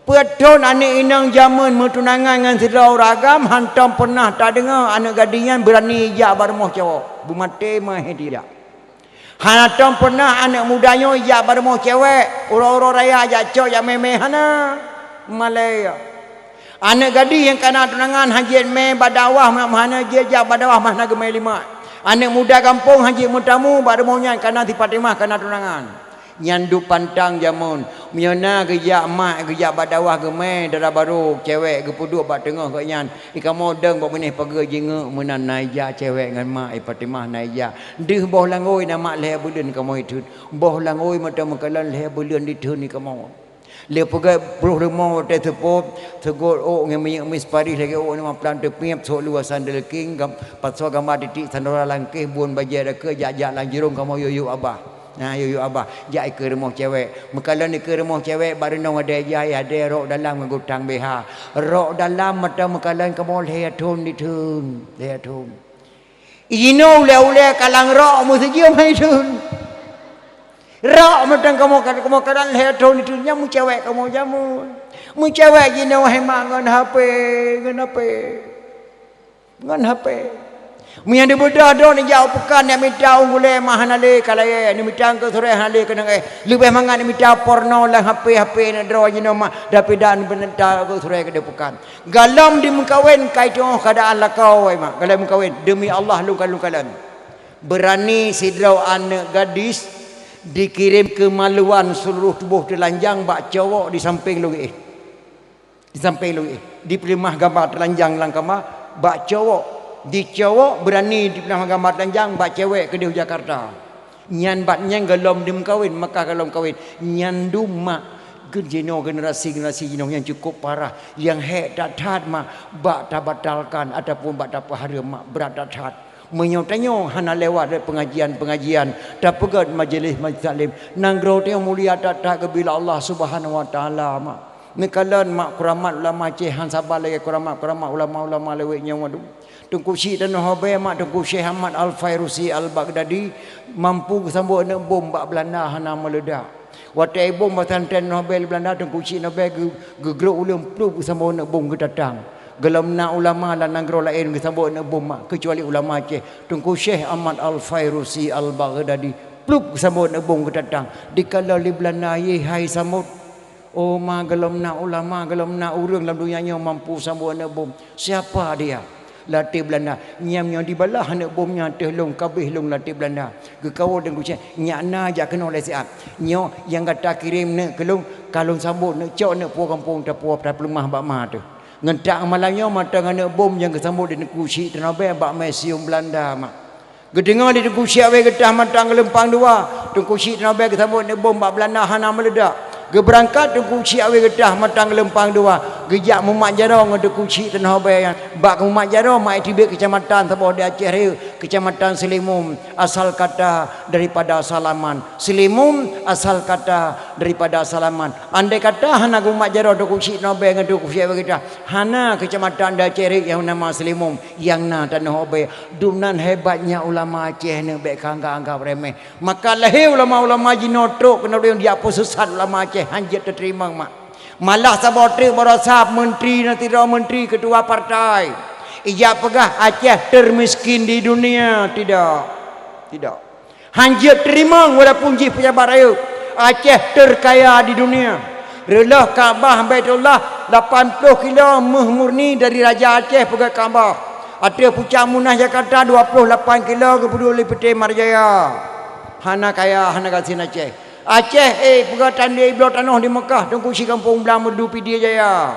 Peuet thon aneuk inong jameun meutunangan ngon sidroe ureueng agam, hantom peunah tadeungoe aneuk gadih nyan beurani jak bak rumoh cowok. Beumaté meuhé dijak. Hana tom peunah aneuk muda nyoe jak bak rumoh cewek, uroe-uroe raya jak cok jak mé-mé, hana. Malée. Aneuk gadih nyang kana tunangan han jeuet mé bak dakwah, meuhana jeuet jak bak dakwah, meuhana geumé limak. Aneuk muda gampông han jeuet meutamu bak rumoh nyan, kana si Fatimah kana tunangan. Nyan duek pantang jameun. Meunyoe na geujak mak, geujak bak dakwah geumé dara barô cewek geupeuduek bak teungoh gobnyan, "I kamoe dong bak binéh pageue jingeuk meunan na ijak cewek ngon mak, i Fatimah na ijak." Deuh boh langôi na mak lhée buleuen kamoe itheun. Boh langôi mata meukalon lhée buleuen ditheun i kamoe. Lé peugét broh rumoh watée seupôt, seugot ôk ngon minyeuk mis paris lagée ôk nyoe maplan teupiep, sôk luwa sandal king, gam-, pasoe gamba titik sandora langkéh, buôn bajée dakeu jak-jak lam jurông kamoe yue-yue abah. Na yue-yue abah, jak ikeue rumoh cewek. Meukalon ikeue rumoh cewek bak reunong adée jai, adée rok dalam ngon gutang B H. Rok dalam mata meukalon kamoe lhée thon ditheun, lhée thon. Inoe ulée-ulée kalang rok meusijeuem hai thon. Rok meuteun kamoe ka-, kamoe kadang lhée thon ditheun nyan meucewek kamoe jameun. Meucewek jinoe hai mak ngon H P, ngon H P. Ngon H P. Meunyan dibeudôh droe nijak u peukan nyak mita ôn gulée mah hana lé ka layée, neumita keu surée hana lé keunong éh. Leubeh mangat neumita porno lam H P, H P aneuk droe jinoe mah, tapi dan beuneuta keu surée keudeh peukan. Galom dimeukawen kai teungoh keadaan lakoe, mak. Galom meukawen, demi Allah lôn kalon-kalon. Beurani sidroe aneuk gadis dikirém keumaluan seuluruh tuboh teulanjang bak cowok di sampéng lôn éh. Di sampéng lôn éh. Dipeuleumah gamba teulanjang lam kama bak cowok. Di cowok beurani dipeuleumah gamba teulanjang bak cewek keudeh u Jakarta. Nyan bat nyan galom dimeukawen, maka galom kawen. Nyan dum mak, gen-, jinoe generasi-generasi jinoe nyang cukup parah, nyang hék that-that mak bak tabatalkan ataupun bak tapeuhareuem mak brat that-that. Meunyoe tanyoe hana lewat lé pengajian-pengajian, tapeugét majelis-majelis taklim, nanggroe tanyoe mulia that-that geubila Allah Subhanahu Wa Taala mak. Neukalon mak kuramat ulama Aceh han saban lagée kuramat-kuramat ulama-ulama lawét nyoe, waduh. Teungku Syik Tanoh Abée mak Teungku Syekh Ahmad Al-Fairusi Al-Baghdadi mampu geusambot aneuk bom bak Beulanda hana meuleudak. Watée bom pesantren Tanoh Abée lé Beulanda, Teungku Syik Tanoh Abée geu-, geugrok uleueng plup geusambot aneuk bom geutatang. Gohlom na ulama lam nanggroe laén geusambot aneuk bom mak, keucuali ulama Aceh, Teungku Syekh Ahmad Al-Fairusi Al-Baghdadi plup geusambot aneuk bom geutatang. Dikalon lé Beulanda yeh hai sambot. Oh ma, gohlom na ulama, gohlom na ureuëng lam donya nyoe mampu sambot aneuk bom. Siapa dia? Lam até Beulanda. Nyam nyoe dibalah aneuk bom nyan teuh lôn kabeh lôn lam até Beulanda. Geukawöt dan geucék, nyak na jak keunoe lé siat. Nyoe nyang gata kirém neuk keu lôn, ka lôn sambot neuk cok neuk puwoe gampông tapuwoe tapeuleumah bak ma teuh. Ngon tak malam nyoe mantong aneuk bom nyang geusambot di Teungku Syik Tanoh Abée bak museum Beulanda mak. Geudeungoe lé Teungku Syik Abée geutah mantong geulumpang dua, Teungku Syik Tanoh Abée geusambot aneuk bom bak Beulanda hana meuleudak. Geubeurangkat Teungku Syik Abée geutah mantong geulumpang dua, geujak mumat jaroe ngon Teungku Syik Tanoh Abée nyan. Bak mumat jaroe mak teubiet keucamatan saboh di Aceh Rayeuk, Keucamatan Seulimum, asal kata daripada salaman. Seulimum asal kata daripada salaman. Andai kata hana geumat jaroe Teungku Syik Tanoh Abée ngon Teungku Syik Abée geutah, hana keucamatan di Aceh Rayeuk nyang nama Seulimum, nyang na Tanoh Abée. Dumnan hebatnya ulama Aceh nyoe bék ka anggab-anggab remeh. Maka lahé ulama-ulama jinoe trok keunoe dijak peusisat ulama Aceh, han jeuet teuteurimong mak. Malah saboh treuk baroesa menteri dan sidroe menteri ketua partai ijak peugah Aceh termiskin di dunia. Tidak. Tidak. Han jeuet teurimong walaupun jih pejabat rayeuk. Aceh terkaya di dunia. Reuloh Ka'bah Baitullah lapan ploh kilo méuh murni dari Raja Aceh peugöt Ka'bah. Ateueh pucak Munah Jakarta dua ploh lapan kilo geupeuduek lé Peuté Marjaya. Hana kaya, hana gasien Aceh. Aceh, eh, peugah tandé bloe tanoh di Meukah, Teungku Syik Gampông Blang Meureudu Pidie Jaya.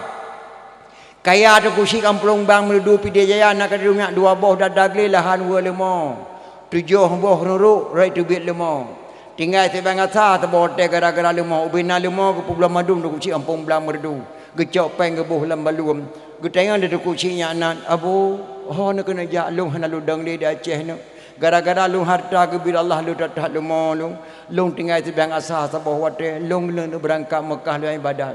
Kaya Teungku Syik Gampông Blang Meureudu Pidie Jaya na ka di rumiak dua boh dada glé lahan weu leumo, tujoh boh ruruk rot teubiet leumo. Tinggai sibang asa saboh watée gara-gara leumo, ubé na leumo geupeubloe mandum Teungku Syik Gampông Blang Meureudu. Geucok péng geuboh lam baluem. Geutanyong lé Teungku Syik nyan nan, "Abu, ho neukeuneuk jak lôn hana lôn dong lé di Aceh nyoe. Gara-gara lôn hareuta geubri Allah lôn that-that leumo lôn. Lôn tinggai sibang asa saboh watée, lôn, lôn beurangkat Meukah lôn ibadat."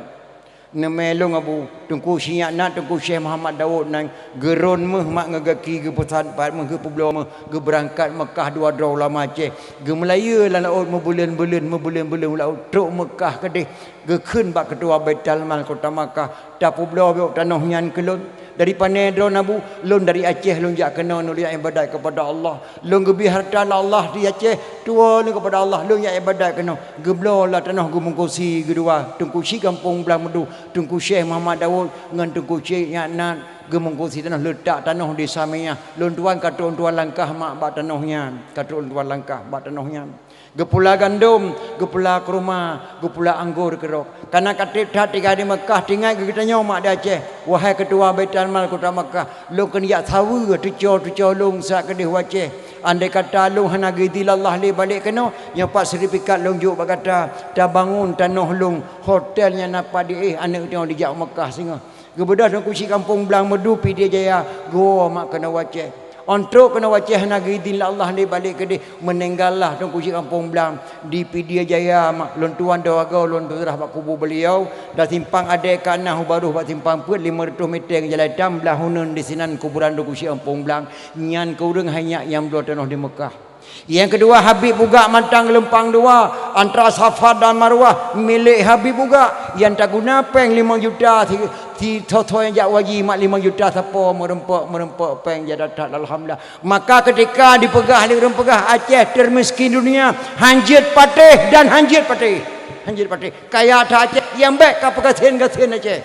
Neumé lôn Abu, Teungku Syekh Nyan, Teungku Syekh Muhammad Daud nyan, geurôn méuh mak ngon gaki, geupeusan pat méuh, geupeubloe méuh, geubeurangkat Meukah dua droe ulama Aceh, geumeulayeu lam laôt meubuleuen-buleuen, meubuleuen-buleuen lam laôt, trok Meukah keudeh, geukheun bak keutua Baitul Mal kota Makkah, "Tapeubloe bacut tanoh nyan keu lôn." "Dari pané droeneuh Abu?" "Lôn dari Aceh, lôn jak keunoe, lôn jak iébadat keupada Allah. Lôn geubri hareuta lé Allah di Aceh, tuwoe lôn keupada Allah, lôn jak iébadat keunoe." Geubloe lah tanoh geumungkusi geudua, Teungku Syekh Gampông Blang Meudu, Teungku Syekh Muhammad Daud ngon Teungku Syekh Nyan geumungkusi tanoh, leutak tanoh di Samiah. Lôn tuan ka trok lôn tuan langkah mak bak tanoh nyan, ka trok lôn tuan langkah bak tanoh nyan. Geupula gandom, geupula keuruma, geupula anggor keudroe. Kana ka treb that tinggai di Meukah, teuingat keu geutanyoe mak di Aceh, wahai keutua Baitul Mal kota Meukah, lôn keuneuk jak saweue teuco-teuco lôn siat keudeh u Aceh. Andai kata lôn hana geuidhin lé Allah lé balek keunoe, nyoe pat seurtifikat lôn jok bak gata, tabangon tanoh lôn, hotel nyang na pat di éh, aneuk tanyoe dijak u Meukah singoh. Geubeudôh Teungku Syekh Gampông Blang Meudu Pidie Jaya, geuwoe mak keunoe u Aceh. Ôn trok keunoe u Aceh hana geuidhin lé Allah lé balek keudeh, meuninggai lah Teungku Syekh Gampông Blang di Pidie Jaya mak, lôn tuan dua goe lôn tuan seurah bak kubu beliau, dan simpang adèe ka na u barôh bak simpang peuet limong reutôh mètè ngon jalan itam, blah uneun di sinan kuburan Teungku Syekh Gampông Blang. Nyan keuh ureueng hai nyak nyang bloe tanoh di Meukah. Nyang keudua, Habib Bugak Mantang Geulumpang Dua, antara Safa dan Marwah, milék Habib Bugak, nyang taguna péng limong juta, si, si tho-tho nyang jak u haji mak limong juta sapo, meureumpok-meureumpok péng jak that-that, alhamdulillah. Maka keutika dipeugah lé ureueng peugah Aceh teumiskén dunia, hanjeuet patéh dan hanjeuet patéh. Hanjeuet patéh. Kaya that Aceh, nyang bèk ka peugasien-gasien Aceh.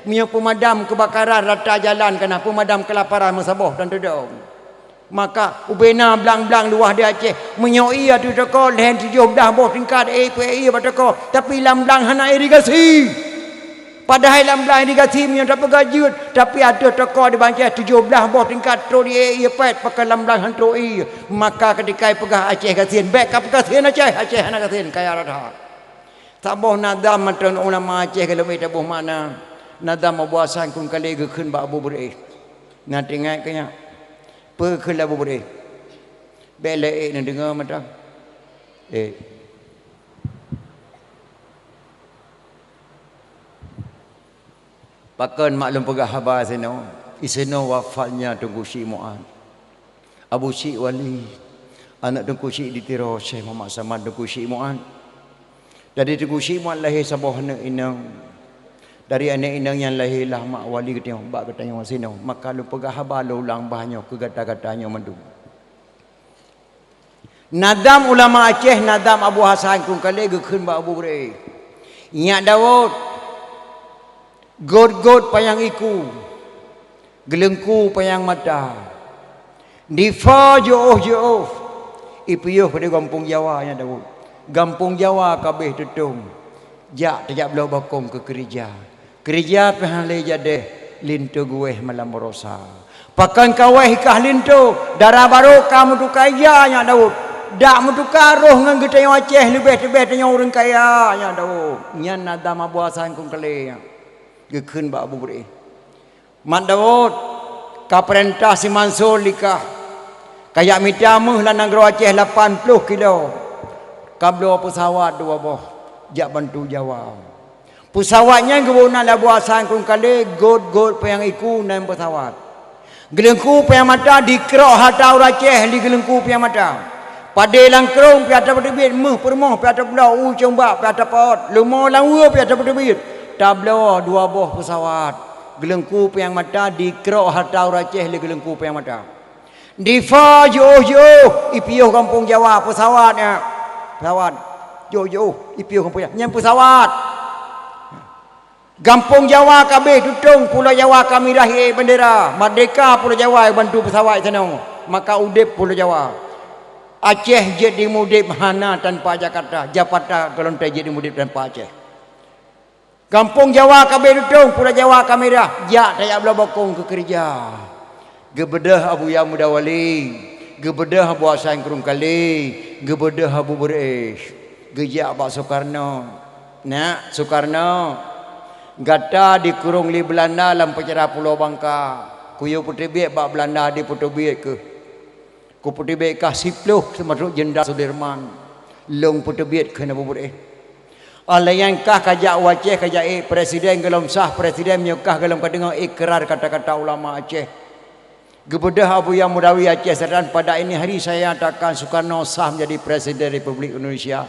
Meunyoe peumadam keubakaran rata jalan ka na, peumadam keulaparan meusaboh dan teudong. Maka ubena blang-blang luwah di Aceh. Meunyoe ié ateueh toko, lhèe tujoh blah boh tingkat, eh, peuék ié bak toko. Tapi lam blang hana irigasi. Padahai lam blang irigasi meunyoe tapeugah jeuet, tapi ateueh toko di Aceh tujoh blah boh tingkat trok di ék ié pèt, pakon lam blang han trok ié. Maka keutika ipeugah Aceh gasien, bèk ka peugasien Aceh, Aceh hana gasien, kaya rata. Saboh nadam mantong ulama Aceh ka leubeh taboh makna. Nadam Abu Hasan Krueng Kalé geukheun bak Abu Beureu'éh. Na teuingat keu nyan? Peue kheun lé Abu Beureu'éh? Bèk lé ék neudeungoe mantong. Ék. Pakon mak lôn peugah haba sinoe, isinoe wafatnya Teungku Syik Mu'ad. Abu Syik Wali, aneuk Teungku Syik di Tiro, Syekh Muhammad Saman Teungku Syik Mu'ad. Dari Teungku Syik Mu'ad lahé saboh aneuk inong. Dari aneuk inong nyan lahé lah mak wali geutanyoe, bak geutanyoe sinoe. Maka lôn peugah haba lôn ulang bah nyoe keu gata-gata nyoe mandum. Nadam ulama Aceh, nadam Abu Hasan Krueng Kalé geukheun bak Abu Beureu'éh. Nyak Daud, gôt-gôt panyang iku, geuleungku panyang mata. Difa jiôh-jiôh, ipiôh di gampông Jawa nyan Daud. Gampông Jawa ka abéh tutông, jak tajak bloe bokong keu keureuja. Keureuja pih hana lé jadeh, linto geuwéh malam baroesa. Pakon ka wéh i kah linto, dara barô ka meutuka ija nyak Daud. Dak meutuka roh ngon geutanyoe Aceh leubeh teubeh tanyoe ureueng kaya nyak Daud. Nyan nadam Abu Hasan Krueng Kalé nyan. Geukheun bak Abu Beureu'éh. Mat Daud, ka peurintah si Mansur likah, ka jak mita méuh lam nanggroe Aceh lapan ploh kilo, ka bloe peusawat dua boh jak bantu Jawa. Peusawat nyan geubôh nan lé Abu Hasan Krueng Kalé, gôt-gôt panyang iku nan peusawat. Geuleungku panyang mata dikrok hareuta ureueng Aceh lé geuleungku panyang mata. Padé lam krông pih atra peuteubiet, méuh peurumoh pih atra peubloe, u cong bak pih atra peuot, leumo lam weue pih atra peuteubiet. Tabloe dua boh peusawat. Geuleungku panyang mata dikrok hareuta ureueng Aceh lé geuleungku panyang mata. Difa jiôh-jiôh, ipiôh gampông Jawa peusawat nyan. Peusawat. Jiôh-jiôh, ipiôh gampông Jawa. Nyan peusawat. Gampông Jawa ka abéh tutông, Pulo Jawa ka mirah ié bandera. Merdeka Pulo Jawa bantu peusawat sinoe. Maka udép Pulo Jawa. Aceh jeuet dimudép hana tanpa Jakarta. Jakarta golom jeuet dimudép tanpa Aceh. Gampông Jawa ka abéh tutông, Pulo Jawa ka mirah. Jak tajak bloe bokong keu keureuja. Geubeudôh Abuya Muda Wali, geubeudôh Abu Hasan Krueng Kalé, geubeudôh Abu Beureu'éh, geujak bak Sukarno. "Nak, Sukarno, gata dikurông lé Beulanda lam peucara Pulo Bangka. Kuyue peuteubiet bak Beulanda dipeuteubiet keuh. Kupeuteubiet kah siploh seumeutreuk Jenderal Sudirman. Lôn peuteubiet," kheun Abu Beureu'éh. Alaian kah kajak u Aceh kajak ék presiden gohlom sah presiden meunyoe kah gohlom kadeungoe ikrar kata-kata ulama Aceh. Geubeudôh Abuya Mudawi Aceh Selatan, pada ini hari saya nyatakan Sukarno sah menjadi Presiden Republik Indonesia.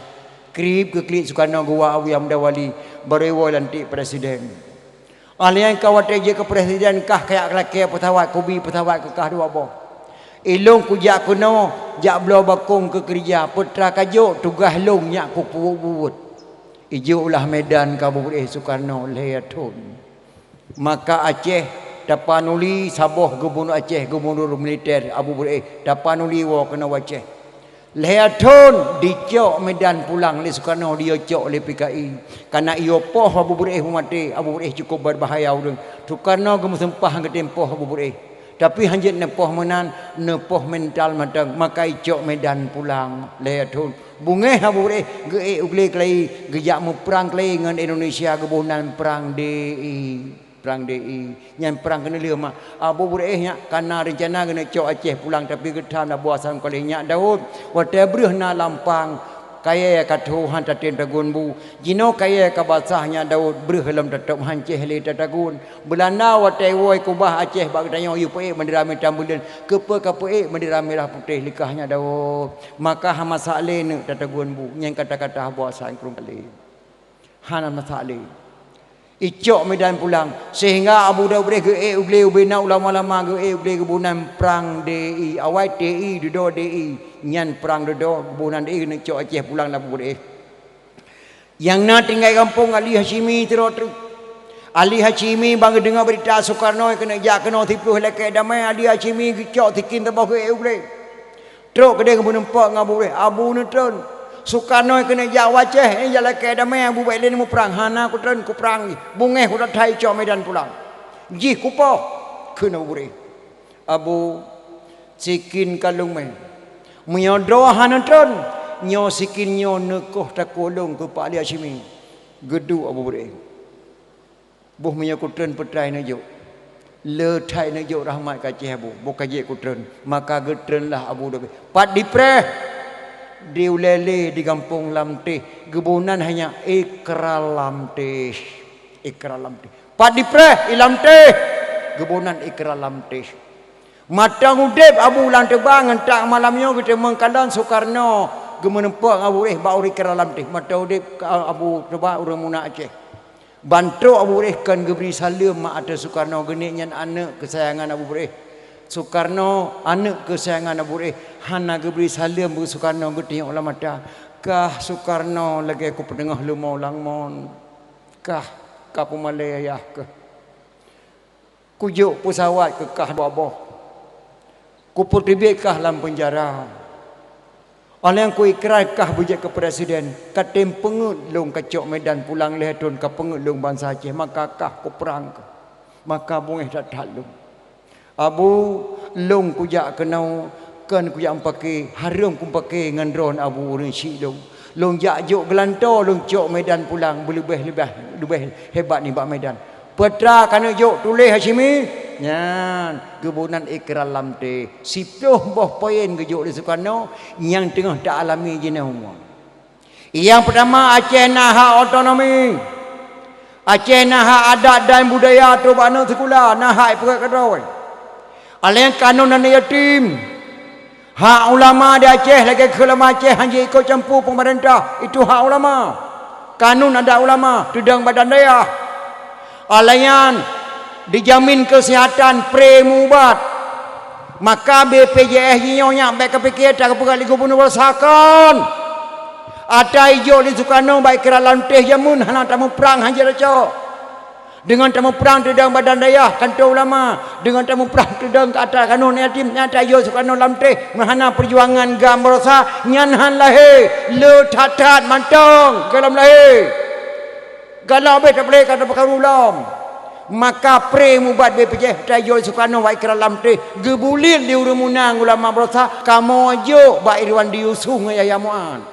Krieb geuklik Sukarno geuwa Abuya Mudawi, barô iwoe lantik presiden. Alaian ka watée jeuet keu presiden kah kajak lakée peusawat, kubi peusawat keu kah dua boh. Ilôn kujak keunoe jak bloe bakong keu keurija, peue teuma kajok tugaih lôn nyak kupeubuet. Ijok ulah Medan keu Abu Beureueh Sukarno lhée thon. Maka Aceh tapanuli saboh gubunur Aceh, gubunur militer Abu Beureueh tapanuli woe keunoe u Aceh. Lhée thon dicok Medan pulang lé Sukarno, diyue cok lé P K I. Kana iyue poh Abu Beureueh meumaté, Abu Beureueh cukup berbahaya ureuëng. Sukarno geumeusumpah geutem poh Abu Beureueh. Tapi hanjeuet neupoh meunan, neupoh mental mantong, maka icok Medan pulang lhée thon. Beungéh Abu Beureueh geuék u glé keulayi, geujak meuprang keulayi ngon Indonesia geuboh nan prang D I. Prang D I, nyan prang keuneulheueh mak. Abu Beureueh nyak kana reuncana geuneuk cok Aceh pulang, tapi geutham na buah sangkoléh nyak Daud. Watée breueh na lampang, kayée ka tho han tatem tagun bu. Jinoe kayée ka basah nyak Daud, breueh lom tatôb han céh lé tatagun. Beulanda watée woe kubah Aceh bak geutanyoe yue peuék bandera mita buleuen, keupeue ka peuék bandera mirah putéh likah nyak Daud. Maka hana masak lé neuk tatagun bu, nyan kata-kata buah sangkoléh. Hana masak lé. Icok Medan pulang, sehingga Abu Daud Beureueh geuék u glé ubé na ulama-ulama geuék u glé geuboh nan prang D I, awai T I, dudoe D I, nyan prang dudoe geuboh nan D I geuneuk cok Aceh pulang lam Abu Beureueh. Nyang na tinggai gampông Ali Hasyimi sidroe treuk. Ali Hasyimi ban geudeungoe beurita Sukarno keuneuk jak keunoe siploh lakée damé, Ali Hasyimi geucok sikin saboh geuék u glé. Trok keudeh geumeuneumpok ngon Abu Beureueh, Abu neutron. Sukarno keuneuk jak u Aceh, jak lakée damé, Abu bék lé neumuprang, hana kutron kuprang jih. Beungéh kutathat icok Medan pulang. Jih kupoh, kheun Abu Beureueh. Abu, sikin ka lôn mé. Meunyoe droe hana tron, nyoe sikin nyoe neukoh takue lôn keu Pak Ali Hasyimi. Geuduek Abu Beureueh. Boh meunyoe kutron peutrai neujok. Le that neujok rahmat keu Aceh Abu, boh ka jeuet kutron. Maka geutronlah Abu Daud. Pat dipreh? Di ulée lé di gampông Lamteh. Geuboh nan hanya Ikra Lamteh. Ikra Lamteh. Pat dipreh? I Lamteh. Geuboh nan Ikra Lamteh. Mantong udeb Abu lam teuba ngon tak malam nyoe geuteumeung kalon Sukarno geumeuneumpok ngon Abu Beureueh bak ureuëng Ikra Lamteh. Mantong udeb Abu teuba ureuëng muna Aceh. Ban trok Abu Beureueh kon geubri saleuem mak ateueh Sukarno, geuneuk nyan aneuëk keusayangan Abu Beureueh. Sukarno aneuëk keusayangan Abu Beureueh, hana geubri saleuem bak Sukarno, geutunyok lam mata. Kah Sukarno lagée kupeuteungoh leumo lam mon. Kah ka peumalée yah keuh. Kujok peusawat keu kah dua boh. Kupeuteubiet kah lam peunjara. Óh lheueh kuikra kah beujeuet keu presiden, ka tem peungeuet lôn kacok Medan pulang lhée thon ka peungeuet lôn bansa Aceh, maka kah kuprang kah. Maka beungéh that-that lôn. Abu, lôn kujak keunoe, kon kujak meupaké, hareuem kupaké ngon droen Abu ureuëng syiek lôn. Lôn jak jok geulantoe, lôn cok Medan pulang, beuleubeh-leubeh leubeh hebat nibak Medan. Peue teuma ka neujok tuléh Hasyimi? Nyan, geuboh nan Ikra Lamteh. Siploh boh poin geujok lé Sukarno nyang teungoh ta-alami jinoe. Nyang peutama, Aceh na hak otonomi. Aceh na hak adat dan budaya trok bak aneuk sikula, na hak ipeugét keudroe. Aleng kanun aneuk yatim. Hak ulama di Aceh lagée keu ulama Aceh hana jiikot campur peumeurintah, itu hak ulama. Kanun adat ulama, teudong badan dayah. Alayan dijamin keusihatan, pre meuubat. Maka B P J S jinoe nyan bék kapiké tapeugah lé gubunur rasakan. Ata ijok lé Sukarno bak Ikra Lamteh jameun hana tamuprang hana jeuet cok. Deungon tamuprang teudong badan dayah, kanto ulama, deungon tamuprang teudong keu ata kanun yatim, nyang ata ijok Sukarno Lamteh meuhana peujuangan gam barosa nyan han lahé, le that-that mantong gohlom lahé. Galak bék tapeulé ka tapeukaru lom. Maka pre meuubat B P J S ata ijok Sukarno bak Ikra Lamteh geubuliet lé ureuëng muna ulama barosa, kamoe jok bak Irwandi Yusuf ngon Yahya Mu'ad.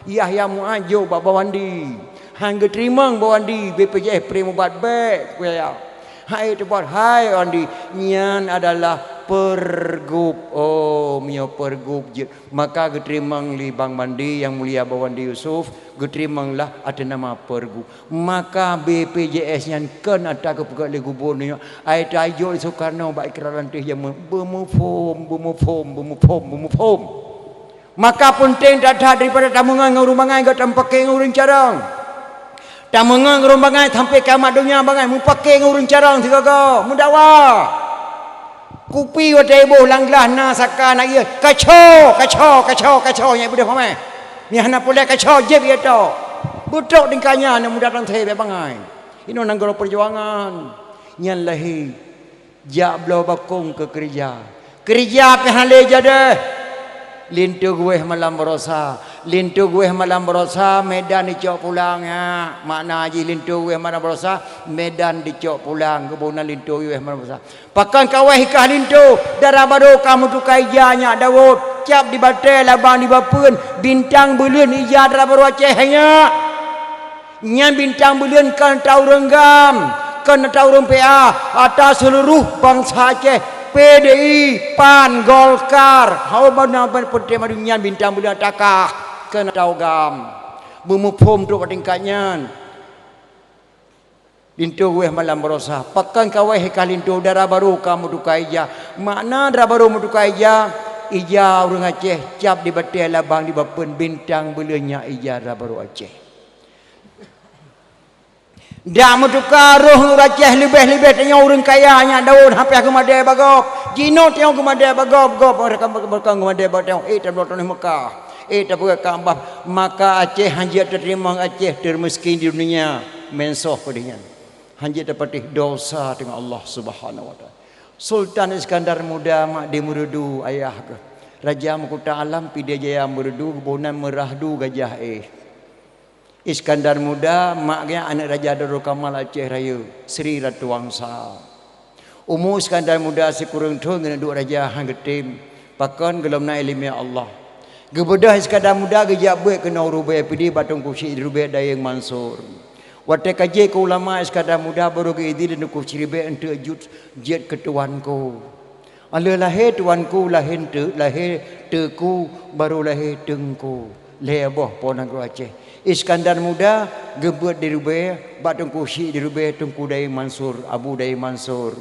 Yahya Mu'ad jok bak Bawandi. Han geuteurimong Bawandi B P J S pre meuubat bék keu Yahya. Hai teubat hai Wandi, nyan adalah Pergub. Oh, meunyoe pergub jeuet, maka geuteurimong lé Bang Wandi, Yang Mulia Bang Wandi Yusuf, geuteurimong lah ateueh nama pergub. Maka B P J S nyan kon atra geupeugét lé gubunur nyoe, ai tajok lé Sukarno bak ikrar lanteh jameun, beumuphom, beumuphom, beumuphom, beumuphom. Maka peunteng that-that daripada tameungon ngon ureuëng bangai, gata meupaké ngon ureuëng carông. Tameungon ngon ureuëng bangai sampai kiamat donya bangai, meupaké ngon ureuëng carông sigoe-goe, meudakwah. Kupi watée iboh lam glah na saka na ié, kaco, kaco, kaco, kaco, nyang beudôh mamai. Nyang hana puléh kaco, jieb ié tok. Beutrok tingkah nyan aneuk muda teuntée bék bangai. Inoe nanggroe peujuangan nyan lahé. Jak bloe bakong keu keurija. Keurija pih hana lé jadeh. Linto geuwéh malam barosa. Linto geuwéh malam barosa, Medan dicok pulang, ya. Makna jih linto geuwéh malam barosa, Medan dicok pulang. Geuboh na linto geuwéh malam barosa. Pakon kawéh ikah linto, dara barô ka meutuka ija nyak Daud. Cap di batée labang di bapeuen, bintang buleuen ija dara barô Aceh nyak. Nyan bintang buleuen kon ata ureuëng GAM, kon ata ureuëng P A, ata seuluruh bansa Aceh, P D I, PAN, Golkar, hana ban peunteng madu nyan bintang buleuen ata kah, kon ata GAM. Beumuphom trok bak tingkat nyan. Linto geuwéh malam barosa, pakon kawéh ikah linto, dara barô ka meutuka ija. Makna dara barô meutuka ija, ija ureuëng Aceh, cap di batée labang di bapeuen, bintang buleuen nyak ija dara barô Aceh. Dak meutuka roh ureuëng Aceh leubeh-leubeh tanyoe ureuëng kaya nyak Daud hana piah geumadée bak gob. Jinoe tanyoe geumadée bak gob, gob, mereka, mereka geumadée bak tanyoe. Eh, tabloe tanyoe Mekah. Eh, tapeugah Ka'bah. Maka Aceh hana jeuet tateurimong, Aceh termiskin di dunia. Meusoh peudeh nyan. Hana jeuet tapatéh dosa teungoh Allah Subhanahu wa Taala. Sultan Iskandar Muda mak di Meureudu ayah geuh. Raja Meukuta Alam Pidie Jaya Meureudu, geuboh nan Meurahdu Gajah Éh. Iskandar Muda, mak geuh aneuëk Raja Darul Kamal Aceh Rayeuk, Sri Ratu Wangsa. Umu Iskandar Muda sikureueng thon geuneuk duek raja hana geutem, pakon gohlom na iéleumé Allah. Geubeudôh Iskandar Muda geujak beuet keunoe u Rubée Pidie bak Teungku Chik di Rubée Dayeueng Mansur. Watée ka jeuet keu ulama, Iskandar Muda barô geuidhin lé Teungku Chik di Rubée eunteuk jeuet, jeuet keu tuanku. Óh lheueh lahé tuanku, lahé eunteuk, lahé teuku, barô lahé teungku. Lhée boh po nanggroe Aceh. Iskandar Muda geubeuet di Rubée bak Teungku Chik di Rubée, Teungku Dayeueng Mansur, Abu Dayeueng Mansur.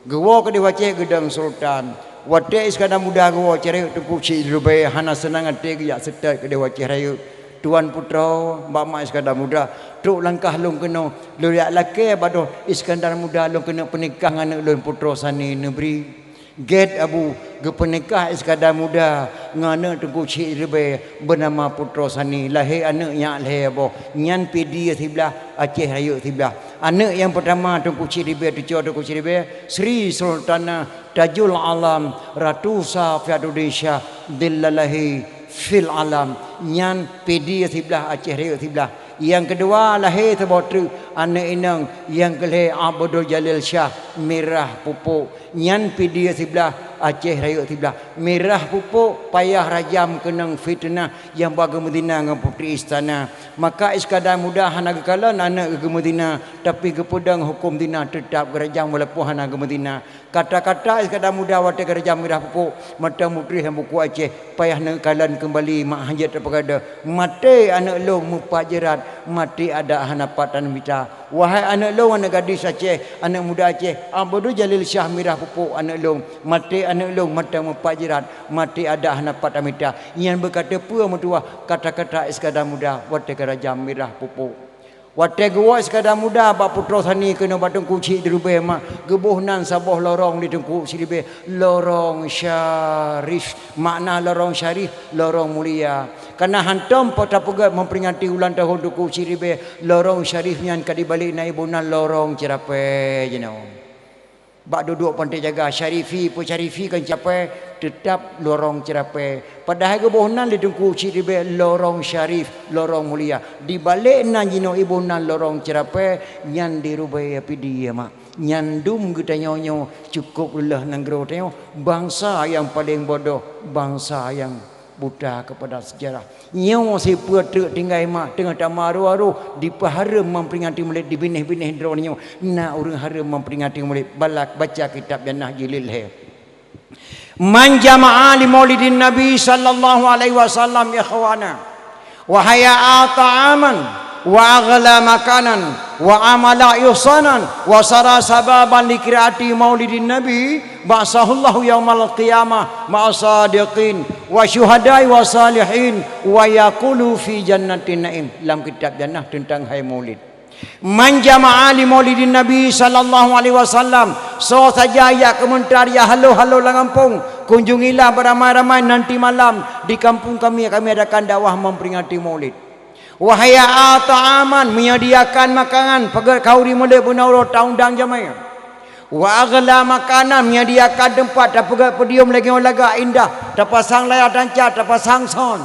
Geuwoe keudeh u Aceh geudong sultan. Watée Iskandar Muda geuwoe cit rayeuk Teungku Chik di Rubée, hana seunang até geujak seutôt keudeh u Aceh rayeuk. Tuan putroe, bak mak Iskandar Muda, trok langkah lôn keunoe, lôn jak lakée bak droe Iskandar Muda lôn keuneuk peunikah ngon aneuëk lôn Putroe Sani Neubri. Gét Abu, geupeunikah Iskandar Muda ngon aneuëk Teungku Chik di Rubée beunama Putroe Sani, lahé aneuëk nyak lhée boh, nyan Pidie siblah, Aceh Rayeuk siblah. Aneuëk nyang peurtama Teungku Chik di Rubée, cucoe Teungku Chik di Rubée, Sri Sultanah Tajul Alam, Ratu Safiatul Insyah, Dillalahi fil Alam, nyan Pidie siblah, Aceh Rayeuk siblah. Nyang keudua lahé saboh treuk aneuëk inong, nyang keu lhée Abdul Jalil Syah, Mirah Pupuk. Nyan Pidie siblah, Aceh Rayeuk siblah. Mirah Pupuk payah rajam keunong fiteunah nyang ba geumeuzina ngon putri istana. Maka Iskandar Muda hana geukalon aneuëk geuh geumeuzina, tapi geupeudong huköm zina, teutab geurajam walaupun hana geumeuzina. Kata-kata Iskandar Muda watée geurajam Mirah Pupuk, mantong mutuléh lam buku Aceh, payah neukalon keumbali mak hana jeuet tapeugadôh. Maté aneuëk lôn meupat jeurat, maté adak hana pat tanah mita. Wahai aneuëk lôn, aneuëk gadis Aceh, aneuëk muda Aceh, Abdul Jalil Syah Mirah Pupuk aneuëk lôn, maté aneuëk lôn mantong meupat jeurat, maté adak hana pat tanah mita. Nyan beuka teupeue meutuwah kata-kata Iskandar Muda watée geurajam Mirah Pupuk. Watée geuwoe Iskandar Muda bak Putroe Sani keunoe bak Teungku Chik di Rubée mak, geuboh nan saboh lorong di Teungku Chik di Rubée, Lorong Syarif. Makna lorong syarif, lorong mulia. Kareuna hantom po tapeugét memperingati ulang tahun Teungku Chik di Rubée, lorong syarif nyan ka dibalek na iboh nan lorong ceurapée jinoe. Bak duduek pantai jaga, syarifi peue syarifi kon ceurapée, teutab lorong ceurapée. Padahai geuboh nan lé Teungku Chik di Rubée lorong syarif, lorong mulia. Dibalek nan jinoe iboh nan lorong ceurapée, nyan di Rubée Pidie mak. Nyan dum geutanyoe nyoe cukôp leuh nanggroe tanyoe, bansa nyang paleng bodoh, bansa nyang buta keupada seujarah. Nyoe sipeue treuk tinggai mak teungoh tamaroh-aroh dipeuhareuem memperingati Maulid di binéh-binéh droeneuh nyoe. Na ureuëng hareuem memperingati Maulid, balak baca kitab Jannah jilid lhée. Man jama'a li maulidin Nabi sallallahu alaihi wasallam ikhwana, wa hayya'a ta'aman, wa aghla makanan, wa amala ihsanan, wa sara sababan li qiraati maulidin Nabi, ba'atsahullahu yaumal qiyamah ma'a sadiqin, wa syuhada'i wa salihin, wa yaqulu fi jannatin na'im. Lam kitab Jannah teuntang hai maulid. Man jama'a li maulidin Nabi sallallahu alaihi wasallam, soe saja jak keumeuntar jak halo-halo lam gampông, kunjungilah beramai-ramai nanti malam di kampung kami, kami adakan dakwah memperingati maulid. Wa hayya'a ta'aman, menyediakan makanan, peugöt khanuri mulod bunoe uroe taundang jamé. Wa aghla makanan, menyediakan teumpat, tapeugöt podium lagèe lagak indah, tapasang layar tancak, tapasang sound.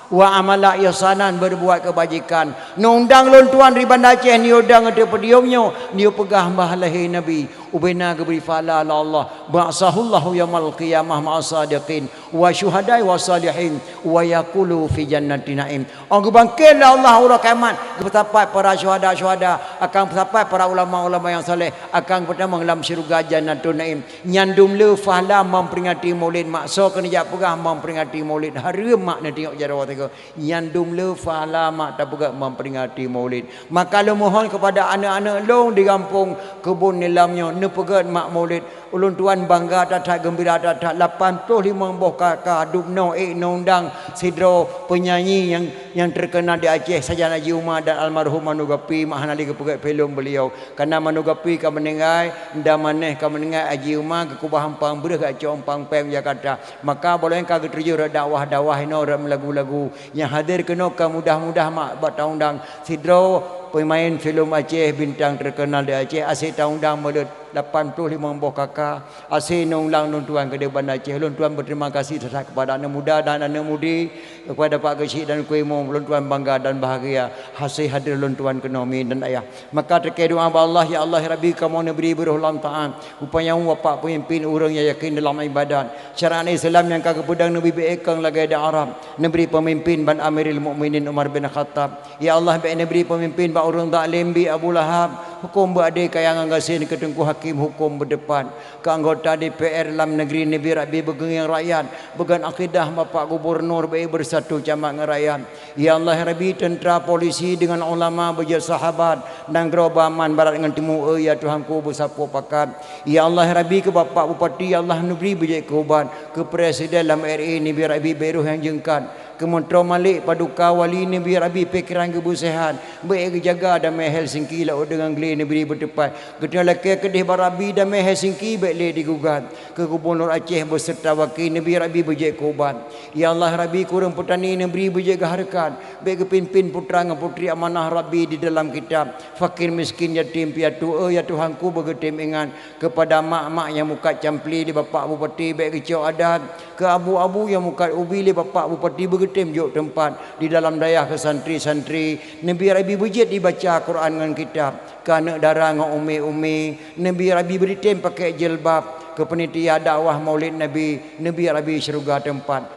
Wa amala ihsanan, berbuat kebajikan. Neuundang lôn tuan di Banda Aceh, neuyue dong ateueh podium nyoe, neuyue peugah bah lahé Nabi, ubena geubri pahala lé Allah. Ba'atsahullahu yaumal qiyamah ma'a sadiqin, wa syuhada'i wa salihin, wa yaqulu fi jannati na'im. Óh geubangkét lé Allah uroe kiamat, geupeusapat para syuhada-syuhada, akan peusapat para ulama-ulama nyang saleh, akan peutamong lam syeuruga Jannatun Na'im. Nyan dum le pahala memperingati maulid mak. Soe keuneuk jak peugah memperingati maulid, hareuem mak neutiyok jaroe teuk. Nyan dum le pahala mak tapeugah memperingati maulid. Maka lôn mohon kepada aneuk-aneuk lôn di gampông Keubon Nilam nyoe, neupeugöt mak maulid. Ulôn tuan bangga that-that, geumbira that-that, lapan ploh limong boh kaka, dubnoe ék neundang sidroe penyanyi nyang, nyang terkenal di Aceh, sajan Haji Uma dan almarhum Manu Gapi, mak hana lé geupeugöt filem beliau. Kareuna Manu Gapi ka meuninggai, Nda Maneh ka meuninggai, Haji Uma geukubah umpang breuh geucok umpang péng Jakarta. Maka boh lôn ka geutuju rot dakwah-dakwah inoe rot meulagu-lagu. Nyang hadir keunoe ka mudah-mudah mak bak taundang sidroe peumaén filem Aceh, bintang terkenal di Aceh, aseue taundang mulod lapan ploh limong boh kaka, aseue neundang lôn tuan keudéh Banda Aceh. Lôn tuan berterima kasih that-that kepada aneuk muda dan aneuk mudi, kepada Pak Geuchik dan Teungku Imum. Lôn tuan bangga dan bahagia aseue hadir lôn tuan keunoe, mi dan ayah. Maka teuka doa bak Allah, ya Allah, ya Rabbi, kamoe neubri beuroh lam taat, upanyang bapak peumimpin ureuëng nyang yakin dalam ibadat. Syariat Islam nyang ka geupeudong neubri beuékong lagée di Arab, neubri peumimpin ban Amirul Mukminin Umar bin Khattab. Ya Allah, bék neubri peumimpin bak ureuëng zalim bi Abu Lahab, huköm beuadé kaya ngon gasien keu Teungku Hakim, huköm beuteupat. Keu anggota D P R lam neugri neubri Rabbi beugeungieng rakyat, beugon akidah Bapak Gubernur bék beusatu camat ngon rakyat. Ya Allah, ya Rabbi, teuntra, polisi deungon ulama beujeuet sahabat, nanggroe beuaman barat ngon timu, eu ya Tuhanku, beusapeue pakat. Ya Allah, ya Rabbi, keu Bapak Bupati, ya Allah, neubri beujeuet keu ubat, keu presiden lam R I neubri Rabbi bék roh nyang jeungkat, keu meutroe malék paduka wali neubri Rabbi pikeran geuh beuseuhat, bék geujaga damé Helsinki laôt deungon glé neubri beuteupat. Geutanyoe lakée keudeh bak Rabbi damé Helsinki bék lé digugat. Keu gubunur Aceh beuseurta waki neubri Rabbi beujeuet keu ubat. Ya Allah, Rabbi, keu ureuëng peutani neubri beujeuet keu hareukat. Bék geupimpin putra ngon putri amanah Rabbi di dalam kitab. Fakir, miskin, yatim piatu, eu ya Tuhanku, beugeutem ingat. Keupada mak-mak nyang mukat campli lé Bapak Bupati bék geucok adat. Keu abu-abu nyang mukat ubi lé Bapak Bupati beugeutem jok teumpat. Di dalam dayah keu santri-santri neubri Rabbi beujeuet dibaca Quran ngon kitab. Keu aneuëk dara ngon umi-umi neubri Rabbi beudeutem pakai jilbab. Keu panitia dakwah Maulid Nabi neubri Rabbi syeuruga teumpat.